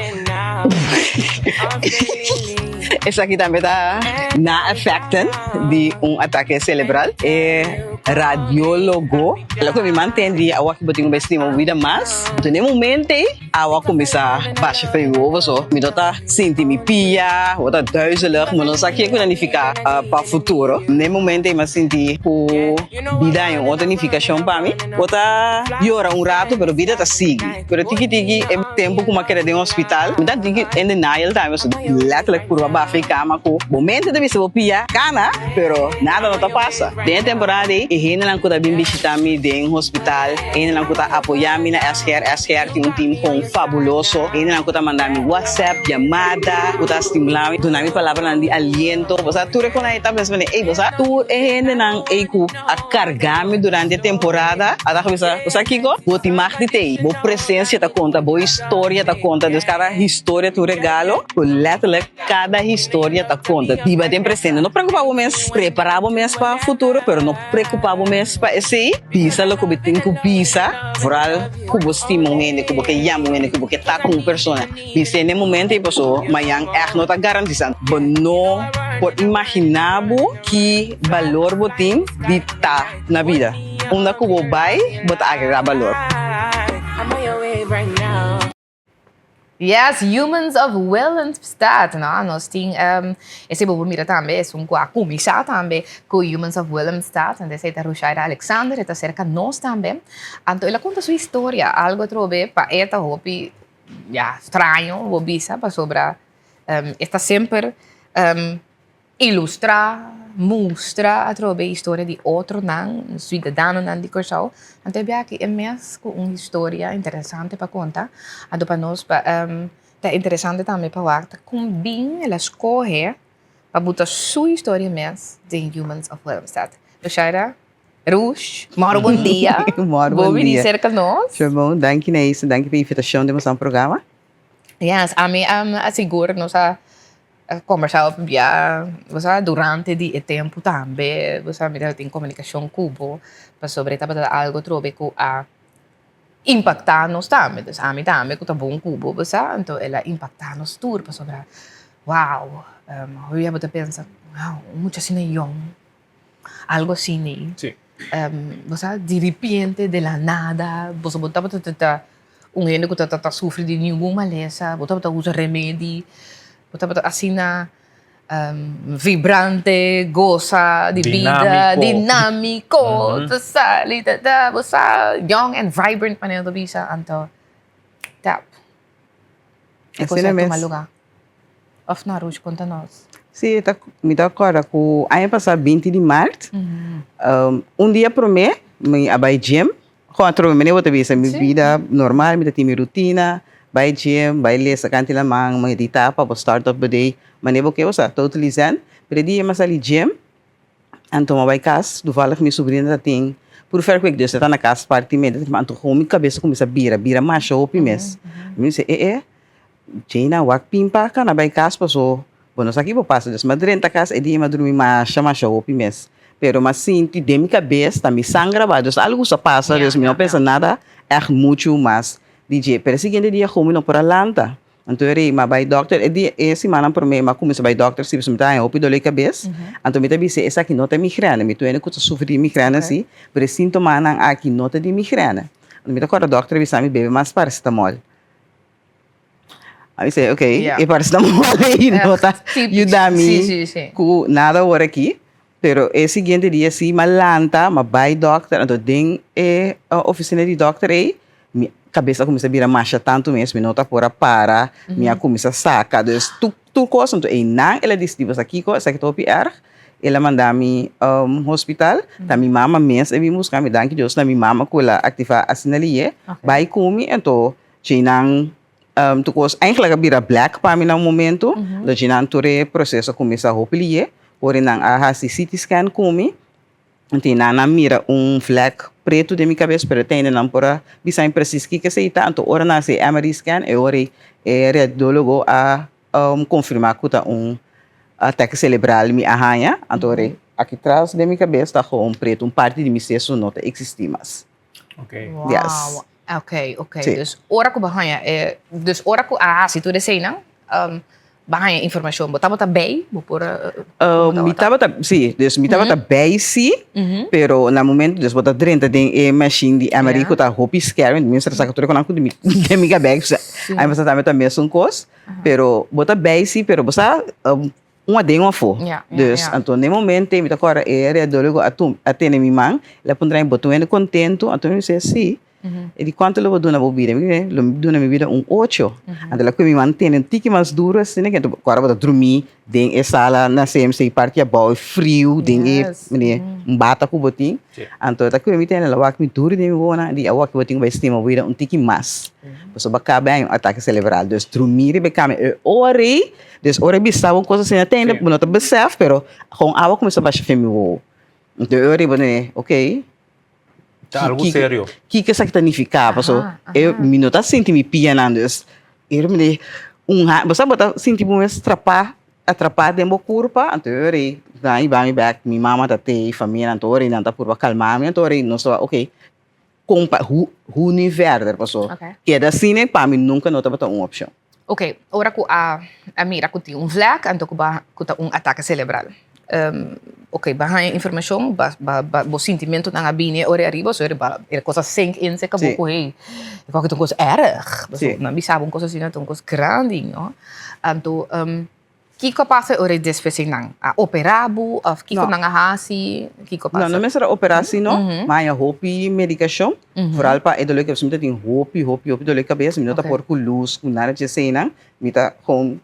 esaki tambe ta na effecten di un atake celebral. E radiologo, loke mi mantendi awor ki bo tin ku bai stima bo bida mas, anto na e momento ei, Awa kuminsá basha fe mi wowo so mi no ta sinti mi pia, bo ta duizelig, mi no sa ke ku ta nifiká pa futuro. Na e momento ei mi a sinti ku bida haña un otro nifikashon pa mi. Bo ta yora un ratu pero bida ta sigui. Pero tiki tiki e tempu ku mi a keda den hospital mi ta tiki in denial tambe pasobra letterlijk purba bafa e kama ku bo mente ta bisa bo pia kana pero nada no ta pasa. Den e temporada ei e hendenan ku ta bin bishita mi den hospital, e hendenan ku ta apoyá mi na SGR, SGR tin un team kon fabuloso, e hendenan ku ta manda mi WhatsApp, yamada, ku ta stimulá mi, duna mi palabranan di aliento. Bo sa tur e konan ei ta pensa mane, ey bo sa tur e hendenan ei ku a karga mi durante e temporada a ta bisa, bo sa kiko? Bo tin mag di t'ei, bo presensia ta konta, bo historia ta konta, dus kada historia ta un regalo ku letterlijk Kada historia ta konta. Biba den presente. No preocupa bo mes. Prepara bo mes pa futuro, pero no preocupa bo mes pa esey. Bisa loke bo tin cu bisa, vooral cu bo stima un hende, cu bo ke yama un hende, cu bo ke ta cu un persona. Bis'e n'e momento ey paso mañan echt no ta garantisa. Bo no por imagina bo ki balor bo tin di ta na bida. Unda cu bo bay, bo ta agrega balor. Yes, Humans of Willemstad. No, nos tin um, esei bo por mira tambe, esun ku a kuminsá tambe ku Humans of Willemstad. Anto esei ta Rushaira Alexander, e ta serka nos tambe. Anto el a konta su historia, algo atrobe pa e ta hopi, ya, straño, bo bisa, pasobra um, e ta semper um, Ilustrá, mustra atrobe historia di otronan, suidadanonan di Kòrsou. Anto e bia aki e mes ku un historia interesante pa konta. Anto pa nos pa ta interesante tambe pa wak ta kon bin el a skohe pa buta su historia mes den Humans of Willemstad. Rushaira, Rush, mòru bon dia. Mòru bon dia. Bo bini serka nos. Sure bon, danki Neisa, danki pa e invitashon den boso programa. Yes, ami a sigur nos a Kombersá hopi bia, bo sa, durante di e tempu tambe, bo sa, mi tabatin komunikashon ku bo pasobra e tabata algu atrobe ku a impaktá nos tambe. Dus ami tambe ku ta bon ku bo, bo sa, anto el a impaktá nos tur pasobra, wow, hopi bia bo ta pensa, wow, un mucha asina yòn, algu asina ei. Bo sa, diripiente, de la nada, boso bo tabata ta Un hende ku ta ta sufri di ningun malesa, bo tabata usa remedi, bo tabata asina vibrante, gosa di bida, dinámiko, ta sali, ta ta, bo sa, young and vibrant manera ta bisa, anto tap, e kos a tuma luga. Of no, Rush, konta nos. Sí, ta, mi ta kòrda ku aña pasá binti di mart, un dia promé mi a bai gym. Kon atrobe manera bo ta bisa mi bida normal, mi ta tin mi rutina, bai gym, bai lesa kanti laman, meditá pa bo start up bo day manera bo ke, bo sa totally zen. Pero e dia mi a sali gym, anto mi a bai kas, toevallig mi sobrina ta tin puru verkwik, dus e ta na kas parti meda, anto kon mi kabes a kuminsá bira, bira masha hopi mes. Mi bisa e e, Jayna wak pin pa kana bai kas paso. Bo no sa ki bo pasa. Dus m'a drenta kas e dia m'a drumi masha masha hopi mes. Pero m'a sinti den mi kabes ta mi sangra bai. Dus algu sa pasa, dus mi no pensa nada ègt muchu mas di dje. Pero e siguiente dia gou mi no por a lanta. Anto e rei m'a bai dòkter. E dia e simannan promé m'a kuminsá bai dòkter si pasobra mi ta haña hopi doló di kabes. Anto mi ta bis'é esaki no ta migrène. Mi tuende ku ta sufri di migrène si, pero e síntomanan aki no ta di migrène. Anto mi ta kòrda dòkter a bisa mi bebe mas paracetamol. A mi say, ok, e paracetamol ei no ta yuda mi ku nada awor aki. Pero e siguiente dia si m'a lanta, m'a bai dòkter, anto den e ofisina di dòkter ei, mi kabes a kuminsá bira masha tantu mes, mi no ta por a para, mi a kuminsá saka, dus tur tur kos, anto einan el a disidí bo sa kiko, esaki ta hopi erg, el a manda mi hospital, ta mi mama mes a bin buska mi, danki Dios na mi mama ku el a aktivá asina liye, bai ku mi, anto djeinan Tur kos eigenlijk a bira black pa mi na un momento. Lo djinan tur e proceso a cuminsa hopi liye. Ora nan a haci CT scan cu mi, anto nan a mira un vlek pretu den mi cabes, pero te ainda nan por a bisa mi precies kico esey ta. Anto ora nan a haci e MRI scan, e ora ey e radiologo a confirma cu ta un ataque cerebral mi a haña. Anto ora ey aki tras den mi cabes ta gewoon pretu, un parti di mi seso no ta existi mas. Ok. Wow. Yes. Ok, ok. Sí. Dus ora ku bo haña e, dus ora ku a hasi tur eseinan, um, bo haña informashon. Bo tabata bij? Bo por a, Um, bo mi tabata, sí, dus mi tabata bij sí, pero na momento dus bo ta drenta den e machine di MRI Ja. ku ta hopi scary, mi mester saka tur e konan ku di mi den mi kabes, Sí. a mi mester tambe ta mesun kos, pero bo ta bij sí, pero bo sa um, Un aden un afó. Ja, ja, Dus, ja. anto n'e momento ei mi ta kòrda e radiólogo a tum a tene mi man, el a puntra mi, bo ta wende kontentu? Anto mi bis'é, sí. E di, kuantu lo bo duna bo bida? Mi di, lo mi duna mi bida un ocho. Anto el a kue mi man tene un tiki mas duru asina, ke anto kòrda bo ta drumí den e sala na CMC parti abou, e friu den e mane un bata ku bo tin. Anto el ta kue mi tene, el a wak mi duru den mi wowonan, el di, awor bo tin ku bai stima bo bida un tiki mas, pasobra bo a kaba haña un atake selebraal. Dus drumí riba e kama e ora ei. Dus ora e bisa bo un cosa asina te ainda bo no ta besef pero con awa cuminsa basha fen mi wowo. Enton e ora bo ne ok. Ta algo serio. Kiko esaki ta nifica paso e mi no ta sinti mi pianan dus e ora mi ne un ha bo sa bo ta sinti bo mes trapa atrapa den bo curpa anto e ora ei nan hiba mi bek mi mama ta tey famianan tur ora nan ta purba calma mi anto ora ei nos ta ok Kon pa hu hu ni verder paso keda asina pa mi nunka no tabata un opshon. Ok, ora ku a a mira ku tin un vlek anto ku ba ku ta un atake selebral. Ok, ba haña informashon, ba ba ba bo sintimentunan a bini e ora ariba, so ba e kos a sink in serka bo ku hey, e kos aki ta un kos erg. Pasobra nan bisa bo un kos asina ta un kos grandi, no? Anto Kiko a pasa ora e despues ei nan a operá bo òf kiko nan a hasi? Kiko a pasa? No, no mester a operá si no. Mi a haña hopi medikashon, foral pa e doló di kabes. Mi ta tin hopi, hopi, hopi doló di kabes. Mi no ta por ku lus, ku nada di eseinan. Mi ta kon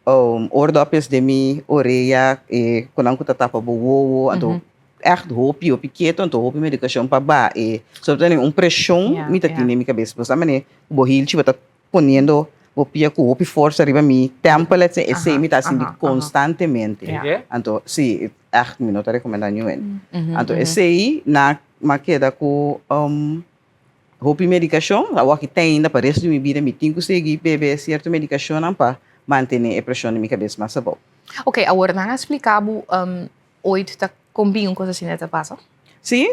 oordopjes den mi orea, e konan ku ta tapa bo wowo. Anto ègt hopi, hopi ketu, anto hopi medikashon pa baha e, sobre todo un preshon mi ta tin den mi kabes. Bo sa manera ku bo hilchi bo ta poniendo bo pia ku hopi forsa riba mi tempel etcetera esei mi ta sinti konstantemente anto si ègt mi no ta rekomendá niun hende anto esei na mi a keda ku hopi medikashon awor ki te ainda pa resto di mi bida mi tin ku sigui bebe sierto medikashonnan pa mantené e preshon di mi kabes mas abou. Oké awor nan a splika bo Ooit ta kon bin un kos asina ta pasa? Sí,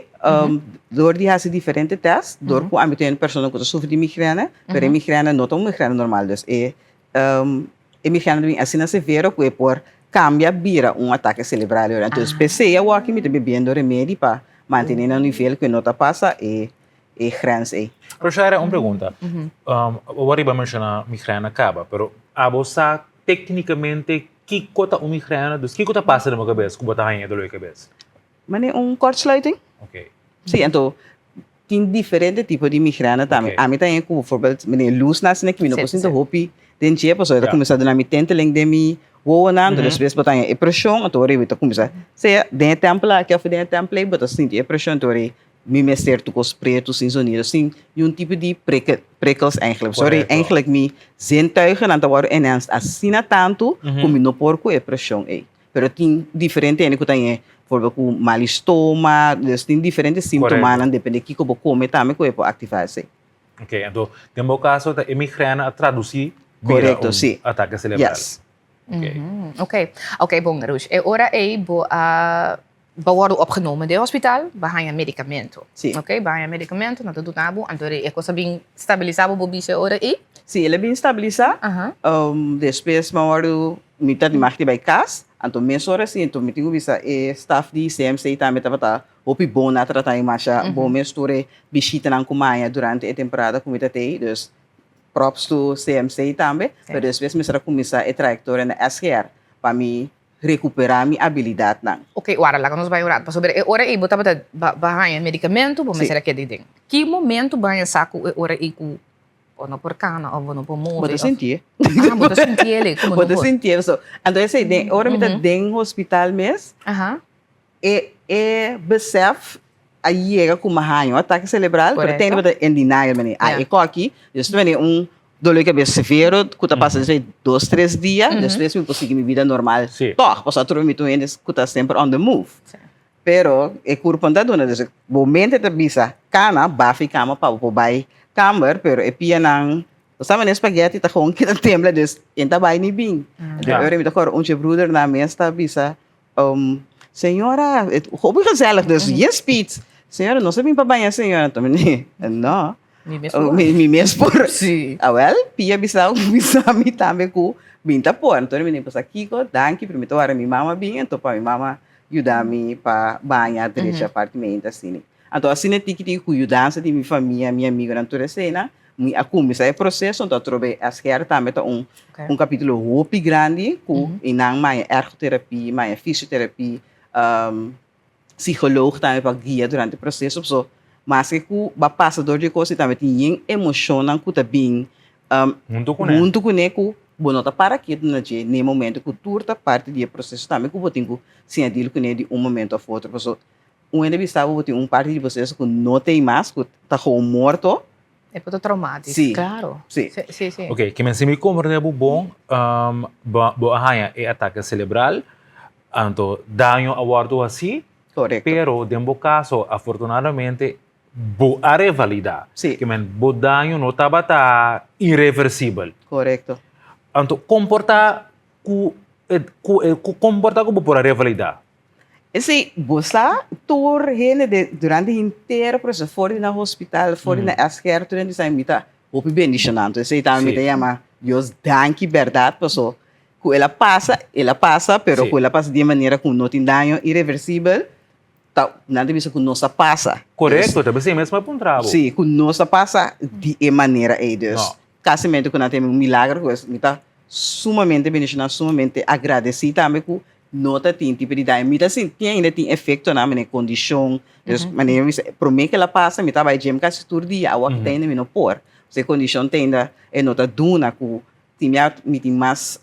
dor di hasi diferente tèst, dor ku ami ta un persona ku ta sufri di migrène, pero e migrène no ta un migrène normal, dus e e migrène ta bin asina severo ku e por kambia bira un atake selebral. Entonces p'esei awor mi ta bebiendo remedi pa mantené na un nivel ku e no ta pasa e e grens ei. Roshara, un pregunta. Bo ariba menshoná migrène kaba, pero abo sa Teknikamente kiko ta un migrène? Dus kiko ta pasa den bo kabes ku bo ta haña e dolor di kabes? Manera un kortsluiting. Oké. Sí, anto tin diferente tipo di migrène tambe. Ami ta haña ku bijvoorbeeld manera lus na asina ki mi no por sinti hopi den dje pasobra e ta kuminsá duna mi tenteling den mi wowonan, anto despues bo ta haña e preshon, anto ora bo ta kuminsá sea den e tèmpel aki òf den e tèmpel ei bo ta sinti e preshon, anto ora Mi mester tur kos pretu, sin zonido, sin niun tipo di prikkels eigenlijk. Sorry, eigenlijk mi zintuigennan ta wòrdu enhanced asina tantu ku mi no por ku e preshon ei. Pero tin diferente hende ku ta hañ'é, voorbeeld ku mal di stoma, dus tin diferente sintomanan depende kiko bo kome tambe ku e por aktivá esei. Oké, anto den bo kaso ta e migrène a tradusí bira un atake selebral. Yes. Ok, ok bon Rush. E ora ei bo a bo a wòrdu opgenomen den hospital, bo a haña medikamento. Sí. Ok, bo a haña medikamento, nan ta duna bo, anto e kos a bin stabilisá bo, bo bisa e ora ei? Sí, el a bin stabilisá. Despues mi a wòrdu, mi ta di mag di bai kas, anto mesora sí, anto mi tin ku bisa e staf di CMC tambe tabata hopi bon na trata mi masha bon mes tur e bishitanan ku mi a haña durante e temporada ku mi ta tei, dus Props to CMC tambe, pero despues mester a cuminsa e trayectoria na SGR pa mi recupera mi abilidadnan. Ok, wara, laga nos bai un rato, pasobra e ora ei bo tabata ba haña medicamento, bo mester a keda ei den. Ki momento bo haña sa cu e ora ei cu bo no por cana of bo no por move? Bo ta sintié. Ah, bo ta sintié el, como no por? Bo ta sintié, so, anto esei den ora mi ta den hospital mes, E e besef a yega ku mi a haña un atake selebral, pero tende bo ta en denial mane. A e koki, despues mane un dolor di kabes severo ku ta pasa despues di dos tres dia, despues mi por sigui mi bida normal tòg, pasobra atrobe mi ta un hende ku ta semper on the move. Pero e kurpo no ta duna, dus bo mente ta bisa kana, bafi kama pa bo por bai kamber, pero e pianan Bo sa manera spaghetti ta gewoon keda tembla, dus e no ta bai ni bin. Enton ora mi ta kòrda un dje broedernan mes ta bisa, Señora, hopi gezellig dus, yes Piet. Señora, nos a bin pa baña señora. Enton mi di, no, mi mes por. Awel, Pia bisa bisa mi tambe ku bin ta por. Enton mi di, pues kiko, danki, pero mi ta wara mi mama bin, enton pa mi mama yuda mi pa baña, drecha parti mi asina. Anto asina tiki tiki ku yudansa di mi famia, mi amigonan, tur eseinan, Mi a kuminsá e proseso, anto atrobe SGR tambe ta un un kapítulo hopi grandi ku i nan maya ergoterapie, maya fisioterapie, psikoloog tambe pa guia durante e proseso. Pasobra maske ku bo a pasa dor di e kos i tambe tin yen emoshonnan ku ta bin Huntu kuné. huntu kuné ku bo no ta para ketu na dje na e momento ku tur ta parti di e proseso tambe ku bo tin ku siña dil kuné di un momento òf otro. Pasobra un hende bisa bo bo tin un parti di proseso ku no t'ei mas, ku ta gewoon morto. E por ta traumatisch, Sí. claro. Sí. Sí, sí, sí. Ok, ke men si mi komprende bo bon, bo bo a haña e atake selebral, anto daño a wòrdu hasí, Korekto. pero den bo kaso afortunadamente bo a revalidá. Sí. Ke men bo daño no tabata ireversibel. Korekto. Anto kon por ta ku e ku e kon por ta ku bo por a revalidá? Esei, bo sa tur hende den durante henter proceso, for di na hospital, for di na SGR, tur hende sa mi ta hopi bendiciona. Anto esei tambe mi ta yama Dios danki berdad paso cu el a pasa, el a pasa, pero cu el a pasa di e manera cu no tin daño irreversibel, ta nan ta bisa cu nos a pasa. Corecto, ta bisa e mes mi a puntra bo. Si, cu nos a pasa di e manera ei. Dus casimente cu nan ta yama un milagro, cu mi ta sumamente bendiciona, sumamente agradeci tambe cu No ta tin tipo di daño. Mi ta sinti ainda tin efectonan manera condicion. Dus manera mi bisa prome ke la pasa mi ta bai gym casi tur dia awo aki ta ainda mi no por. Pasobra e condicion ta ainda e no ta duna cu tin bia mi tin mas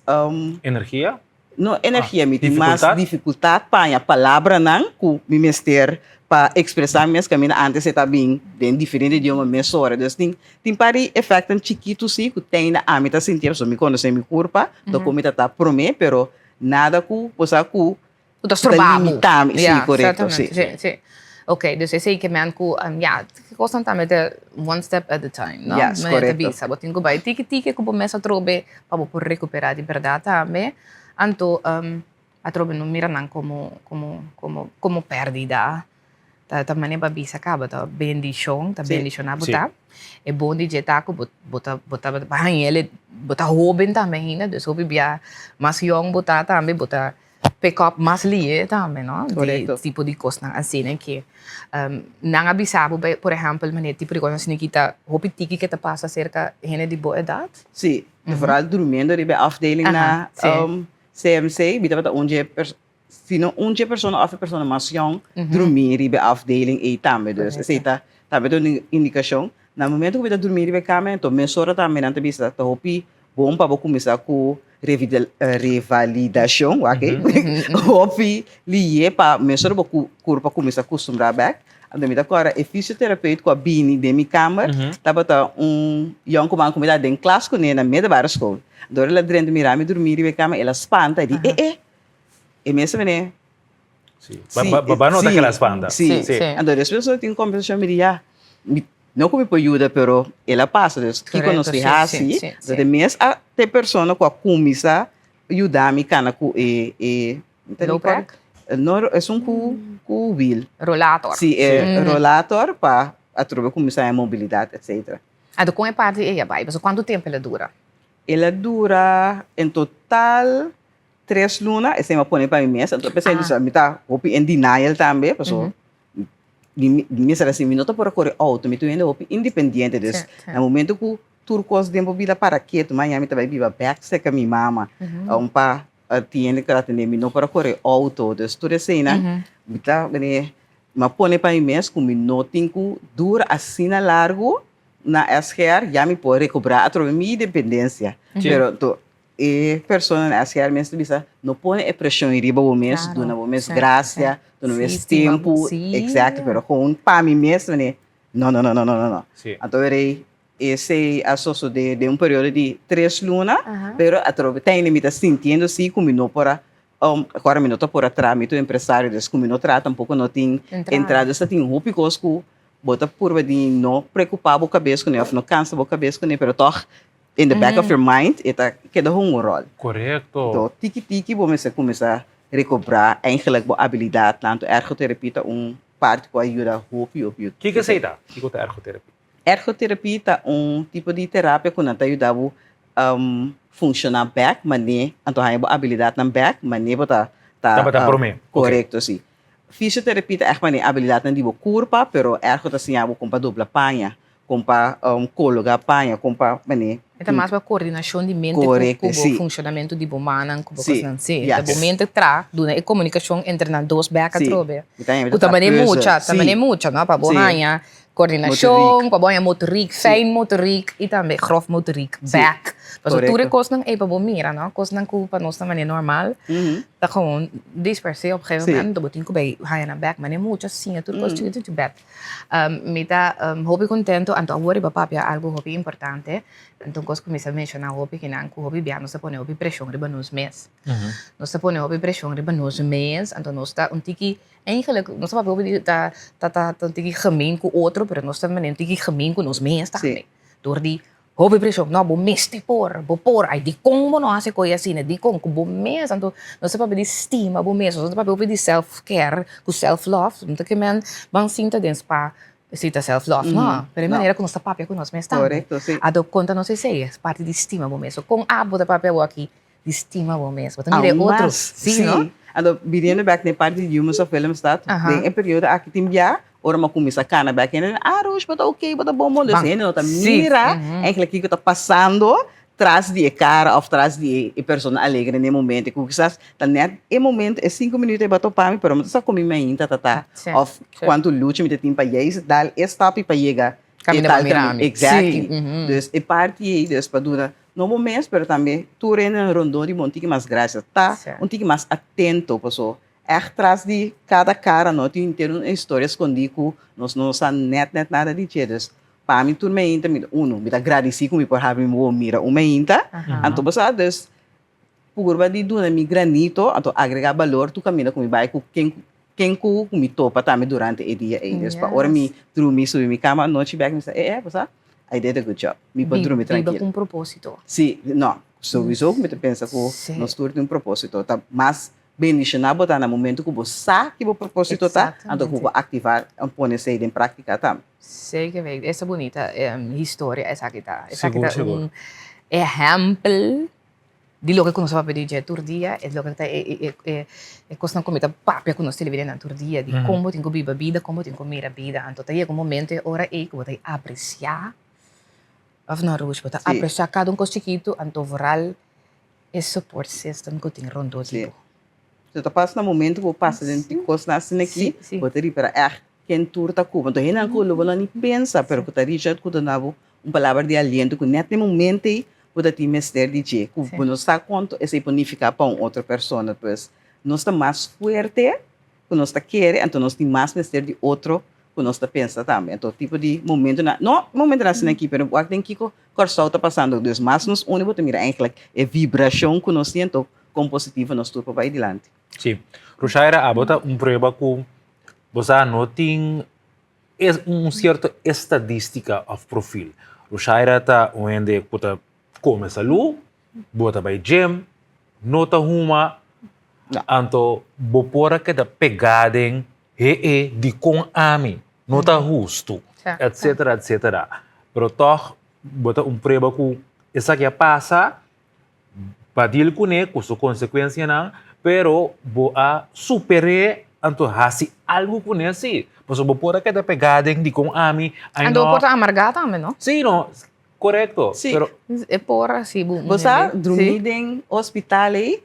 Energia? No energia mi tin mas dificultad pa haña palabranan cu mi mester pa expresa mi mes caminda antes e ta bin den diferente idioma mesora. Dus tin tin par di efectonan chikitu si cu te ainda ami ta sinti pasobra mi conoce mi curpa tocó mi ta ta prome pero Nada ku bo sa ku Ku ta stroba bo. limita mi. Sí, Ja, korekto, sí. exactamente. Sí, sí. Ok, dus esei ke men ku, ja, kosnan tambe ta one step at a time, no? Yes, Manera ta korekto. bisa, bo tin ku bai tiki tiki ku bo mes atrobe pa bo por rekuperá di bèrdat tambe. Anto, atrobe no mira nan komo, komo, komo, komo pèrdida. Ta ta manera pa bisa kaba ta bendishon, ta bendishoná bo ta. E bon di dje ta ku bo bo ta bo ta hañ'el bo ta hóben tambe ainda, dus hopi bia mas yòn bo ta tambe bo ta pick up mas lihe tambe no, di tipo di kosnan asina ke nan a bisa bo por ehèmpel manera tipo di kosnan asina ki ta hopi tiki ke ta pasa serka hende di bo edat? Sí, vooral durmiendo riba e afdeling na CMC mi tabata un dje Si no un dje persona òf e persona mas yòn drumí riba e afdeling ei tambe. Dus esei ta tambe ta un indikashon. Na momento ku bo ta drumí riba e kama enton mesora tambe nan ta bisa ta hopi bon pa bo kuminsá ku revalidashon, wak ei, hopi liye pa mesora bo kurpa kuminsá kustumbrá bèk. Anto mi ta kòrda e fisioterapeut ku a bini den mi kamer tabata un yònkuman ku mi ta den klas kuné na middelbare school. Anto ora el a drenta mira mi drumí riba e kama el a spanta, e di, e e. E mes mene. Sí. Sí, ba nota que la spanta. Sí. sí. Anto despues nos tin conversacion mi di ya, mi no cu mi por yuda pero el a pasa dus kico nos tin haci. Entonces mes a te persona cu a cuminsa. yuda mi kana ku e e Low crack? No, esun ku ku wiel. Rollator. Si, e rollator pa atrobe kuminsá e mobilidat etcetera. Anto kon e parti ei a bai? Pasobra kuantu tempu el a dura? El a dura en total tres luna, esei mi a pone pa mi mes, anto p'esei mi ta hopi en denial tambe, pasobra mi mester a si mi no ta por a kore outo, mi ta un hende hopi independiente, dus na momento ku tur kos den bo bida para ketu, mañana mi ta bai biba bèk serka mi mama, un pa tin hende ku ta atendé mi no por a kore outo, dus tur eseinan mi ta mi a pone pa mi mes ku mi no tin ku dura asina largu na SGR ya mi por rekobrá atrobe mi independensia, pero E persona na SGR mes ta bisa, no pone e presion riba bo mes, duna bo mes gracia, duna bo mes tempu, exacto, pero gewoon pa mi mes mane, no, no, no, no, no, no. Anto wera esey a sosode den un periodo di tres luna, pero atrobe tende mi ta sintiendo si cu mi no por a, awor mi no ta por a traha, mi ta un empresario, dus cu mi no traha tampoco no tin entrada, dus ta tin hopi cos cu bo ta purba di no preocupa bo cabes cune of no cansa bo cabes cune, pero toch In the back of your mind e ta keda hunga un rol. Korekto. Anto tiki tiki bo mester kuminsá rekobrá eigenlijk bo abilidatnan. Anto ergoterapia ta un parti ku a yuda hopi hopi. Kiko esei ta? Kiko ta ergoterapia? Ergoterapia ta un tipo di terapia ku nan ta yuda bo funshoná bèk manera anto haña bo abilidatnan bèk manera bo ta Tabata promé. Korekto si. Fisioterapia ta ègt manera abilidatnan di bo kurpa pero ergo ta siña bo kon pa dobla paña, Kon pa kologa paña, kon pa mane. E ta mas pa koordinashon di mente ku bo funshonamentu di bo mannan, ku bo kosnan. Si, ta bo mente tra duna e komunikashon entre nan dos bek atrobe. Ku ta mane mucha, ta mane mucha, no? Pa bo haña koordinashon, pa bo haña motoriek, fijn motoriek i tambe grof motoriek bek. Pasobra tur e kosnan ei pa bo mira, no? Kosnan ku pa nos ta mane normal, ta gewoon dispersé op gegeven momento, bo tin ku bai haña nan bek. Mane mucha siña tur kos chikitu chibet. Mi ta hopi contento anto awor riba papia algo hopi importante anto un cos cu mi sa menciona hopi kinan cu hopi bia nos ta pone hopi presion riba nos mes nos ta pone hopi presion riba nos mes anto nos ta un tiki eigenlijk nos ta papia hopi di ta ta un tiki gemeen cu otro pero nos ta manera un tiki gemeen cu nos mes tambe door di Hopi preshon, no, bo mester por, bo por, ay dikon bo no hasi koe asina, dikon, ku bo mes, anto nos ta papia di stima bo mes, nos ta papia hopi di self care ku self love, no ta ke men ban sinta den spa esei ta self love, no, pero e manera ku nos ta papia ku nos mes tambe, anto konta nos esei, es parti di stima bo mes, so kon abo ta papia awor aki di stima bo mes, bo ta mira e otro, si no? Anto biniendo bek na e parti di Humans of Willemstad, den e periodo aki tin bia ora mi a kuminsá kana bek hende ta, ah Roos bo ta oke, bo ta bon bon, dus hende no ta mira eigenlijk kiko ta pasando tras di e kara òf tras di e persona alegre na e momento, ku kisas ta nèt e momento e sinku minuto ei bo a topa mi pero mi ta sa komi mi ainda ta ta òf kuantu lucha mi ta tin pa juist dal e stap pa yega e tal kaminda, exactly, dus e parti ei dus pa duna No bo mes, pero tambe tur hendenan rondó di bo un tiki mas gracia. Ta un tiki mas atento, paso ègt tras di kada kara no tin henter un historia skondí ku nos no sa nèt nèt nada di dje. Dus pa mi tur meinta mi ta uno, mi ta gradisí ku mi por habri mi wowo mira un meinta. Anto bo sa, dus purba di duna mi granito, anto agregá balor tur kaminda ku mi bai ku ken ken ku mi topa tambe durante e dia ei. Dus pa ora mi drumi subi mi kama anochi bek mi sa, e e, bo sa, I did a good job. Mi por drumi trankil. Biba ku un propósito. Sí, no, souiso ku mi ta pensa ku nos tur tin un propósito. Ta mas bendishoná bo ta na momento ku bo sa ki bo propósito ta, anto ku bo aktivá en pone esei den práktika tambe. Zeker weten. Esta bunita historia esaki ta. Esaki ta un ehèmpel Di loke ku nos ta papia di dje tur dia, e loke ta e e kosnan ku mi ta papia ku nos televidentenan tur dia, di kon bo tin ku biba bida, kon bo tin ku mira bida. Anto ta yega un momento e ora ei ku bo ta apresiá, òf no Rush? Bo ta apresiá kada un kos chikitu, anto vooral e support system ku tin rondó di bo. So ta pasa na momento ku bo pasa den e kosnan asina aki, bo ta ripara ègt ken tur ta ku bo. Anto hendenan ku lo bo no ni pensa, pero ku ta Richard ku ta duna bo un palabra di aliento ku nèt na e momento ei bo ta tin mester di dje, ku bo no sa kuantu esei por nifiká pa un otro persona. Pues, nos ta mas fuerte ku nos ta kere, anto nos tin mas mester di otro ku nos ta pensa tambe. Anto tipo di momentunan, no momentunan asina aki, pero wak den kiko Kòrsou ta pasando. Dus mas nos uni bo ta mira eigentlik e vibrashon ku nos tin, anto kon positivo nos tur por bai dilanti. Sí. Rushaira, abo ta un prueba ku bo sa no tin Es un sierto estadistica of profil. Rushaira ta un hende ku ta kome salú, bo ta bai gym, no ta huma, anto bo por a keda pegá den he e dikon ami, no ta hustu, etcetera, etcetera. Pero tòg bo ta un prueba ku esaki a pasa, Ba deal kuné ku su konsekuensianan, pero bo a super'é anto hasi algu kuné sí. Pasobra bo por a keda pegá den dikon ami, ai Anto bo no. por ta amargá tambe, no? Sí, no, korekto. Sí. Pero. E por hasi bo un Bo sa, hende. drumí den hospital ei,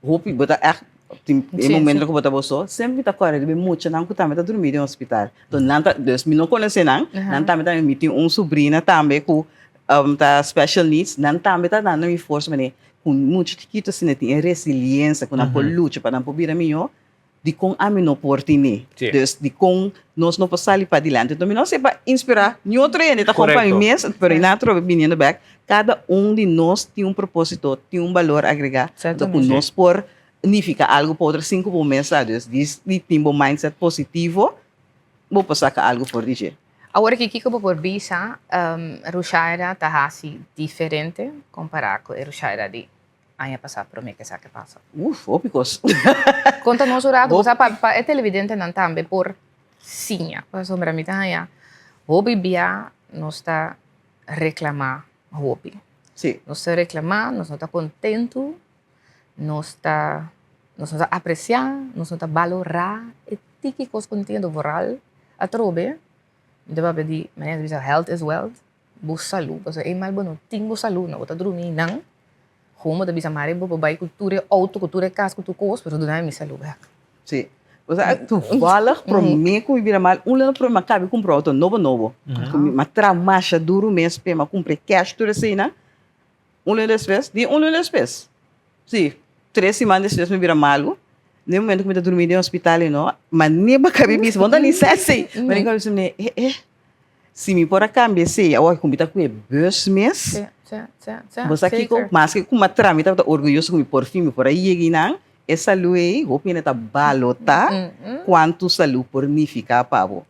hopi, bo ta ègt, tin e momento ku bo ta bo so, semper mi ta kòrda riba e muchanan ku tambe ta drumí den hospital. Enton nan ta, dus mi no konosé nan, nan tambe ta, mi tin un subrina tambe ku ta special needs, nan tambe ta dando mi forsa manera ku mucha chikitu asina tin e resiliensia ku nan por lucha pa nan por bira mihó. Dikon ami no por tine? Dus dikon nos no por sali padilanti? Enton mi no hasi pa inspirá ni otro hende, ta kon pa mi mes, pero i nan atrobe biniendo bèk, kada un di nos tin un propósito, tin un balor agregá, anto ku nos por nifiká algu pa otro sin ku bo mes sa. Dus di tin bo mindset positivo, bo por saka algu for di dje. Awor aki kiko bo por bisa Rushaira ta hasi diferente kompará ku e Rushaira di Aña pasá promé ke esaki pasa. Uf, hopi kos. Konta nos un ratu, sa pa pa e televidentenan tambe por siña. Pasobra mi ta haña hopi bia nos ta reklamá hopi. Sí. Nos ta reklamá, nos no ta kontentu, nos ta nos no ta apresiá, nos no ta balorá e tiki kos ku nos tin. Vooral atrobe mi ta papia di manera ta bisa health is wealth. Bo salú, pasobra e mal bo no tin bo salú, no bo ta drumi nan, gewoon bo ta bisa mari bo por bai ku tur e outo, ku tur e kas, ku tur kos, pero duna mi salú bèk. Sí. Osea, toevallig promé ku mi bira mal, un luna promé mi a kabi kumpra outo nobo nobo. Ku mi a traha masha duru mes p'e, mi a kumpra e kèsh tur eseinan. Un luna despues, di un luna despues, sí, tres siman despues mi bira malu. Den e momento ku mi ta drumi den hospital ei no, manera bo a kabi bisa, bo no ta ni sa esei. Manera ku a bisa mi, eh eh. Si mi por a cambia esey, awor cu mi ta cu e bus mes, bo sa kico? Maske cu mi a traha, mi tabata orguyoso cu mi por fin mi por a yega eynan, e salu ey, hopi hende ta balota cuanto salu por nifica pa bo.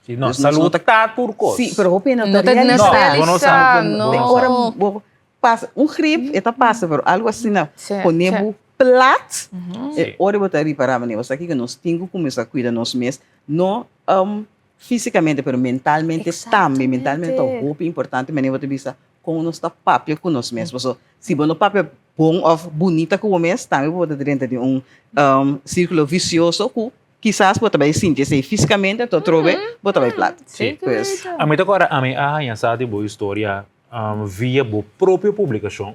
Si, no, salu ta tur cos. Si, pero hopi hende no ta realisa. No, bo no sa. Ora bo pasa, un grip e ta pasa, pero algo asina pone bo plat, e ora bo ta ripara, bo sa kico? Nos tin cu cuminsa cuida nos mes, no Físicamente pero mentalmente tambe. Mentalmente ta hopi importante manera bo ta bisa kon nos ta papia ku nos mes. Paso si bo no papia bon òf bunita ku bo mes tambe bo ta drenta den un sirkulo visioso ku kisas bo ta bai sinti esei físikamente anto atrobe bo ta bai plat. Sí. Pues. Ami ta kòrda ami a haña sa di bo historia via bo propio publikashon.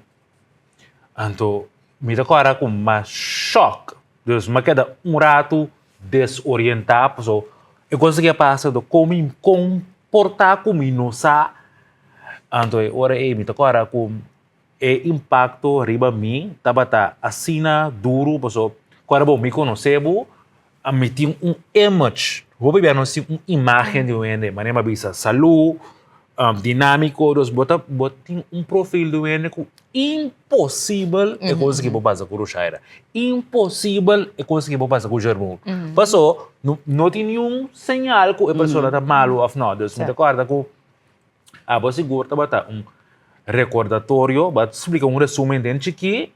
Anto mi ta kòrda ku mas shòk. Dus mi a keda un ratu desorientá paso e kos aki a pasa do kon mi komportá ku mi no sa. Anto e ora ei mi ta kòrda ku e impakto riba mi tabata asina duru paso kòrda bo mi konosé bo mi tin un image, hopi bia nos tin un imagen di un hende manera mi a bisa salú, dinámiko, dus bo ta bo tin un profil di un hende ku imposibel e kos aki por pasa ku Rushaira, imposibel e kos aki por pasa ku Jermoon, paso no tin niun señal ku e persona ta malu òf no, dus mi ta kòrda ku abo sigur tabata un rekordatorio, bo a splika un resumen den chikí,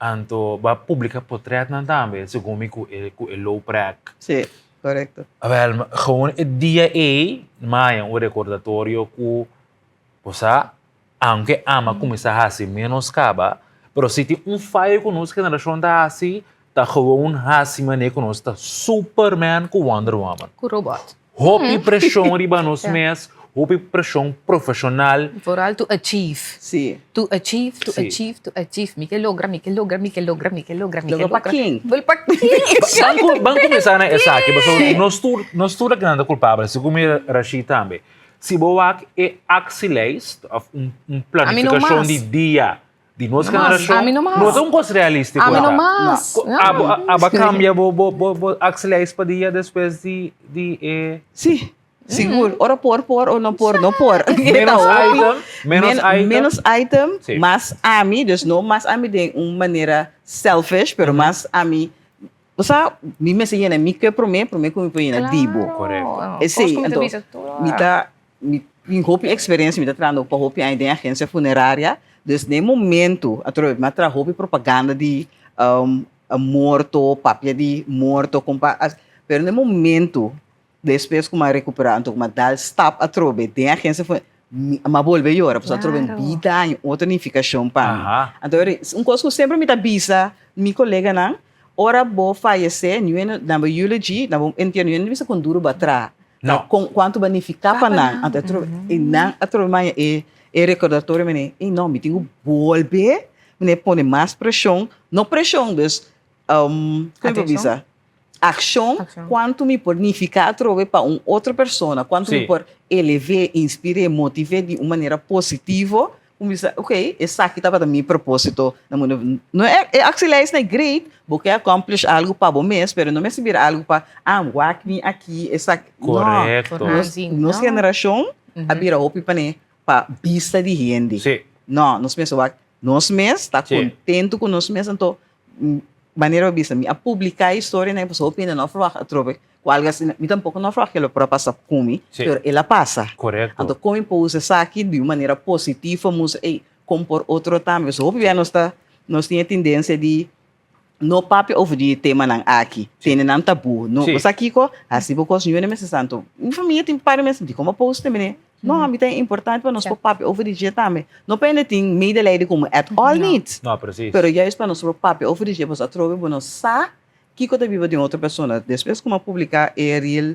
anto bo a publika potretnan tambe segun mi ku e ku e looprek. Sí, korekto. Awèl, gewoon e dia ei mi a haña un rekordatorio ku bo sa Aunke ama kuminsá hasi ménos kaba, pero si tin un fayo ku nos generashon ta hasi, ta gewoon hasi manera ku nos ta Superman ku Wonder Woman. Ku robot. Hopi preshon riba nos mes, hopi preshon profeshonal. Vooral to achieve. Sí. To achieve, to achieve, to achieve. Mi ke logra, mi ke logra, mi ke logra, mi ke logra, mi ke Logra logra. pa ken? Wel pa ken? Ban kuminsá na esaki, pasobra nos tur, nos tur a keda kulpabel, segun mi Rashid tambe. Si bo wak e actielijst of un un planificacion di dia di nos generacion, no ta un cos realistico. Ami no mas. Abo abo a cambia bo bo bo bo actielijst pa dia despues di di e. Si, sigur. Ora por por o no por no por. Menos item, menos item. Menos item, mas ami, dus no mas ami den un manera selfish, pero mas ami Bo sa, mi mester yena mi ke promé, promé ku mi por yena di bo. Korekto. Esei, anto, mi ta, mi tin hopi eksperensia, mi ta trahando pa hopi aña den agensia funeraria. Dus na e momento, atrobe mi a traha hopi propaganda di morto, papia di morto, kompa, pero na e momento despues ku mi a rekuperá anto ku mi a dal stap atrobe den agensia fu mi a bolbe yora pasobra atrobe bida haña otro nifikashon pa mi. Anto un kos ku semper mi ta bisa mi koleganan, ora bo fayesé niun na bo eulogy, na bo entiero niun hende bisa kon duru bo a traha, ta kon kuantu bo a nifiká pa nan. Anto atrobe e nan atrobe maña e rekordatorio mene, ey no mi tin ku bolbe mene pone mas preshon, no preshon dus kon mi por bisa? Akshon, kuantu mi por nifiká atrobe pa un otro persona, kuantu mi por elev'é, inspir'é, motiv'é di un manera positivo, ku mi bisa, ok, esaki tabata mi propósito na mundu. No e e aksilijst na e great, bo ke accomplish algu pa bo mes, pero no mester bira algu pa, ah, wak mi aki, esaki. No, nos nos generashon a bira hopi pané pa bista di hende. No, nos mester wak nos mes, ta kontentu ku nos mes, anto Manera bo bisa, mi a publica e historia na e pasobra hopi hende no a verwacht atrobe cu algo asina. Mi tampoco no a verwacht cu el por a pasa cu mi, pero el a pasa. Anto con mi por usa esaki di un manera positivo, mustra ey, con por otro tambe. Pasobra hopi bia nos ta, nos tin e tendencia di no papia over di e temanan aki, tene nan tabu. No, bo sa kico? Haci bo cos, niun hende mester sa. Anto mi famia tin par di mes, dicon bo post mene? No, a mi ta importante pa nos por papia over di dje tambe. No pa hende tin medelijden ku mi at all niet. No, precies. Pero juist pa nos por papia over di dje, pasobra atrobe bo no sa kiko ta biba di un otro persona. Despues ku mi a publiká e reel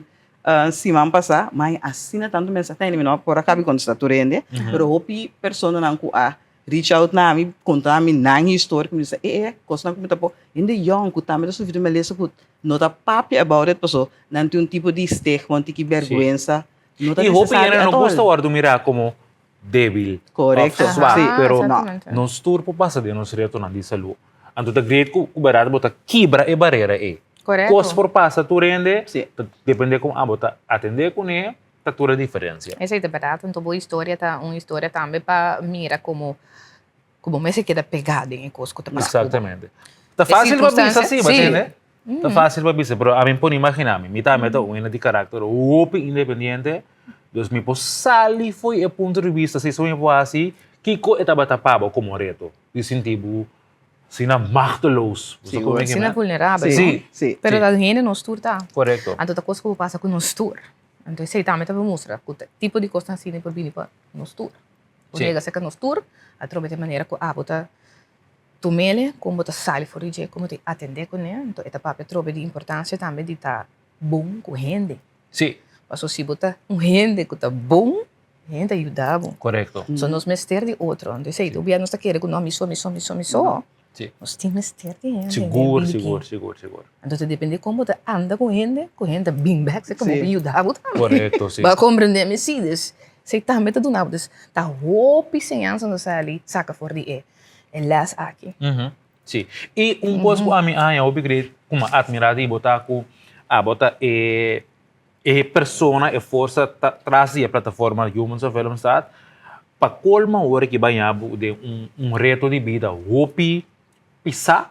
siman pasá, mi a haña asina tantu mensahe, ta hende mi no a por a kabi kontestá tur hende, pero hopi personanan ku a reach out na mi, konta mi nan historia, ku mi bisa, e e, kosnan ku mi ta por, hende yòn ku tambe ta sufri di malesa ku no ta papia about it, pasobra nan tin un tipo di stigma, un tiki bèrgwensa. No ta I hopi necesario hende at no all. gusta wòrdu mirá komo débil òf Korekto, swak, sí. pero No. nos tur por pasa den nos retonan di salú. Anto ta great ku ku bèrdat bo ta kibra e barera ei. Korekto. Kos por pasa tur hende, Sí. ta dependé kon abo ta atendé kuné, ta tur e diferensia. Esei ta bèrdat. Anto bo historia ta un historia tambe pa mira komo ku bo mester keda pegá den e kos ku ta pasa ku bo. Exactamente. Ta E fácil pa bisa circunstancia, sí, bo sí. tende? Ta fácil pa bisa, pero ami por imaginá mi. Mi tambe ta un hende di karakter hopi independiente, dus mi por sali fo'i e punto di bista si mi por hasi kiko e tabata pa bo komo reto, di sinti bo asina machteloos. Bo sa Sí, kon mi ke Asina men? vulnerabel, no? Sí, Sí. Pero ta hende nos tur ta. Korekto. Anto ta kos ku por pasa ku nos tur. Anto esei tambe ta por mustra ku tipo di kosnan asina por bini pa nos tur. Bo yega serka nos tur, atrobe di e manera ku abo ta tum'el, kon bo ta sali for di dje, kon bo ta atendé kuné. Anto e ta papia atrobe di importansia tambe di ta bon ku hende. Pasobra si bo ta un hende ku ta bon, hende ta yuda bo. So nos mester di otro. Anto esei tur bia nos ta kere ku no, mi so, mi so, mi so, mi so. Nos tin mester di hende. Sigur, sigur, sigur, sigur. Anto ta depende kon bo ta anda ku hende, ku hende ta bin bek si komo bin yuda bo tambe. Korekto, si. Bo a komprende mi? Si, dus esei tambe ta duna bo. Dus ta hopi señansa nos a sali saka for di e les aki. Si. I un kos ku ami a haña hopi great ku mi a atmirá di bo ta ku abo ta e e persona, e forsa tras di e plataforma Humans of Willemstad pa colma ora ki baña bo den un un reto di bida hopi pisá,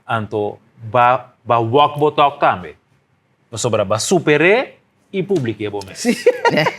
anto ba ba walk bo talk tambe. Pasobra ba super'é i publik'é bo mes.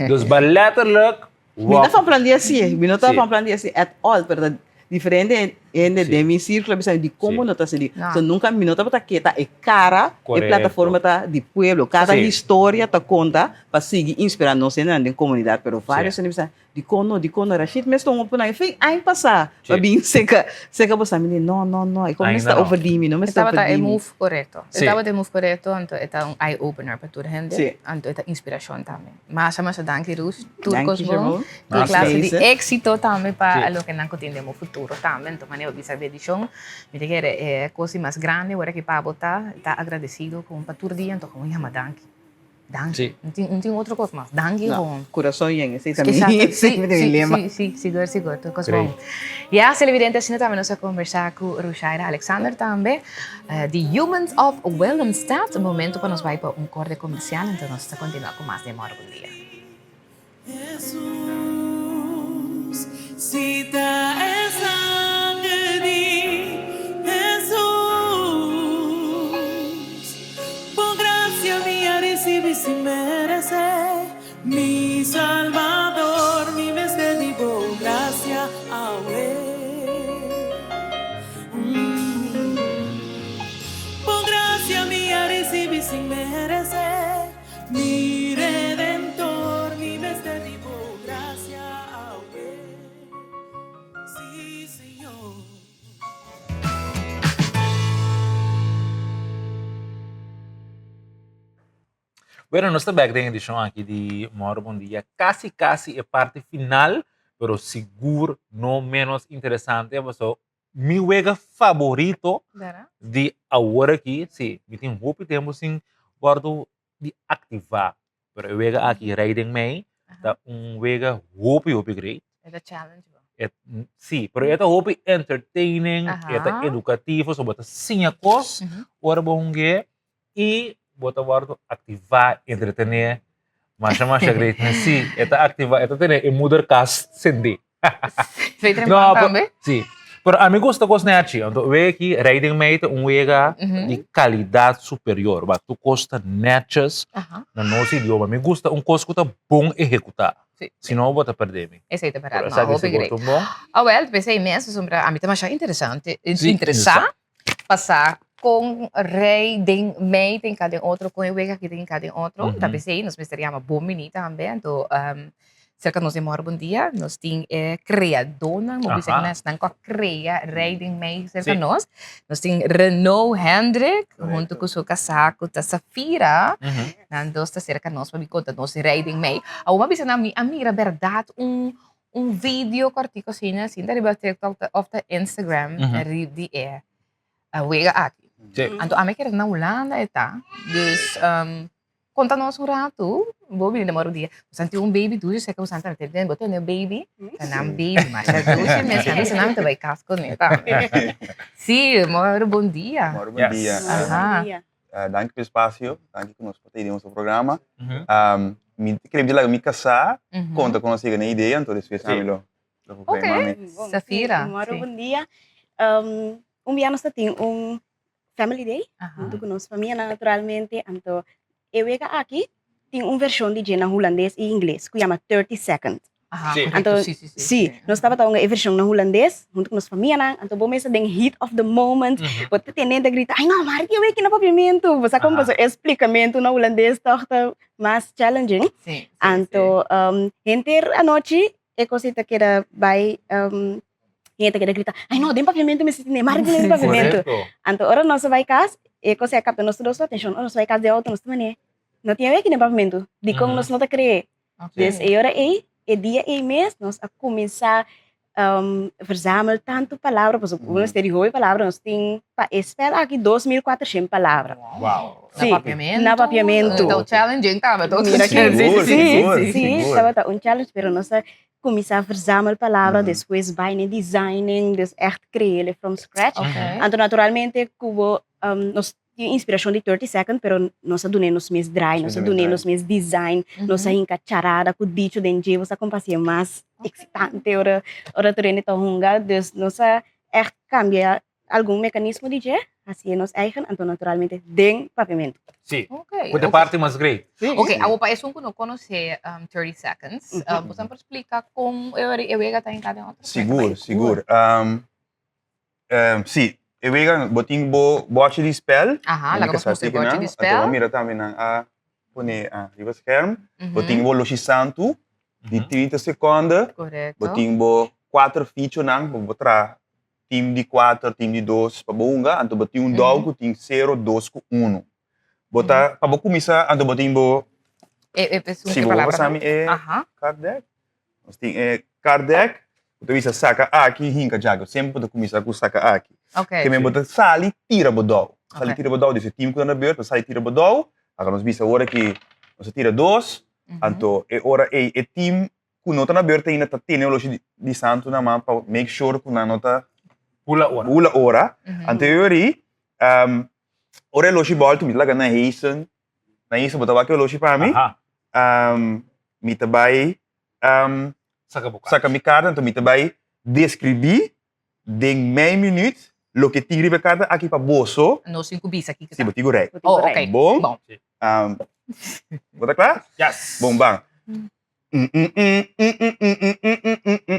Dus ba letterlijk Mi no ta van plan di hasié, mi no ta van plan di hasié at all, pero ta diferente hende den mi sirkulo a bisa mi dikon bo no ta hasi. So nunka mi no tabata ke ta e kara, e plataforma ta di pueblo. Kada historia ta konta pa sigui inspirá nos hendenan den komunidat, pero varios hende bisa dikon no, dikon no. Rashid mes ta un opinan, fin aña pasá pa bin seka seka bo sa mi di no, no, no, e kon mester over di mi, no mester over di mi. E tabata e move korekto, e tabata e move korekto, anto e ta un eye opener pa tur hende, anto e ta inspirashon tambe. Masha masha danki Ruth, tur kos bon, tur klase di éxito tambe pa loke nan ku tin den bo futuro tambe, anto manera bo bisa bendishon, mi ta kere e kos di mas grandi ora ki pa bo ta, ta agradesido kon pa tur dia, anto kon yama danki, danki, no tin no tin otro kos mas, danki gewoon. Kurason yen, esei ta mi esei ta mi lema. Si, si, sigur sigur, tur kos bon. Ya, televidente, asina tambe nos a kombersá ku Rushaira Alexander tambe. Di Humans of Willemstad. Momento pa nos bai pa un korte komersial, enton nos ta kontinua ku mas den Mòrgo Bon Dia. Hesus, si ta e sanger di Hesus, Bo gracia mi a ricibi sin merece, Mi Salvador, mi mester di Bo gracia awe. Bueno, nos ta bek den edishon aki di Moro Bon Dia. Kasi kasi e parti final, pero sigur no menos interesante, paso mi wega favorito di awor aki, si, mi tin hopi tempo sin wordo di activa, pero e wega aki Rij den Mei ta un wega hopi hopi great. E ta challenge bo. E, si, pero e ta hopi entertaining, e ta educativo, so bo ta siña cos ora bo hungu'e y bo ta wordo activa, entretene, masha masha great mes. Si, e ta activa, e ta tene e moederkast sende. No, pero, si. Pero a mi gusta cos nechi. Anto wega aki, Riding Mate ta un wega di calidad superior. Ba tur cos ta netjes na nos idioma. Mi gusta un cos cu ta bon ehecuta. Si no bo ta perde mi. Esey ta berdad. No, hopi great. Awel, p'esey mes, pasobra ami ta masha interesante, interesa pasa con rey den mei ta hinca den otro, con e wega aki ta hinca den otro. Ta p'esey nos mester yama bon bini tambe. Anto cerca nos den Mor Bon Dia nos tin e creadornan, bo bisa nan esnan cu a crea rey den mei cerca nos. Nos tin Renaud Hendrik hunto cu su casa cu ta Safira. Nan dos ta cerca nos pa bin conta nos rey den mei. Awor mi a bisa nan mi a mira berdad un un video kortiko asina, asina ta riba TikTok of ta Instagram riba di e wega aki. Anto ami kere na Hulanda e ta, dus konta nos un ratu, bo bini den moro dia, bo san tin un baby dushi seka bo san ta mete bo tene baby, ta nan baby masha dushi mes, mi bisa nan mi ta bai kas kuné tambe. Si, moro bon dia. Moro bon dia. Danki pa e spasio, danki ku nos por ta ei den boso programa. Mi ta kere mi ta laga mi kasá konta kon nos yega na e idea, anto despues ami lo lo por play mami. Safira. Moro bon dia. Un bia nos ta tin un family day huntu ku nos famianan naturalmente, anto e wega aki tin un vershon di dje na hulandes i ingles ku yama 30 second. Aha, Anto, correcto, sí, sí, sí. sí, nos tabata hunga e vershon na hulandes huntu ku nos famianan, anto bo mes ta den heat of the moment, bo ta tende hende ta grita, ai no, mari ki wiki na papiamentu, bo sa kon pasobra e splikamentu na hulandes tòg ta mas challenging. Sí, sí, Anto, henter anochi e kos ei ta keda bai, hende ta keda grita, ai no, den papiamentu mester tende, mari den papiamentu. Correcto. Anto ora nos a bai kas, e kos ei a kapta nos tur dos su atenshon, ora nos a bai kas den outo nos ta manera, no tin e wiki den papiamentu, dikon nos no ta kree? Dus e ora ei, e dia ei mes, nos a kuminsá verzamel tantu palabra, pasobra ku nos tin di hopi palabra, nos tin pa e spèl aki 2400 palabra. Wow! Sí, Na papiamentu. Na papiamentu. Ta un challenging tambe, toch? Mira ki Sigur, sí, sigur, sí, sigur. tabata un challenge, pero nos a kuminsá verzamel palabra, despues bai na designing, dus ègt kre'é from scratch. Anto naturalmente ku bo nos Tin inspiracion di 30 Second, pero nos a dun'é nos mes draai, nos a dun'é nos mes design, nos a hinca charada cu dicho den dje, bo sa con pa hacié mas excitante ora ora tur hende ta hunga. Dus nos a echt cambia algun mecanismo di dje, hacié nos eigen, anto naturalmente den Papiamento. Sí, cu ta parti mas great. Ok, awor pa esun cu no conoce 30 Seconds, bo sa por splica con e wega ta hinca den otro? Sigur, sigur. Sí, e wega bo tin bo bòchi di spèl. Aha, laga nos mustra e bòchi di spèl. Anto bo mira tambe nan a pone riba scherm. Bo tin bo loshi santu di 30 sekonde. Korekto. Bo tin bo kuater fichonan pa bo traha tim di kuater, tim di dos pa bo hunga. Anto bo tin un dou ku tin sero, dos ku unu. Bo ta, pa bo kuminsá anto bo tin bo. Si bo por pasa mi e card deck. Nos tin e card deck, bo ta bisa saka aki, hinka djaki. Semper bo ta kuminsá ku saka aki. Ok. Ke men bo ta sali tira bo dou. Sali tira bo dou, dus e team ku ta na beurt ta sali tira bo dou. Aka nos bisa ora ki nos a tira dos, anto e ora ei e team ku no ta na beurt ainda ta tene oloshi di santu na man pa make sure ku nan no ta Hula ora. hula ora. Anto e ora ei, ora e oloshi bòltu mi ta laga na heisen Na Isa bo ta wak e oloshi pa mi. Mi ta bai Saka bo karta. Saka mi karta, anto mi ta bai deskribí den mei minüt loke tin riba e karta aki pa boso. Nos tin ku bisa kiko ta. Si, bo tin ku rei. Oh, ok. Bon? Bon. Bo ta kla? Yes. Bon, ban.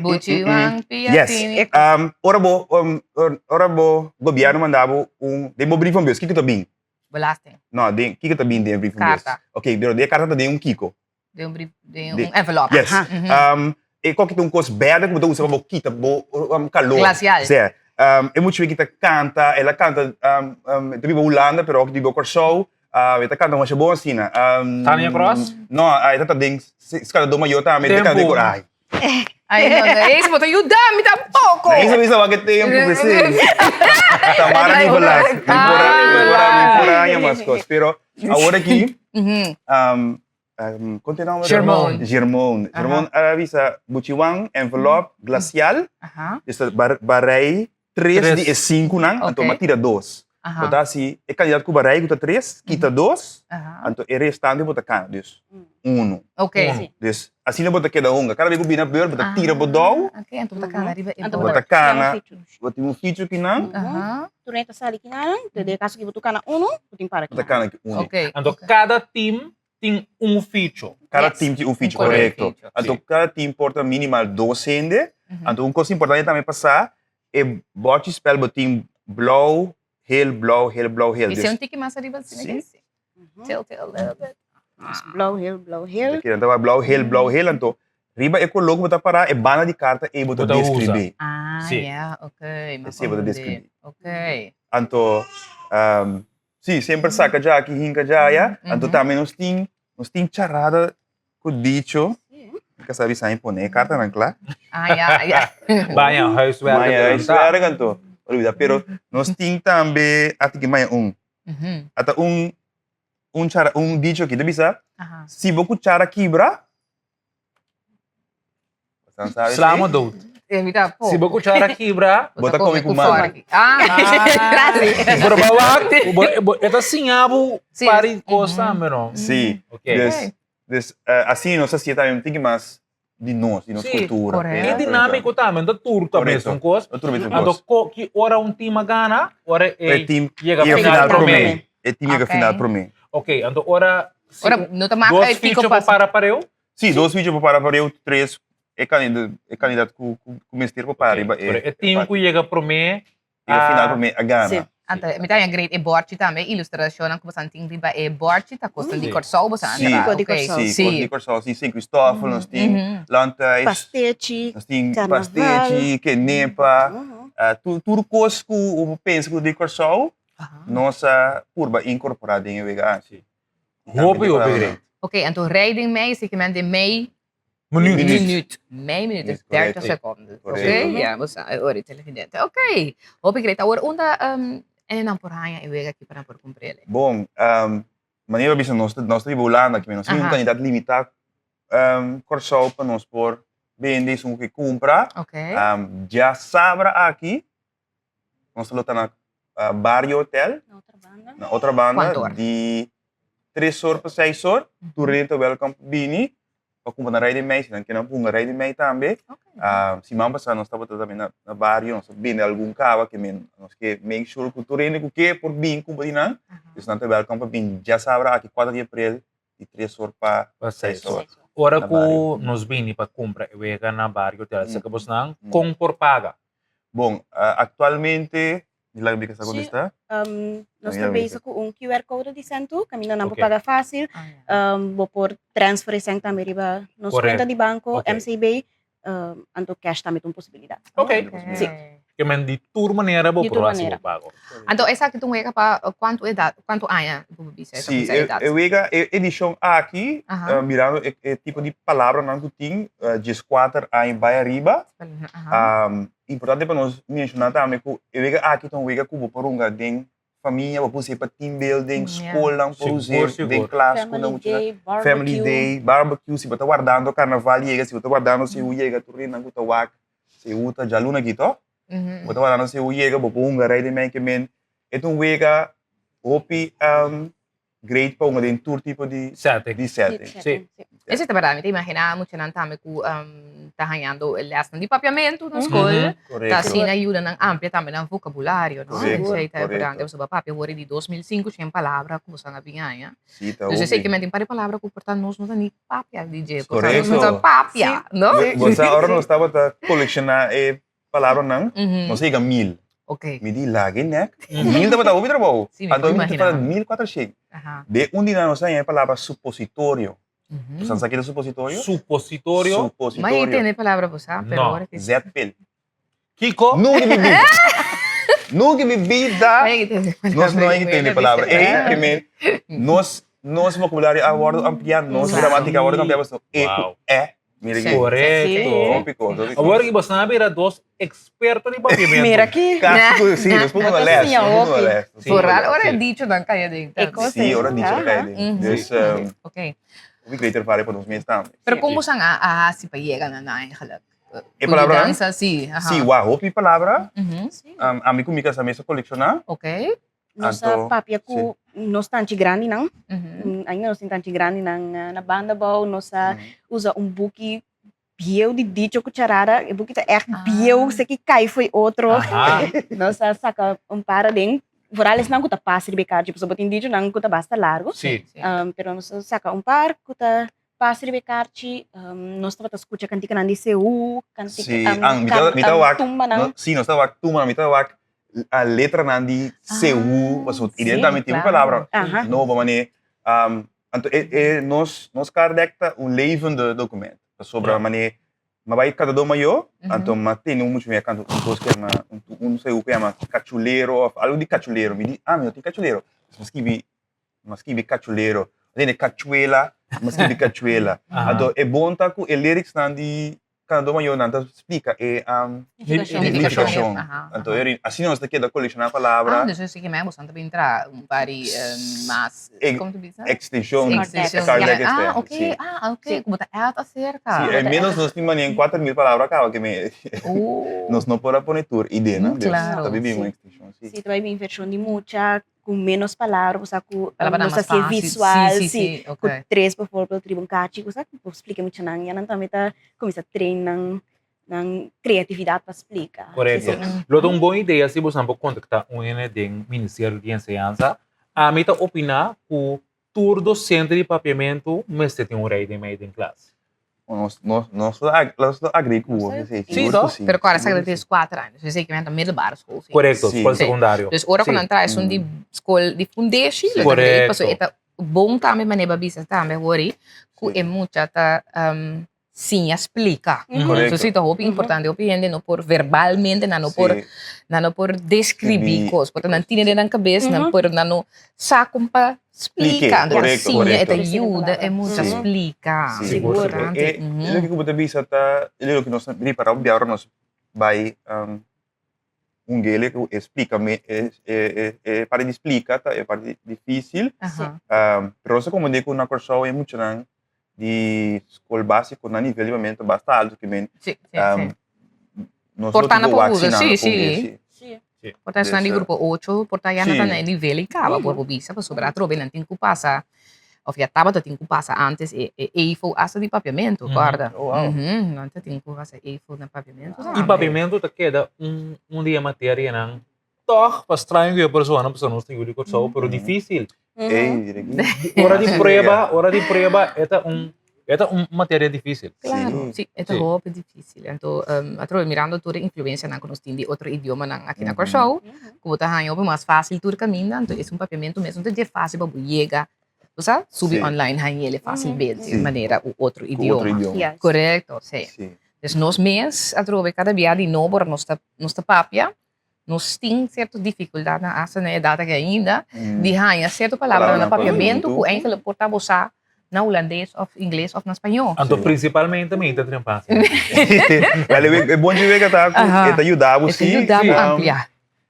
Buchi wan pia Yes. fini. Ora bo, ora bo gobièrnu manda bo un, den bo brievenbus, kiko ta bin? Belasting. No, den, kiko ta bin den brievenbus? Karta. Ok, pero den e karta ta den un kiko? Den un brief, den un envelop. Yes. E koki ta un kos berde ku bo ta usa pa bo kita bo kalor. Glacial. Sè. E muchachi ta kanta, el a kanta, e ta biba Hulanda, pero awor ta biba Kòrsou. Ah, e ta canta masha bon asina. Um, Tania Cross? No, ah, e ta den Escalador Mayor tambe, e ta canta den cor. Ay. Ay, no, no, ese bo ta yuda mi tampoco. Na isa bisa wak tempo, p'esei. Tamara Nicolas. Mi por a, mi por a, mi por a haña mas cos. Pero awor aki, um, um, kon ta e nomber? Germone. Germone. Germone a bisa Buchiwan, envelop, glacial. Dus ta barei tres di e sinkunan, anto m'a tira dos. Bo ta hasi e kandidat ku barei ku ta tres, kita dos, anto e restante bo ta kana, dus unu. Dus asina bo ta keda hunga. Kada bes ku bini a beurt bo ta tira bo dou, bo ta kana, bo tin un ficho kinan. Tur e ta sali kinan, den e kaso ku bo ta kana unu, bo tin para kinan. Bo ta kana ki unu. Anto kada tim tin un ficho. Kada tim tin un ficho, korekto. Anto kada tim por ta minimal dos hende. Anto un kos importante tambe pa sa, E bòchi spel bo tin blou, hel, blou, hel, blou, hel. Bisé un tiki mas ariba asina ki si. Tilt it a little bit. Blou, hel, blou, hel. Kinan ta blou, hel, blou, hel. Anto riba e koló ku bo ta pará e banda di karta ei bo ta deskribí. Ah, ya, oké. Esei bo ta deskribí. Oké. Anto, si, semper saka djaki, hinka djaya. Anto tambe nos tin, nos tin charada Ku dicho, mi ka sabi sa mi pone e kartanan kla. Ah, ya, ya. Baña huiswerk. Baña huiswerk anto. Olbida, pero nos tin tambe, ati ki maña un. Ata un, un chara, un dicho aki ta bisa, si bo kuchara kibra, Sla mo dood. Si bo cuchara kibra, bo ta come cu man. Pero bo wak, e ta siña bo pari cos tambe, no? Si. Dus, dus asina nos ta siña tambe un tiki mas di nos, di nos cultura. E dinamico tambe, no ta tur ta mesun cos. Anto ki ora un team a gana, ora e yega final prome. E team yega final prome. Ok, anto ora dos ficho por para pareu. Sí, dos ficha por para pareu, tres e kandidat, e kandidat ku ku mester por para riba e. Pero e team ku yega promé a final promé a gana. Sí. Anto mi ta haña great e bòrchi tambe, ilustrashonnan ku boso tin riba e bòrchi ta kosnan di Kòrsou boso a Sí, traha. Di Kòrsou. Sí, kos di Kòrsou. Sí, Sint Christoffel nos tin, Landhuis. Pastechi, Nos tin karnaval. pastechi, kenepa, tur tur kos ku bo pensa ku ta di Kòrsou, nos a purba inkorporá den e wega aki. Hopi hopi great. Ok, anto rei den mei, si ke men den mei Minuut. minuut. Mei minuut is Correcto. 30 seconden. Ok, Correcto. ja, bo sa, e ora televidente. Ok, hopi great. Awor unda um, e nan por haña e wega aki pa nan por kumprele? Bon, um, manera bisa nos ta nos ta riba Hulanda aki, nos tin un Aha. kandidat limitá um, Kòrsou pa nos por bende esun ku ke kumpra. Ok. Um, djasabra aki Nos lo ta na Barrio Hotel, na otra banda, di tres or pa seis or. Tur hende ta welcome pa bini pa cumpra nan Rey di Mei, si nan kier nan hunga Rey di Mei tambe. Siman pasa nos tabata tambe na Barrio, nos a bende algun caba ke men nos ke make sure cu tur hende cu ke por bin cumpra di nan. Dus nan ta welcome pa bin djasabra aki cuatro di april di tres or pa seis or. Ora cu nos bini pa cumpra e wega na Barrio Hotel, esaki bosnan con por paga? Bon, actualmente, mi laga bika sa contesta. Sí, nos ta bezig cu un QR code di Sentu, caminda nan por paga facil. Bo por transfer e cent tambe riba nos cuenta di banco, MCB, anto cash tambe ta un posibilidad. Ok. Sí. Ke men di tur manera bo por haci bo pago. Anto esaki ta un wega pa cuanto edad, cuanto aña bo por bisa esa Sí, edad? e wega, e edicion aki, mirando e tipo di palabranan cu tin, dieskuater aña bay ariba, Importante pa nos menciona tambe cu e wega aki ta un wega cu bo por hunga den famia, bo por us'e pa team building, scolnan por us'e den klas cu nan muchanan, family day, barbecue, si bo ta wardando carnaval yega, si bo ta wardando si hu yega tur hendenan cu ta wak si hu ta djaluna aki to, bo ta wardando si hu yega bo por hunga rei den menkemen. E ta un wega hopi great pa hunga den tur tipo di Setting. di setting. Sí. Esei ta berdad, mi ta imaginá muchanan tambe ku ta hañando lèsnan di papiamentu na skol, ta asina yuda nan amplia tambe nan vokabulario, no? Korekto, Esei ta importante, korekto. pasobra papia wòrdu di 2500 palabra ku boso a bin haña. Sí, ta Dus esei hopi. ke men tin par di palabra ku por ta nos no ta ni papia di dje, por ta nos no Korekto. ta papia, no? Bo sa ora nos tabata kolekshoná e palabranan, nos a yega mil. Ok. Mi di laga e nek. Mil tabata hopi trabou. Sí, mi Anto por mi imaginá. tabata 1400. Aha. De un di nan nos a haña e palabra supositorio. Boso sa kiko ta supositorio? Supositorio? Supositorio. Ma e tende e palabra bo sa, pero No. ora ki. Zetpil. Kiko? Nunca mi biba. Nunca in mi bida nos no a tende palabra ei, ke men nos nos vocabulario a wordo amplia, nos gramatica a wordo amplia pasobra e ku e mira aki. Korekto. Hopi kos, hopi kos. Awor ki boso a bira dos eksperto di papiamentu. Mira aki. Kasi ku si, nos por duna les, nos por duna les. Vooral ora e dichonan kai aden tambe. Si, ora dichonan kai aden. Dus, hopi great ervaring pa nos mes tambe. Pero kon boso a hasi pa yega na nan eigenlijk? E palabranan? Mudansa, si. Aha. Si, wak hopi palabra. Mhm. Ami ku mi kasa mes a kolekshoná. Ok. Nos a Anto, papia ku nos tanchi grandinan. Mhm. Ainda nos tin tanchi grandinan na banda bou. Nos a usa un buki bieu di dicho ku charada. E buki ta ègt bieu, seki kai fo'i otro. Aha. Nos a saka un par aden. Vooral esnan ku ta pas riba e karchi, pasobra bo tin dichonan ku ta basta largu. Si. Pero nos a saka un par ku ta Pas riba e karchi, nos tabata skucha kantikanan di Seú, Sí, an, mi ta, mi ta wak, tumbanan. no, sí, nos ta wak tumbanan, mi ta wak a letranan di Seú, pasobra Sí, i den tambe tin un claro. palabra Aha. nobo, mane, anto e, e nos, nos card deck ta un levende document, pasobra Ja. mane, mi a bai Cantadó Mayó, anto mi a tende un mucha mi a canta un kos ku yama, un, un Seú ku yama Cachulero of algo di cachulero, mi di, ah, mi no tin cachulero, mi skibi M'a skibi cachulero. Tende cachuela, m'a skibi cachuela. Anto e bon ta cu e lyricsnan di Cantador Mayor nan ta splica e nificacion. Anto asina nos ta keda colecciona palabra. Ah, dus esaki mei boso ta bin traha un par di mas, como ta bisa? Extension. Extension. Ah, ok, ah, ok. Como ta echt acerca. Si, al menos nos tin mane 4000 palabra caba ke me nos no por a pone tur ideanan. Claro. Ta bin un extension, si. Si, ta bai bin version di mucha. Ku menos palabra, bo sa ku Palabranan nos mas ta hasié fácil. visual, Sí, sí, sí. sí, Ku ok. tres bijvoorbeeld riba un kachi, ku sa ku por splika muchanan, ya nan tambe ta kuminsá train nan nan kreatividat pa splika. Korekto. Sí, sí. Lo ta un bon idea si bosan por kontaktá un hende den Ministerio di Enseñansa. Ami ta opiná ku tur dosente di papiamentu mester tin un rei den mei den klas. Nos, nos, nos ta, nos ta agree ku bo, sí, Sí, sigur toch? ku sí. Pero kòrda sigur sa ku ku sí. ta kuater aña, dus esei ta middelbare school, sí. Korekto, Sí. skol Sí. sekundario. Dus ora ku Sí. nan traha esun di skol di fundeshi, lo ta great, pasobra e Korekto. ta bon tambe manera bo a bisa tambe hori, ku Sí. e mucha ta siña splika. Korekto. So si ta hopi importante, hopi hende no por verbalmente, nan no por, Sí. nan no por describí Scribí kos, porque nan tine den nan kabes, nan por, nan no sa kon pa Splike, splika. Anto korekto, siña, e ta korekto. yuda e mucha Sí. splika. Sí. Sigur, sigur. Importante. E, e loke ku bo ta bisa ta, e loke nos ta ripará un biaha ora nos bai un gele ku e splika me, e e e parti di splika ta e parti difísil. Aha. Pero nos ta komprendé ku na Kòrsou e muchanan di skol básiko nan nivel di papiamentu basta altu ki men Sí, sí, sí. nos Por lo ta na tin ku por wak usa, si nan sí, a pone sí. sí. Sí. Por ta esnan di Dus, grupo ocho, por ta ya nan ta sí. na e nivel i kaba por bo bisa, pasobra atrobe nan tin ku pasa, òf ya tabata tin ku pasa antes e e EIFO hasta di papiamentu, kòrda. Oh, wow. Nan ta tin ku hasi EIFO na papiamentu I tambe. papiamentu ta keda un un di e materianan tòg pa straño ku e persona, pasobra nos ta yu di Kòrsou, pero difísil. Ey, direki. Ora di prueba, ora di prueba e ta un e ta un materia difísil. Claro, sí, e ta Sí. hopi difícil. Anto, atrobe mirando tur e influencianan ku nos tin di otro idiomanan aki na Kòrsou, ku bo ta haña hopi mas fácil tur kaminda, anto esun papiamentu mes no ta dje fácil pa bo yega, bo sa, subi Sí. online hañ'el fácilmente, Sí. manera u otro Ku otro idioma. idioma. Yes. Korekto, sí. Sí. Dus nos mes atrobe kada bia di nobo ora nos ta nos ta papia, Nos tin cierto dificultadnan hasta na e edad aki ainda di haña cierto palabranan na papiamentu cu eigenlijk por ta bo sa na hulandes of ingles of na spañó. Anto principalmente mi ta trempa así. Wel, e bon dje wega ta cu e ta yuda bo E ta si. yuda bo amplia.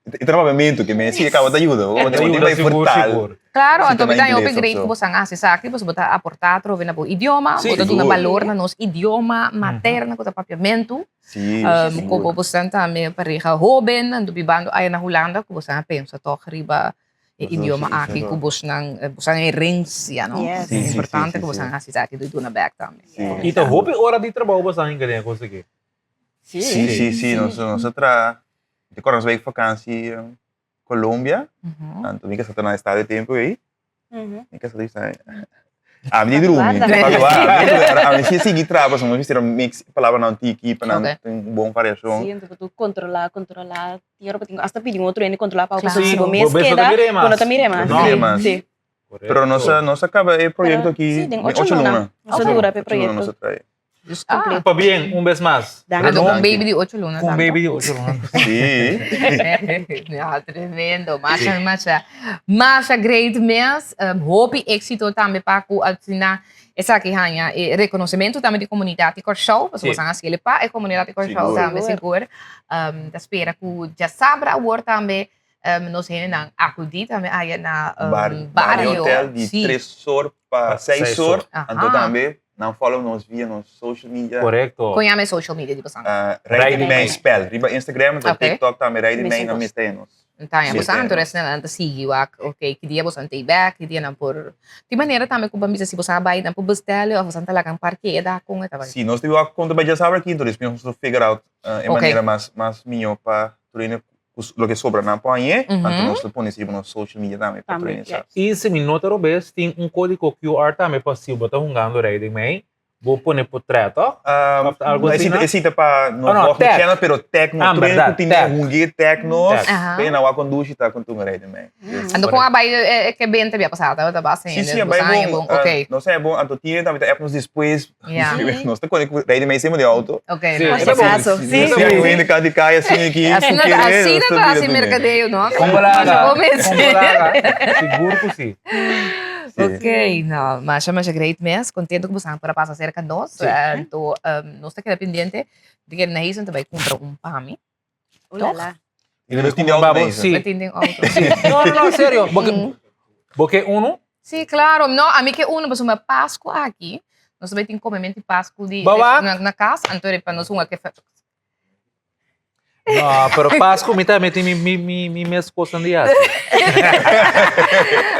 E ta na papiamentu ke men si e caba ta yuda bo. E ta yuda sigur sigur. Claro, Si anto ta mi na ta haña hopi ingles of great so. cu bosan haci esaki pasobra bo ta aporta atrobe na bo idioma, bo ta duna Sigur. balor na nos idioma materno cu ta papiamentu. Sí, Um, sigur. Como bosan tambe pareha hoben, anto bibando aya na Hulanda, ku bosan a pensa toch riba e Bosan idioma sí, aki sí. ku bosnan, bosan herencia, no? Yes. Sí, sí, sí, Importante sí, ku sí. bosan hasi esaki dui duna bek tambe. Sí. I ta hopi ora di trabou bosan hinka den e kos aki. Sí. Sí, sí, sí, nos, nos a traha, mi ta acorda nos bai vakantie Colombia, anto mi kasa ta na estado e tempo ei, mi kasa ta bisa, ami di drumi, ami si sigui traha pasobra mi mester a mix palabranan tiki pa nan tin un bon variashon. Sí, anto bo tur kontrolá, kontrolá, tin ora bo tin ku asta pidi un otro hende kontrolá pa bo, Claro. pasobra si bo mes keda, bo no ta mira mas. No ta mira mas. Sí. Pero nos a, nos a kaba e proyekto aki Sí, den ocho luna. Nos a dura pa e proyekto. Ocho luna nos a trae. Dus ah. Pabien, un bes mas. Danki. Anto un baby di ocho luna Un baby di ocho luna. Sí. Ja, tremendo. Masha, masha. Masha great mes. Um, hopi éxito tambe pa ku asina esaki haña e reconocimiento tambe di comunidad di Kòrsou. Pasobra bosan hasi el pa e comunidad di Kòrsou tambe sigur. Um, ta spera ku djasabra awor tambe um, nos hendenan akudí tambe aya na um, Bar, bario. Hotel di Sí. 3 or pa 6 or. Aha. Anto tambe nan follow nos via nos social media. Correcto. Kon yama e social media di bosan? Uh, Rij di Mijn Spel. Riba Instagram, anto Ok. TikTok tambe Rij di Mesun Mijn, nan kos. mester e nos. Nta, Sí, bosan sí. anto resnan nan ta sigui wak, ok, ki dia bosan ta bek, ki dia nan por... Di manera tambe ku ban bisa si bosan a bai nan por bestèl of bosan ta laga nan parkea da kon e ta bai. Si, nos ta wak kon ta bai djasabra aki, anto despues nos ta figure out uh, e Ok. manera mas, mas mihó pa tur hende ku loke sobra nan por hañ'é, anto nos ta pone riba nos social media tambe pa tur hende sa. I si mi no ta robes, tin un kódigo QR tambe pa si bo ta hungando Rei den Mei, bo pone potrèt, tòg? Òf algu asina? Esei ta pa nos Oh, no, blog tag. channel, pero tag no. Ah, Tur hende bèrdat, ku tin tag. hung'é tag nos, Tag. p'e nan wak kon dushi ta kon tunga Rei den Mei. Anto kon a bai e benta bia pasá? Tabata basta Sí, hende, sí, a bai boso haña bon. bon. Ok. Nos a bon, anto tin hende tambe ta app nos despues. Ja. Nos ta kone ku Rei den Mei sema di auto. Ok, Sí, no. e ta bon. Caso, sí. Sí, ku hende kant di kaya asina aki. Asina ku kere, asina nos ta ta hasi mira tu merkadeo, no? Kon bo laga? Masha bon mes. Kon bo laga? Sigur ku sí. Sí. Ok, no, masha masha great mes. Contento ku bosan por a pasa cerca nos. Sí. Anto, nos ta keda pendiente di ke Nason ta bai kumpra un pami. Oh la la. Y nos tin de auto, Babo, Nason. sí. Mi tin den auto. No, no, no, serio. Bo ke, bo ke uno? Sí, claro. No, ami ke uno, pasobra Pascu aki, nos ta bai tin comemento di Pascu di Bawa? na, na cas, anto pa nos hunga ke No, pero Pascu mi tambe tin mi, mi, mi, mi mes cosnan di haci.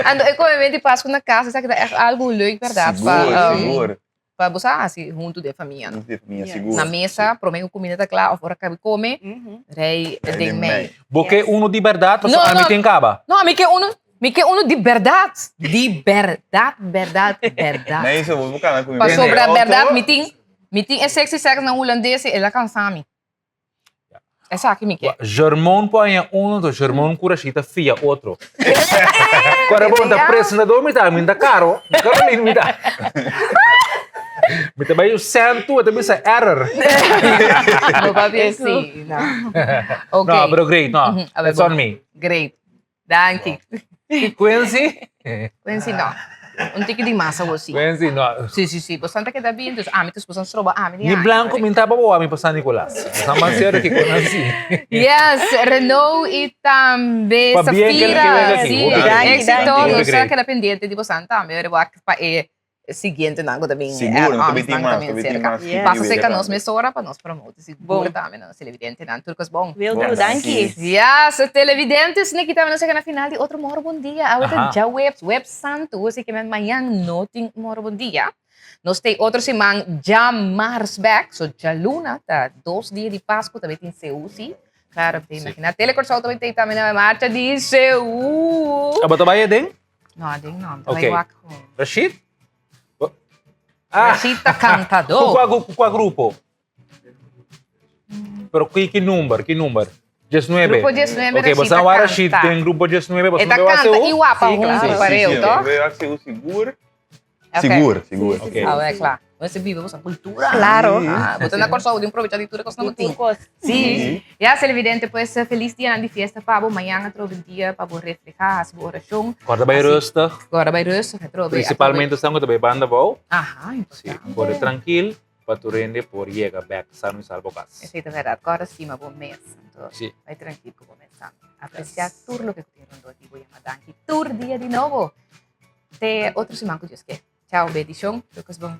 Anto e comemento di Pascu na cas, esaki ta echt algo leuk, berdad? Sigur, Pa, sigur. Pa bo sa hasi huntu den famia no. Huntu den famia, sigur. Na mesa, prome ku kumida ta kla òf ora kabi kome, rei den mei. Bo ke unu di bèrdat pasobra ami tin kaba? No, ami ke unu, mi ke unu di bèrdat. Di bèrdat, bèrdat, bèrdat. Nei, so bo kana ku mi. Pasobra bèrdat mi tin, mi tin e sexy sex na hulandes i el a kansa mi. Esaki mi ke. Germon por haña uno, entonces Germon ku Rashid ta fia otro. Kora bo ta presentador mi ta, mi ta karo. Caroline mi ta. Mi ta bai send tu, e ta bisa error. No papia si, no. Ok. No, pero great, no. A ver, It's on me. Great. Danki. Quincy? Quincy no. Un tiki di masa wo si. Quincy no. Si, si, si. Bosan ta keda bien, dus ami tus bosan stroba ami Ni blanco min taba bo ami pa San Nicolas. Bosan ban serio ki con así. Yes, Renault y tambe Pa bien que Safira. que venga aquí. Sí, Hopi great. éxito. Hopi Nos great. keda pendiente di bosan tambe. Ora bo pa e siguiente nan ku ta bin Sigur, no ta add-ons bin tin nan mas, también ta bin tin cerca. mas. Yes. Pasa cerca nos Tambe. mesora pa nos promote sigur Bon. tambe nos televidentenan. Tur kos bon. Will Bon, do, danki. danki. Yes, televidentes, Nikki tambe nos yega na final di otro Moro Bon Dia. Awe ta Aha. djaweps, webs santu, así ke men mañan no tin Moro Bon Dia. Nos t'ei otro siman djamars bek, so djaluna ta dos dia di Pasku, tambe tin Seú si. Claro, te imagina. Tele Kòrsou tambe t'ei tambe na marcha di Seú. Abo ta bai aden? No, aden no. Ta Ok. bai wak gewoon. Rashid? Ah. Rashid ta kantadó. Ku kua, ku kua grupo? Pero ki, ki number, ki number? 19. Grupo 19, Ok, Rashid bosan ta wak Rashid kanta. den grupo 19, E bosan ta bai wak kanta Seú? i wapa Sí, huntu, claro. pareu, Sí, sí, toch? bai wak Seú sigur. Ok. Sigur, sigur. Ok. Ah, wè, kla. Bo ta biba boso kultura. Claro. Ah, bo ta na Kòrsou, bo tin probecha di tur e kosnan ku tin. Tur kos. Sí. Ya, televidente, pues felis dianan di fiesta pa bo. Mañan atrobe un dia pa bo reflehá, hasi bo orashon. Kòrda bai Hasi- rustig. Kòrda bai rustig, atrobe. Principalmente esnan ku ta bai banda abou. Aha, Sí, importante. kore trankil pa tur hende por yega bèk sano i salvo kas. Esei ta bèrdat. Kòrda stima bo mes. Anto, Sí. bai trankil ku bo mes tambe. Apresiá tur loke ku tin rondó di bo. Yama danki tur dia di nobo. Te otro siman ku Dios ke. Chao, bendishon. Tur kos bon.